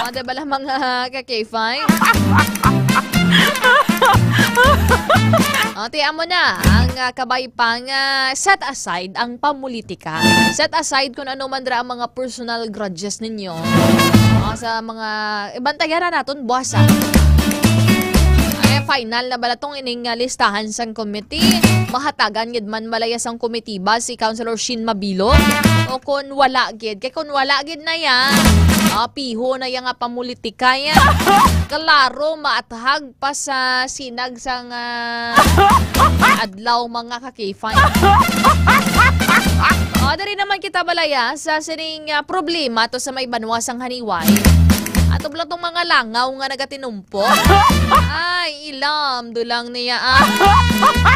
Oh, di ba lang, mga ka-K five? O, tiyan mo na ang, ah, kabay pa nga set aside ang pamulitika. Set aside kung ano man dira ang mga personal grudges ninyo. O, sa mga iban, tayaran naton buwasa. Ay, final na bala tong ining, ah, listahan sang committee. Mahatagan gid man bala ya sang komitiba si Councilor Shin Mabilo. O kung wala gid, kay kung wala gid na ya, ah, piho na ya nga pamulitika ya. Klaro, maathag pa sa sinag sang, ah, adlaw, mga ka-K five. O, diri naman kita balaya sa sining, ah, problema to sa may banwa sang Haniway. Ah, Tublo tong mga langaw nga nagatinumpo. Ay, ilam, dulang niya, ah.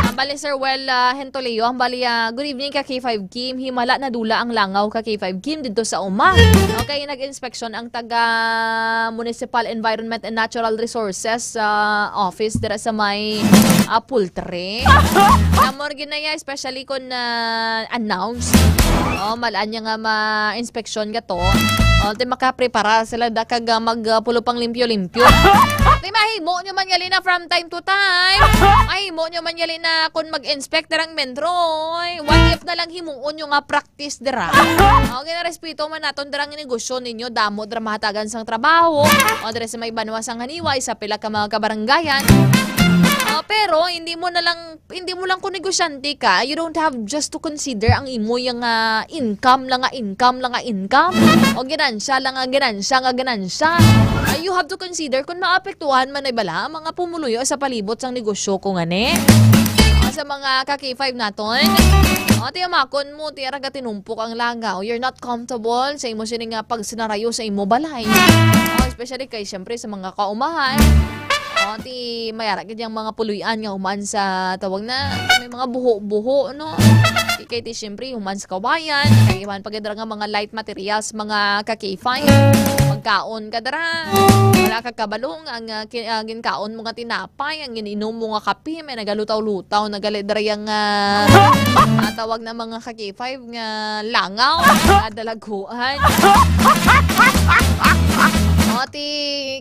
Ah, bali, Sir Well, ah, Hentoleo, ang bali, ah, good evening ka K five Kim. Himala na dula ang langaw ka K five Kim dito sa uma. Okay, nag-inspeksyon ang taga Municipal Environment and Natural Resources, ah, Office dira sa may, ah, poultry. Namor gid na iya, especially kung, ah, announce. Oh, malaan niya nga ma-inspeksyon ka to. Oh, ti makaprepara sila da kag, ah, mag, ah, pulo pang limpyo-limpyo. Ti mahimo nyo man gali na from time to time. Mahimo nyo man gali na kung mag-inspect ang Metro, oy. What if na lang himuon nyo nga practice dira? Oh, ginarespeto man naton dira ang negosyo ninyo, damo dira mahatagan sang trabaho. O dira sa may banwa sang Haniway, sa pila ka mga kabarangayan. Ah, pero hindi mo na lang, hindi mo lang kung negosyante ka, you don't have just to consider ang imo yung, ah, income lang nga income lang nga income o ginansya lang nga ginansya nga ginansya. Ah, you have to consider kung maapektuhan man ay bala ang mga pumuluyo sa palibot sang negosyo ko ngani. Ah, sa mga ka K five naton, ah, tiyamakon mo, tiyara ka tinumpok ang langaw. You're not comfortable sa imo sini nga pagsinarayo sa imo balay. Ah, especially kay, siyempre, sa mga kaumahan. Oh, ti mayara gid yang mga puluy-an nga human sa tawag na may mga buho-buho, no? Ti kay ti siyempre human sa kawayan, kay human pa gid ra nga mga light materials, mga ka K five. Pagkaon ka dara. Wala ka kabalo nga ang, ah, ki-, ah, ginkaon mo nga tinapay, ang gininom mo nga kape, may nagalutaw-lutaw, nagali dira yang, ah, ah, tawag na mga ka K five nga langaw, nga dalagkuan. O, ti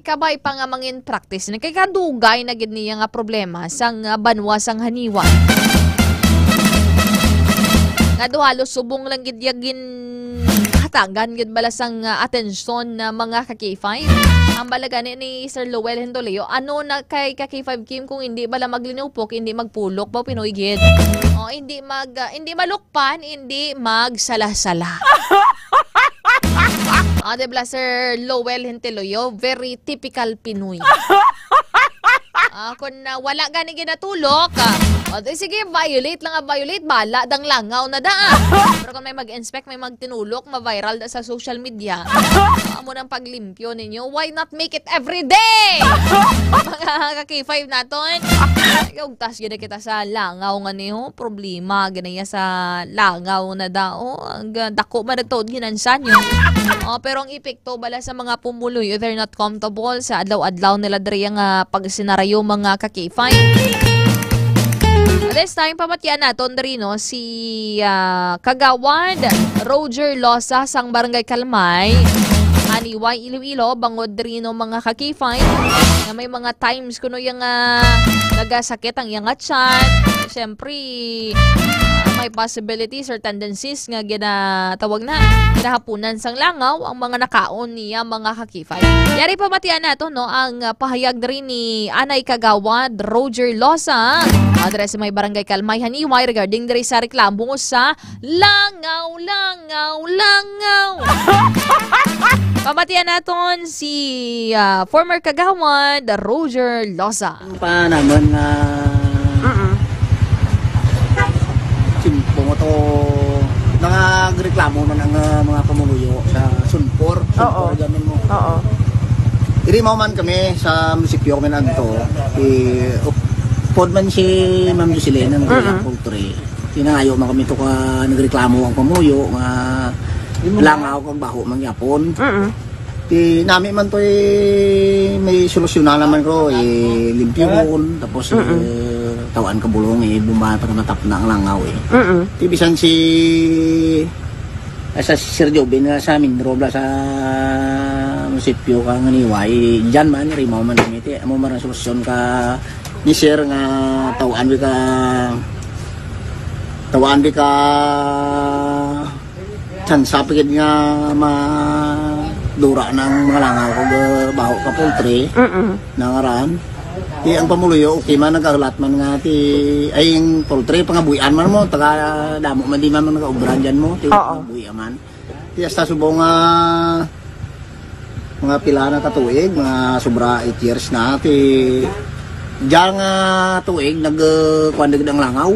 kabay pa nga mangin practice ni kay kadugay na gid niya nga problema sang, ah, banwa sang Haniway. Nga do halos subong lang gid ya ginhatagan gid bala sang, ah, atensyon na mga ka K five. Ang bala gani ni Sir Lowell Hentoleo, ano na kay ka K five Kim kung hindi bala maglinupok, hindi magpulok ba, Pinoy gid? O, hindi mag, ah, hindi malukpan, hindi magsala-sala. Ah, di ba, Sir Lowell Hentoleo? Very typical Pinoy. Ah, kung, ah, wala gani ginatulok, ah, o, di sige, violate lang, ah, violate, bala dang langaw na da. Pero kung may mag-inspect, may magtinulok, ma-viral da sa social media. Ah, amo nang paglimpyo ninyo. Why not make it every day? Mga ka K five naton. Ugtas gid kita sa langaw nga niyo. Problema gid niya sa langaw na dao. Ang, ah, dako man nagtuod ginansya nyo. Oh, pero ang epekto bala sa mga pumuluyo, they're not comfortable sa adlaw-adlaw nila diri nga pagsinarayo, mga ka K five. This time, pamatian naton diri, no, si, ah, Kagawad Roger Losa sang Barangay Kalmay, Haniway, Iloilo, bangod diri, no, mga ka K five, nga may mga times kuno yang, ah, nagasakit ang iyang tiyan. Siyempre, may possibilities or tendencies nga ginatawag na ginahapunan sang langaw ang mga nakaon niya, mga ka K five. Yari, pamatian nato, no, ang, ah, pahayag diri ni Anay Kagawad Roger Losa, address sa may Barangay Kalmay, Haniway, regarding diri sa reklamo sa langaw, langaw, langaw. Pamatian naton si, ah, former Kagawad Roger Losa. Pa naman nga Mm-mm. Simpo mo to, nangagreklamo man ang, ah, mga pamuluyo sa Sunpor. Sunpor Oo. Ganun mo. Oo. Iri mao man kami sa munisipyo kami nagto. I-, upod man si Ma'am Jocelyn ang Mm-mm. Poultry. Tinangayo man kami to ka nagreklamo ang pamuyo nga Imo na. Langaw kag baho mangyapon. Mm-mm. Ti nami man to, eh, may solusyon na naman ko, eh, limpyuhon, tapos, Mm-mm. eh, tawaan ka bulong, eh, bumba para matapna ang langaw, eh. Mm-mm. Ti bisan si, ah, sa Sir Jobin nga sa Mindro, bla, sa munisipyo ka nga Niway, dyan man, rimaw man kami, ti, amo man ang solusyon ka ni Sir nga tawaan bi ka, tawaan bi ka, Tsansa pa gid nga madura na ang mga langaw kag, uh, baho ka poultry. Mm-mm. Nangaran. Ti ang pamuluyo, okay man, nagahulat man nga ti, ay, ang poultry, pangabuhian man mo, taga damo man di man, man nagaobra dyan mo, ti Oo. Pangabuhian man. Ti hasta subong nga mga pila na ka tuig, mga sobra eight years na, ti dyan nga tuig, nag, uh, kuwan na gid ang langaw.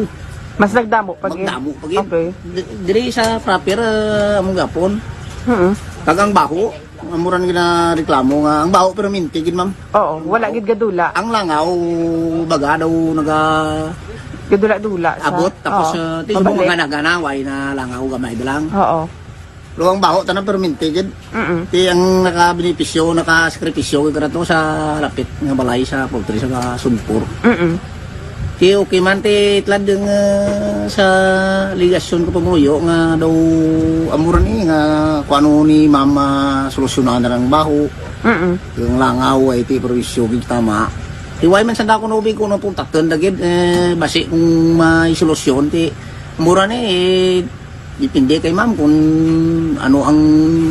Mas nagdamo pa gid? Magdamo pa gid. Okay. Di-, diri sa proper, ah, among gapon. Mm-mm. Kag ang baho, Amo ra ang ginareklamo nga ang baho perminti gid, ma'am. Oo, wala gid gadula. Ang langaw, baga daw naga Gadula-dula sa abot, tapos, Oo, uh, ti subong mabalik. Gana-gana, way na langaw, gamay lang. Oo. Pero ang baho, tanan perminti gid. Mm-mm. Ti ang nakabenepisyo, nakasakripisyo gid ra to sa lapit nga balay sa poultry sa Sunpur. Mm-mm. Ti okay man, ti tulad nga sa ligasyon ko pamuyo nga daw amo ra ni nga kung ano ni mama solusyonan na lang baho. Mm-mm. Yung langaw ay ti perwisyo gid tama. Ti way man sa dako no bi ko no pong takton dagid, eh, basi kung may solusyon ti mura ni, eh, depende kay ma'am kung ano ang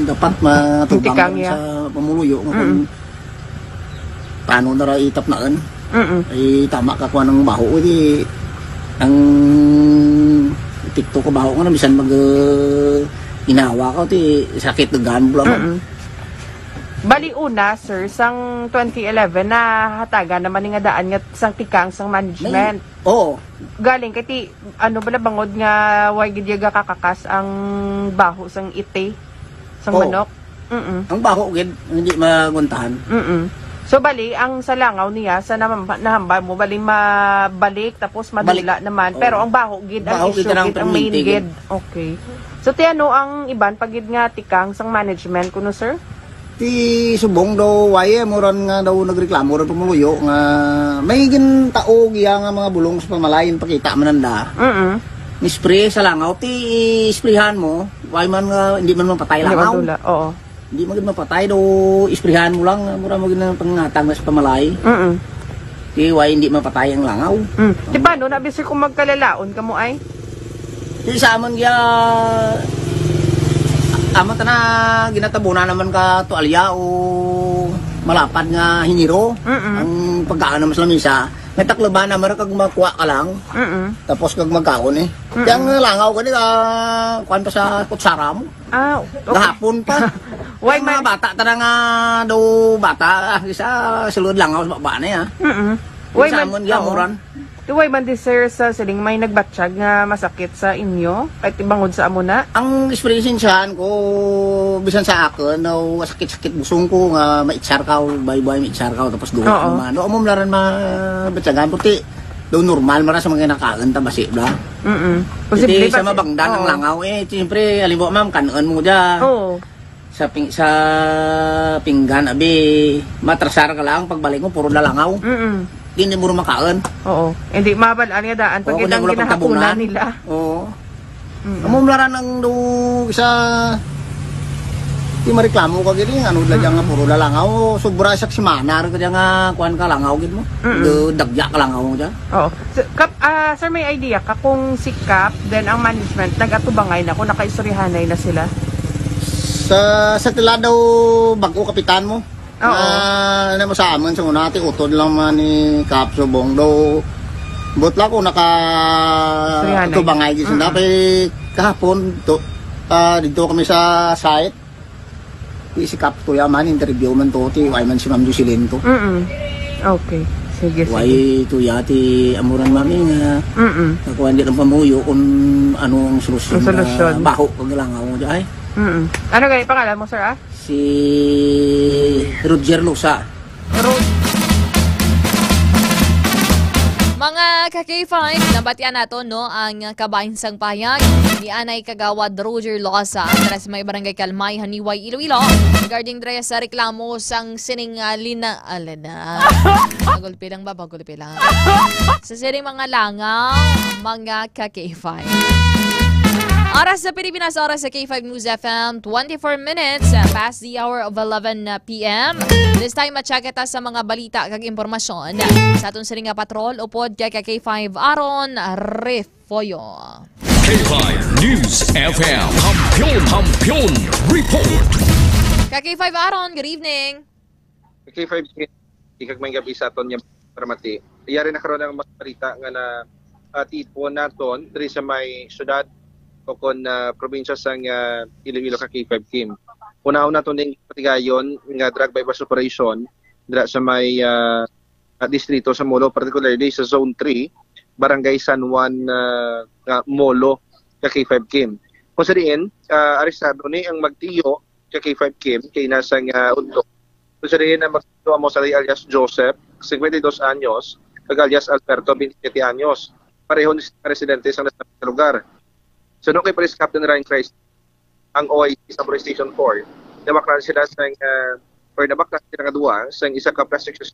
dapat matubang Tikang niya. Sa pamuluyo nga kung Mm. Paano na ra itapnaan? Mm-mm. Ay, tama ka kuha ng baho, di ang tikto ka baho nga na, bisan mag, uh, inawa ka, ti sakit na gambula mo. Mm-mm. Bali una, sir, sang twenty eleven, nahatagan naman ni nga daan nga sang tikang sang management. May, oo. Galing kay ti, ano bala, bangod nga way gid ya gakakakas ang baho sang iti, sang Oo. Manok? Mm-mm. Ang baho gid, hindi maguntahan. Mm-mm. So, bali, ang sa langaw niya, sa namam-, nahambal mo, bali, mabalik, tapos Balik. Madula naman. Oo. Pero ang baho gid, ang Baho gid issue ang gid, ang main perminti gid. Gid. Okay. So, ti ano ang iban pa gid nga tikang sang management kuno, sir? Ti subong daw, why, eh, mo ran nga daw nagreklamo ran pamuluyo nga may gintaog iya nga mga bulong sa pamalayan, pakita man nanda. Mm-mm. Ni-spray sa langaw, ti isprayhan mo, why man nga, hindi man mapatay Hindi langaw. Madula, oo. Hindi man gid mapatay, do isprihan mo lang, mura mo gid ang pangatag na sa pamalay. Mm. Di way hindi mapatay ang langaw. Mm. Di paano na, bisir kung magkalalaon ka mo ay? Di sa amon gya, amon ta na ginatabunan naman ka tualya o malapad nga hiniro. Mm-mm. Ang pagkaan naman sa lamisa, may takluban naman kag makuha ka lang. Mm-mm. Tapos kag magkaon eh. Mm-mm. Kaya ang langaw gani, ah, kuwan pa sa kutsara mo. Ah, okay. Gahapon pa. Why Yung mga man? Bata, tara nga daw bata, ah, isa sulod lang ako sa baba na, ah. Mm-mm. Why Sa man? Amon, Oo. Yamuran. Di why man di, sir, sa siling may nagbatsyag nga masakit sa inyo? Kahit ibangod sa amo na? Ang experience sa ko, bisan sa akon, no, sakit-sakit busong ko nga maitsar ka, o bay-bay maitsar ka, tapos duwa Oo. Naman. No, amo mlaran mabatyagan, puti. Daw normal mara sa mga kinakaon ta basi bla. Mm-mm. Posible Hindi ba sa si-, mabangdan ang oo. Langaw eh. Siyempre, halimbawa ma'am, kanon mo dya. Oo. Sa ping-, sa pinggan, abi, matrasar ka lang, pagbalik mo, puro na langaw. Mm-mm. Hindi mo rin makaon. Oo. Hindi mabalaan nga daan pag Oo, itang hindi mo lang ginahapunan pagtabunan. Nila. Oo. Mm. Amo mlaran ang do sa di mareklamo ka gid, ano, dila dyan nga Mm. Puro lalangaw. Sobra sa semana, rin ka dyan nga, kuwan ka, langaw gid mo. Mm. Do, dagya ka langaw mo dyan. Oo. So, Kap, ah, sir, may idea ka kung si Kap, then ang management, nag-atubangay na kung nakaistoryahanay na sila? Sa, sa tila daw, bag-o kapitan mo. Oo. Ah, ano mo sa amin, sa una, ti utod lang man ni Kap Subong. Do, but lang ko naka Istoryahanay. Tubangay, gid sila. Mm. Kay kahapon, to, ah, dito kami sa site. Di si Kap Tuya man, interview man to, ti, why man si Ma'am Jocelyn to. Mm-mm. Okay. Sige, Why sige. Tuya, ti, amuran mami nga, Mm-mm. nakuha, hindi lang pamuyo kung ano ang solusyon Ang solusyon. Na baho kag langaw mo, ay. Mm-mm. Ano gani pangalan mo, sir, ah? Si Roger Lusa. Ro- Mga ka K five, nabatian nato, no, ang kabahin sang pahayag ni anay Kagawad Roger Losa, dira sa may Barangay Kalmay, Haniway, Iloilo, regarding dre sa reklamo sang sining, ah, lina-, ah, lina-, bagulpi lang ba? Bagulpi lang. Sa sining mga langaw, mga ka K five. Oras sa Pilipinas, oras sa K five News F M, twenty-four minutes, uh, past the hour of eleven p m. This time, ma-check kita sa mga balita kag impormasyon sa aton sining nga patrol upod kay ka K five Aaron Refollo. K five News F M, Kampiyon, Kampiyon Report. Ka K five Aaron, good evening. K five, ikag may gabi sa aton nga paramati. Yari na karon ang mga balita nga na, ah, tipon naton diri sa may syudad o kon, ah, probinsya sang, ah, Iloilo ka K five Kim. Unahon naton ning patigayon nga drug buy-bust operation dira sa may, ah, ah, distrito sa Molo, particularly sa Zone three, Barangay San Juan, ah, nga Molo ka K five Kim. Kung sa diin, ah, arestado ni ang magtiyo ka K five Kim, kay nasa nga udto. Kung sa diin na magtuwa mo sa alias Joseph, singkwenta y dos anyos, kag alias Alberto, twenty-siyete anyos. Pareho ni sila residente sang nasabing lugar. Suno kay Police Captain Ryan Christ, ang O I C sa Police Station four, nabaklan sila sang, ah, or nabaklan sila nga duwa sang isa ka plastic sa,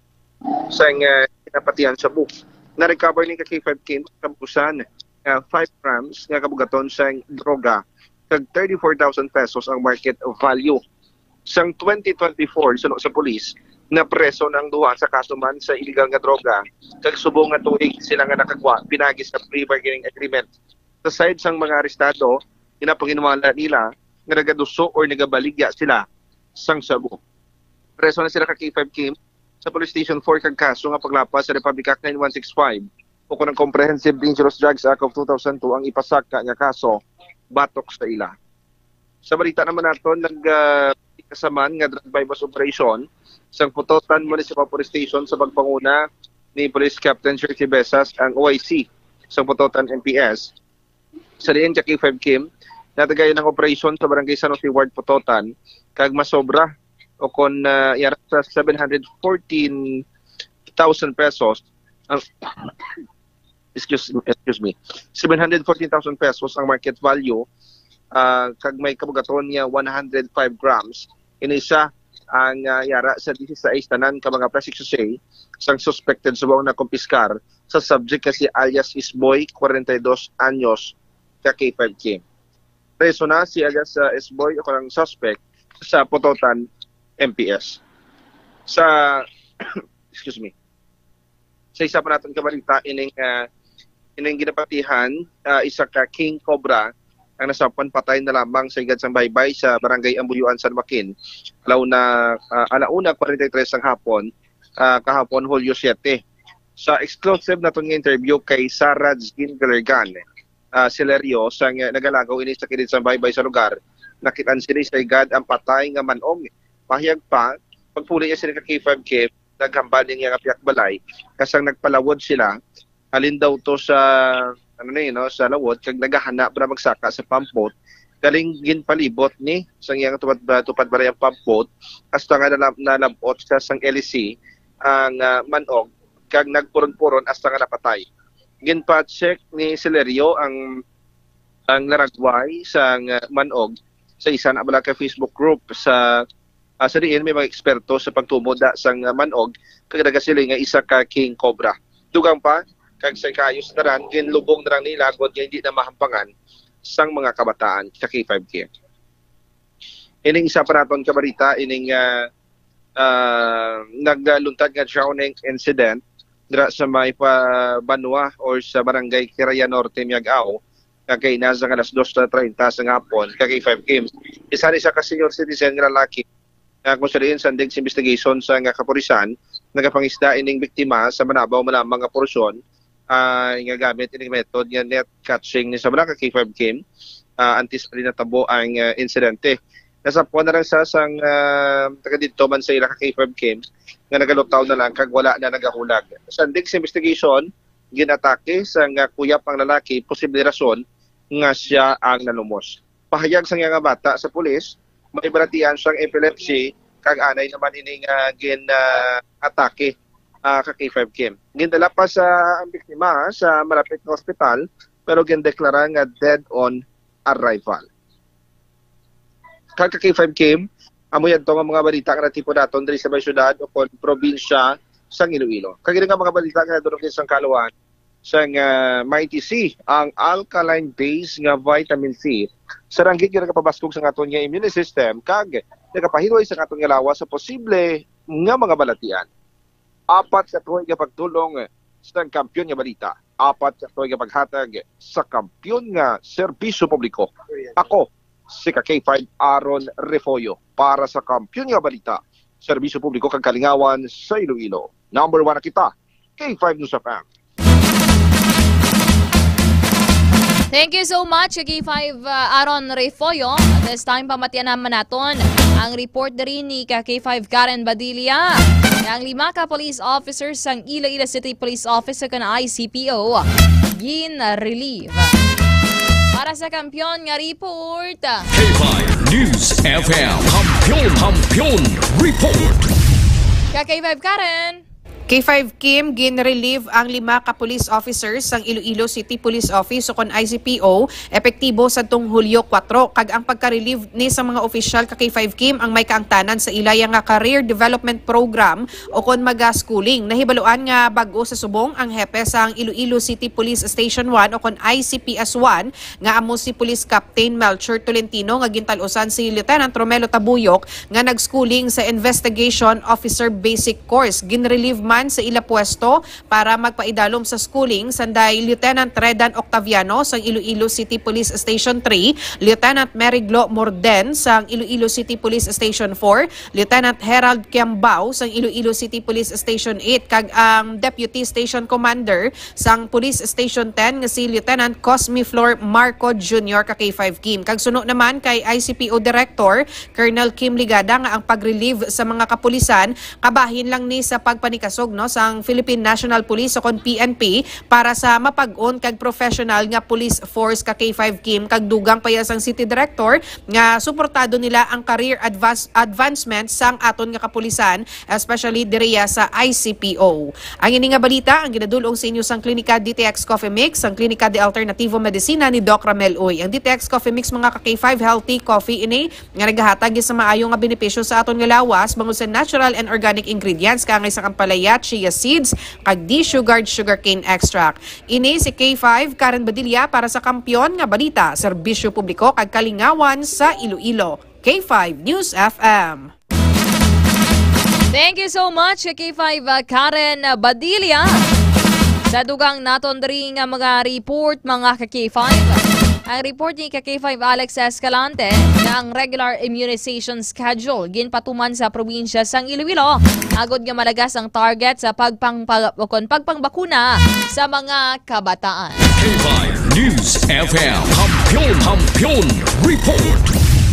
sang, ah, kinapatihan shabu. Na-recover ni ka K five Kim sa kabusan nga five grams nga kabugaton sang droga kag thirty-four thousand pesos ang market value. Sang twenty twenty-four, suno sa pulis, napreso na ang duha sa kaso man sa illegal nga droga, kag subong nga tuig sila nga nakagwa pinagi sa plea bargaining agreement. Sa side sang mga arestado, ginapanginwala nila nga nagaduso or nagabaligya sila sang shabu. Preso na sila ka K five Kim sa Police Station four kag kaso nga paglapas sa Republic Act nine one six five o kon ang Comprehensive Dangerous Drugs Act of two thousand two ang ipasaka nga kaso batok sa ila. Sa balita naman naton, nag, ah, kasaman nga drug buy-bust operation sang Pototan Municipal Police Station sa pagpanguna ni Police Captain Shirley Besas ang O I C sang Pototan M P S. Sa diin ka K five Kim, natagayan ang operasyon sa Barangay San Jose Ward, Pototan, kag masobra o kon, ah, yara sa seven hundred fourteen thousand pesos ang excuse, excuse me, seven hundred fourteen thousand pesos ang market value, ah, kag may kabugaton niya one hundred five grams. Ini siya ang, ah, yara sa dieciséis tanan ka mga plastic sachet sang suspected subong na kumpiskar sa subject nga si alias Isboy, kwarenta y dos anyos, ka K five Kim. Preso na si alias, ah, Isboy o kanang suspect sa Pototan M P S. Sa, excuse me, sa isa pa naton ka balita, ining, ah, ining ginapatihan, ah, isa ka king cobra ang nasampan patay na lamang sa higad sang baybay sa Barangay Ambuyuan, San Joaquin, alaw na, ah, ala una kwarenta y tres sang hapon, ah, kahapon, Hulyo siete. Sa exclusive naton nga interview kay Sarah Jean Galergan, ah, Celerio, sang, ah, nagalagaw ini sa kilid sang baybay sa lugar, nakit-an sini sa higad ang patay nga man-og. Pahayag pa, pagpuli niya sini ka K five Kim, naghambal ning iya nga pihak balay, kasang nagpalawod sila, halin daw to sa, ano ni, no, sa lawod, kag nagahana pa na magsaka sa pump boat. Galing ginpalibot ni sang iyang tupad, tupad balay ang pump boat, hasta nga nalab-, nalab-ot siya sang L C ang, ah, man-og, kag nagpuron-puron hasta nga napatay. Ginpa-check ni Celerio ang, ang laragway sang, ah, man-og sa isa na bala ka Facebook group sa, ah, sa diin may mga eksperto sa pagtubo da sang, ah, man-og, kag nagasiling nga isa ka king cobra. Dugang pa, kag sa ikaayo sa tanan, ginlubong na lang nila agod nga hindi na mahampangan sang mga kabataan sa K five Kim. Ining isa pa naton ka balita, ining, ah, ah, nagluntad nga drowning incident dira sa may pa Banwa or sa Barangay Kiraya Norte, Miag-ao, nga kay nasa nga alas dos na treinta sa hapon, ka K five Kim. Isa ni sa ka senior citizen nga lalaki, nga kung sa diin sandig sa investigation sa nga kapulisan, nagapangisda ining biktima sa manabaw man lamang nga porsyon, ah, nga gamit ining method nga net catching ni sa mga ka K five Kim, ah, antes pa rin natabo ang, ah, insidente. Nasapuan na lang sa sang, ah, taga didto man sa ila ka K five Kim nga nagalutaw na lang kag wala na nagahulag. Sandig sa investigation, ginatake sa nga kuyap ang lalaki, posible rason nga siya ang nalumos. Pahayag sa nga bata sa pulis, may balatian siyang epilepsy kag anay naman ini nga gin, ah, atake, ah, ka K five Kim. Gindala pa sa ang biktima sa malapit nga ospital pero gindeklara nga dead on arrival. Kag ka K five Kim, amo yadto nga mga balita nga natipon naton diri sa may syudad o kon probinsya sang Iloilo. Kag ini nga mga balita nga nadulong sa kaluan sang, ah, Mighty C, ang alkaline base nga vitamin C, sa ranggit nga nagapabaskog sa aton nga immune system kag nagapahiloy sa aton nga lawas sa posible nga mga balatian. Apat ka tuig nga pagdulong sa Kampiyon nga Balita. Apat ka tuig nga paghatag sa kampiyon nga serbisyo publiko. Ako si ka K five Aaron Refollo para sa Kampiyon nga Balita, serbisyo publiko kag kalingawan sa Iloilo. Number one na kita, K five News F M. Thank you so much, K five, uh, Aaron Refollo. This time, pamatian naman naton ang report diri ni ka K five Karen Badilla. Ang lima ka police officers sang Iloilo City Police Office kan I C P O gin-relieve. Para sa kampiyon nga report. K five News F M. Kampiyon, Kampiyon Report. Ka K five Karen. K five Kim, gin-relieve ang lima ka police officers sang Iloilo City Police Office ukon I C P O, epektibo sadtong Hulyo kuwatro, kag ang pagka-relieve ni sa mga opisyal ka K five Kim ang may kaangtanan sa ilaya nga Career Development Program ukon maga-schooling. Nahibaluan nga bag-o sa subong ang hepe sang Iloilo City Police Station one ukon I C P S one, nga amo si Police Captain Melchor Tolentino, nga gintal-usan si Lieutenant Romelo Tabuyok, nga nag-schooling sa Investigation Officer Basic Course. Ginrelieve man sa ila pwesto para magpaidalom sa schooling sanday Lieutenant Redan Octaviano sang Iloilo City Police Station three, Lieutenant Meriglo Morden sang Iloilo City Police Station four, Lieutenant Herald Kiambao sang Iloilo City Police Station eight, kag ang Deputy Station Commander sang Police Station ten nga si Lieutenant Cosme Flor Marco Junior ka K five Kim. Kag suno naman kay I C P O Director Colonel Kim Ligada nga ang pag-relieve sa mga kapulisan kabahin lang ni sa pagpanikasog, no, sang Philippine National Police ukon P N P para sa mapag-on kag professional nga police force ka K five Kim, kag dugang pa iya sang City Director nga suportado nila ang career advance-, advancement sang aton nga kapulisan, especially diriya sa I C P O. Ang ini nga balita ang ginadul-ong sa inyo sang Klinika D T X Coffee Mix, sang Klinika de Alternativo Medicina ni Doc Ramel Uy. Ang D T X Coffee Mix, mga ka K five, healthy coffee ini nga nagahatag sa maayo nga benepisyo sa aton nga lawas bangod sa natural and organic ingredients, kaangay sang ampalaya, chia seeds, kag desugared sugarcane extract. Ini si K five, Karen Badilla para sa Kampiyon nga Balita, Serbisyo Publiko kag Kalingawan sa Iloilo. K five News F M. Thank you so much, K five, uh, Karen Badilla. Sa dugang naton diri nga mga report, mga ka K five. Ang report ni ka K five Alex Escalante nga ang regular immunization schedule ginpatuman sa probinsya sang Iloilo agod nga malagas ang target sa pagpang-, pag-, ukon pagpangbakuna sa mga kabataan. K five News F M. Kampiyon, Kampiyon Report.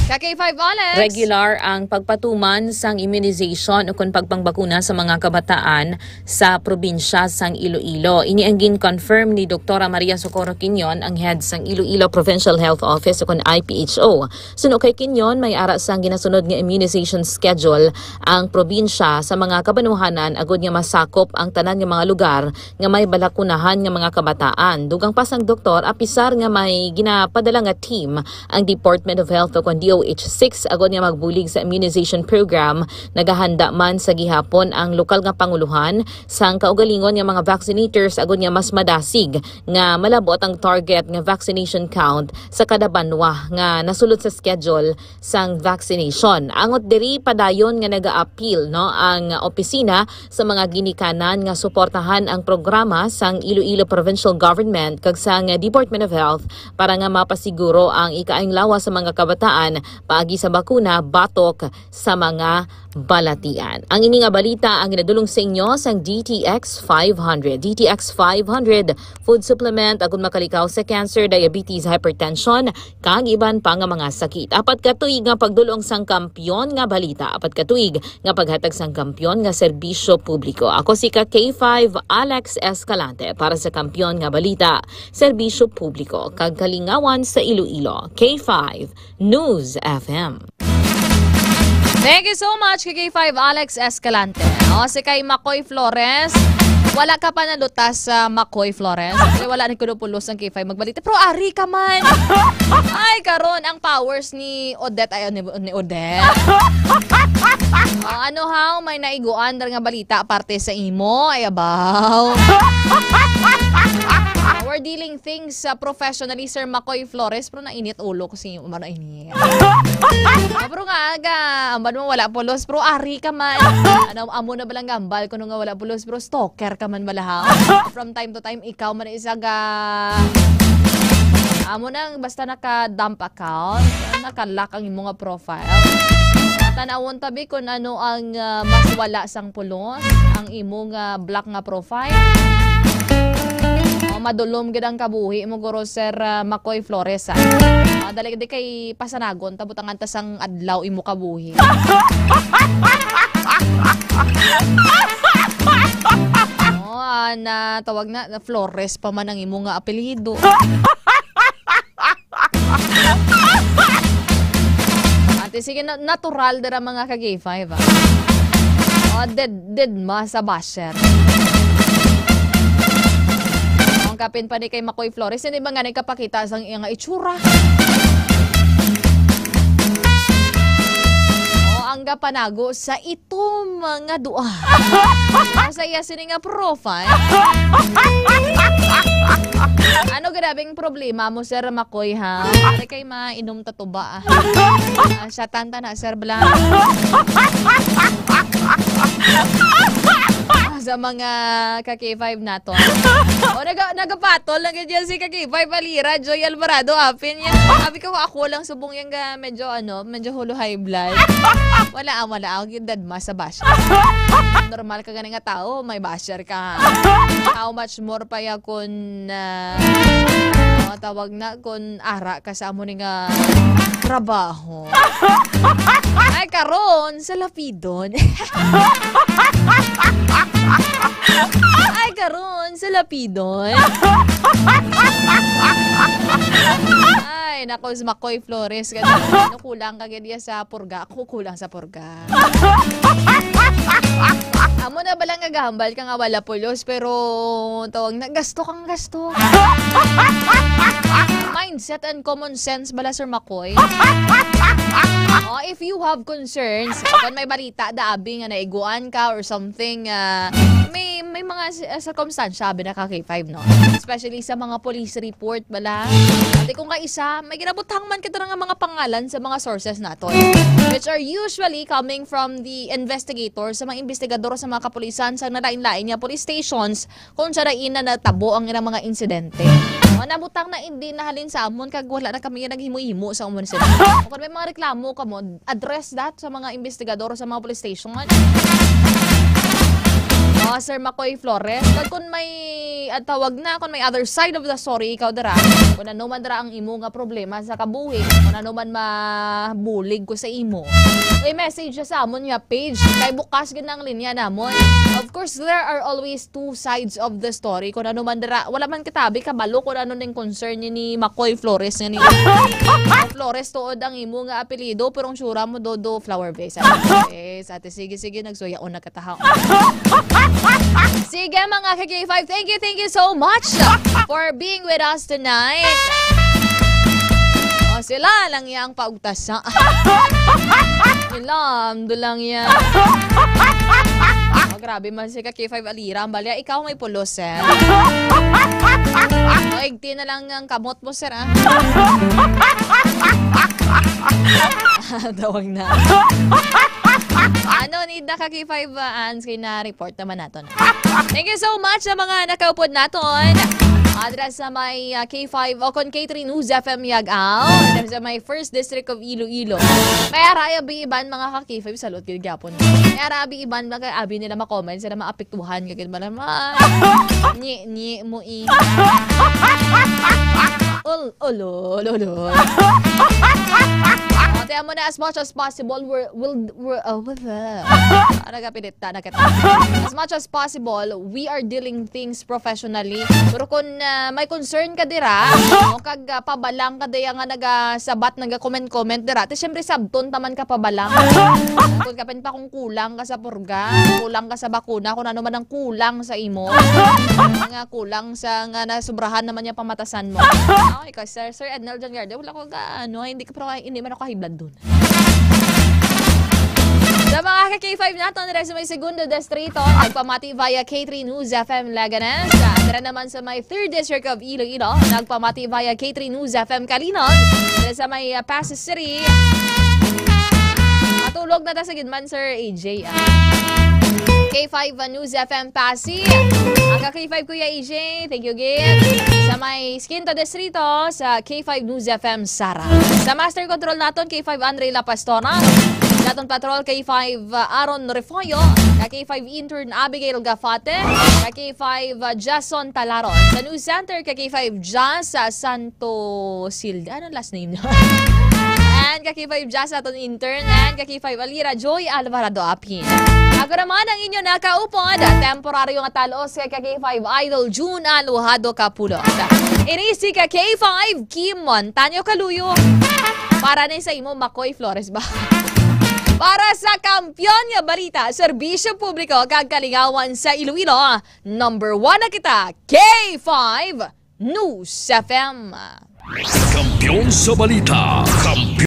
Ka K five Alex. Regular ang pagpatuman sang immunization ukon pagpangbakuna sa mga kabataan sa probinsya sang Iloilo. Ini ang gin-confirm ni Doktora Maria Socorro Quinyon, ang head sang Iloilo Provincial Health Office ukon I P H O. Suno kay Quinyon, may ara sang ginasunod nga immunization schedule ang probinsya sa mga kabanuhanan agud nga masakop ang tanan nga mga lugar nga may balakunahan nga mga kabataan. Dugang pa sang doktor, apisar nga may ginapadala nga team ang Department of Health ukon D O H six agud nga magbulig sa immunization program, nagahanda man sa gihapon ang lokal nga panguluhan sang kaugalingon nga mga vaccinators agud nga mas madasig nga malab-ot ang target nga vaccination count sa kada banwa nga nasulod sa schedule sang vaccination. Angot diri, padayon nga nagaapil, no, ang opisina sa mga ginikanan nga suportahan ang programa sang Iloilo Provincial Government kag sang Department of Health para nga mapasiguro ang ikaayong lawas sa mga kabataan paagi sa bakuna batok sa mga balatian. Ang ini nga balita ang ginadulong sa inyo sang D T X five hundred. D T X five hundred, food supplement agon makalikaw sa cancer, diabetes, hypertension, kag iban pa nga mga sakit. Apat ka tuig nga pagdulong sang kampiyon nga balita, apat ka tuig nga paghatag sang kampiyon nga serbisyo publiko. Ako si ka K five Alex Escalante para sa Kampiyon nga Balita, Serbisyo Publiko, kag Kalingawan sa Iloilo, K five News F M. Thank you so much kay K five Alex Escalante. O, si kay Makoy Flores. Wala ka pa nalutas sa Makoy Flores? Kasi wala ni kuno pulos ang K five magbalita. Pero ari ka man. Ay, karon ang powers ni Odette, ay, ni, ni Odette. O, ano haw, may naiguan dira nga balita aparte sa imo? Ay, abaw. We're dealing things, uh, professionally, Sir Makoy Flores, pero nainit ulo ko si Mano ini. Ah, pero nga, aga, ambal mo wala pulos, pero ari ka man. Ano, amo na balang gambal kuno nga wala pulos, pero stalker ka man bala, ha? From time to time, ikaw man isa ga, amo nang basta naka-dump account, naka-lock ang imo nga profile. Tanawon tabi kung ano ang, ah, mas wala sang pulos, ang imo nga black nga profile. O, madulom gid ang kabuhi mo, guro, Sir, ah, Makoy Flores, ah. Ah, dali di kay pasanagon, tabutangan ta sang adlaw imo kabuhi. O, ah, na tawag na, na Flores pa man ang imo nga apelyido. Ate, sige, na-, natural dira, mga ka-K five, ah. O, dead, dead ma sa basher. Ang kapin pa ni kay Makoy Flores, hindi ba nga nagkapakita sang iyang itsura? O, ang gapanago sa itom nga dua. Ang sa iya sini nga profile. Ano grabing problema mo, Sir Makoy, ha? Pare kay mainom ta tuba, ah. Ah, siya tanta na, Sir Blanc. Sa mga ka-K five nato. O, naga-, nagapatol lang gid yan si ka-K five Alira, Joy Alvarado, apin niya. Sabi ko, ako lang subong yung ga-, medyo, ano, medyo hulo high blood. Wala, ah, wala. Ako yung dead ma sa basher. Normal ka gani nga tao, may basher ka. How much more pa ya kun, ah, ano tawag na, kun ara ka sa amo ni nga trabaho. Ay, karon, sa lapidon. Ay, karon, sa lapidon. Ay, nako, si Makoy Flores, ganun. Ano, kulang ka gid ya sa purga. Ako kulang sa purga. Amo na bala nga gahambal ka nga wala pulos, pero tawag na, gasto kang gasto. Mindset and common sense bala, Sir Makoy. Oh, if you have concerns, kung may balita da abi nga naiguan ka or something, ah, may, may mga s-, ah, sirkumstansya abi na ka K five, no? Especially sa mga police report bala. Ate, kung kaisa, may ginabutang man kita nga mga pangalan sa mga sources naton, which are usually coming from the investigator, sa mga investigador sa mga kapulisan sa nalain-lain nga police stations kung sa diin na natabo ang ilang mga insidente. O, nabutang na hindi nahalin sa amon kag wala na kami naghimo-himo sa amon sila. O kung may mga reklamo kamo, address that sa mga investigador sa mga police station. O, Sir Makoy Flores, kag kung may, ah, tawag na, kung may other side of the story, ikaw dira, kung ano man dira ang imo nga problema sa kabuhi, kung ano man mabulig ko sa imo, i-message siya sa amon nga page. Kay bukas gid ang linya namon. Of course, there are always two sides of the story. Kung ano man dira, wala man kita abi kabalo kung ano ning concern ni, ni Makoy Flores nga ni Flores tuod ang imo nga apelyido, pero ang sura mo, Dodo Flower Vase. Yes, ate, sige, sige, nagsuyaon na katahaw. Sige, mga ka-K five, thank you, thank you so much for being with us tonight. O, sila lang yang paugtasa. Ilamdo lang yan. O, grabe man si ka K five Alira. Ang balya, ikaw may pulos, eh. O, igti na lang ang kamot mo, sir, ah. Tawag na. Ano, need na ka K five, ah, Ans, kay na-report naman nato na. Thank you so much sa mga nakaupod naton. Address sa may, ah, K five o kon K three News F M Yag-aw. Address sa may First District of Iloilo. May ara abi iban mga ka K five, salot gid gyapon. May ara abi iban mga abi nila ma-comment sila maapektuhan kagid malaman. Nyi, nyi mo i. Ol, olo, lolo. Ate, amo na, as much as possible, we're, we'll, we're, uh, we're, uh, ano ka, pinita na kita. As much as possible, we are dealing things professionally. Pero kung, ah, may concern ka dira, no, kag, ah, pabalang ka dira nga nagasabat, naga-comment-comment dira, ti syempre sabton taman ka pabalang. Kung kapin pa kung kulang ka sa purga, kulang ka sa bakuna, kung ano man ang kulang sa imo, nga kulang sa nga nasobrahan naman yung pamatasan mo. Ay, ka Sir, Sir Ednel John Garde, wala ko ga, ano, hindi ka, pero hindi man ako high blood dun. Sa mga ka K five naton, diri sa may Segundo Distrito, nagpamati via K three News F M Leganes. Dira naman sa may Third District of Iloilo, nagpamati via K three News F M Calinog. Diri sa may, uh, Passi City. Matulog na ta sa gidman, Sir A J, ah. K five News F M Passi. Ang ka K five, Kuya A J, thank you, gid. Sa may Quinto Distrito, sa K five News F M Sara. Sa Master Control naton, K five Andre La Pastora. Naton Patrol, K five, uh, Aaron Refollo. Ka K five Intern Abigail Gafate. Ka K five, uh, Jason Talaron. Sa News Center, ka K five Jazz, uh, Santo Silda. Anong last name niya? And ka K five Jazz, aton intern. And ka K five Alira Joy Alvarado Apin. Ako naman ang inyo nakaupod, temporaryo nga talos kay ka K five Idol June Alojado Capulot. Ini si ka K five, Kim Montaño Kaluyo. Para ni sa imo, Makoy Flores ba? Para sa Kampiyon nga Balita, Serbisyo Publiko kag Kalingawan sa Iloilo, number one na kita, K five News F M. Kampiyon sa Balita. Kampiyon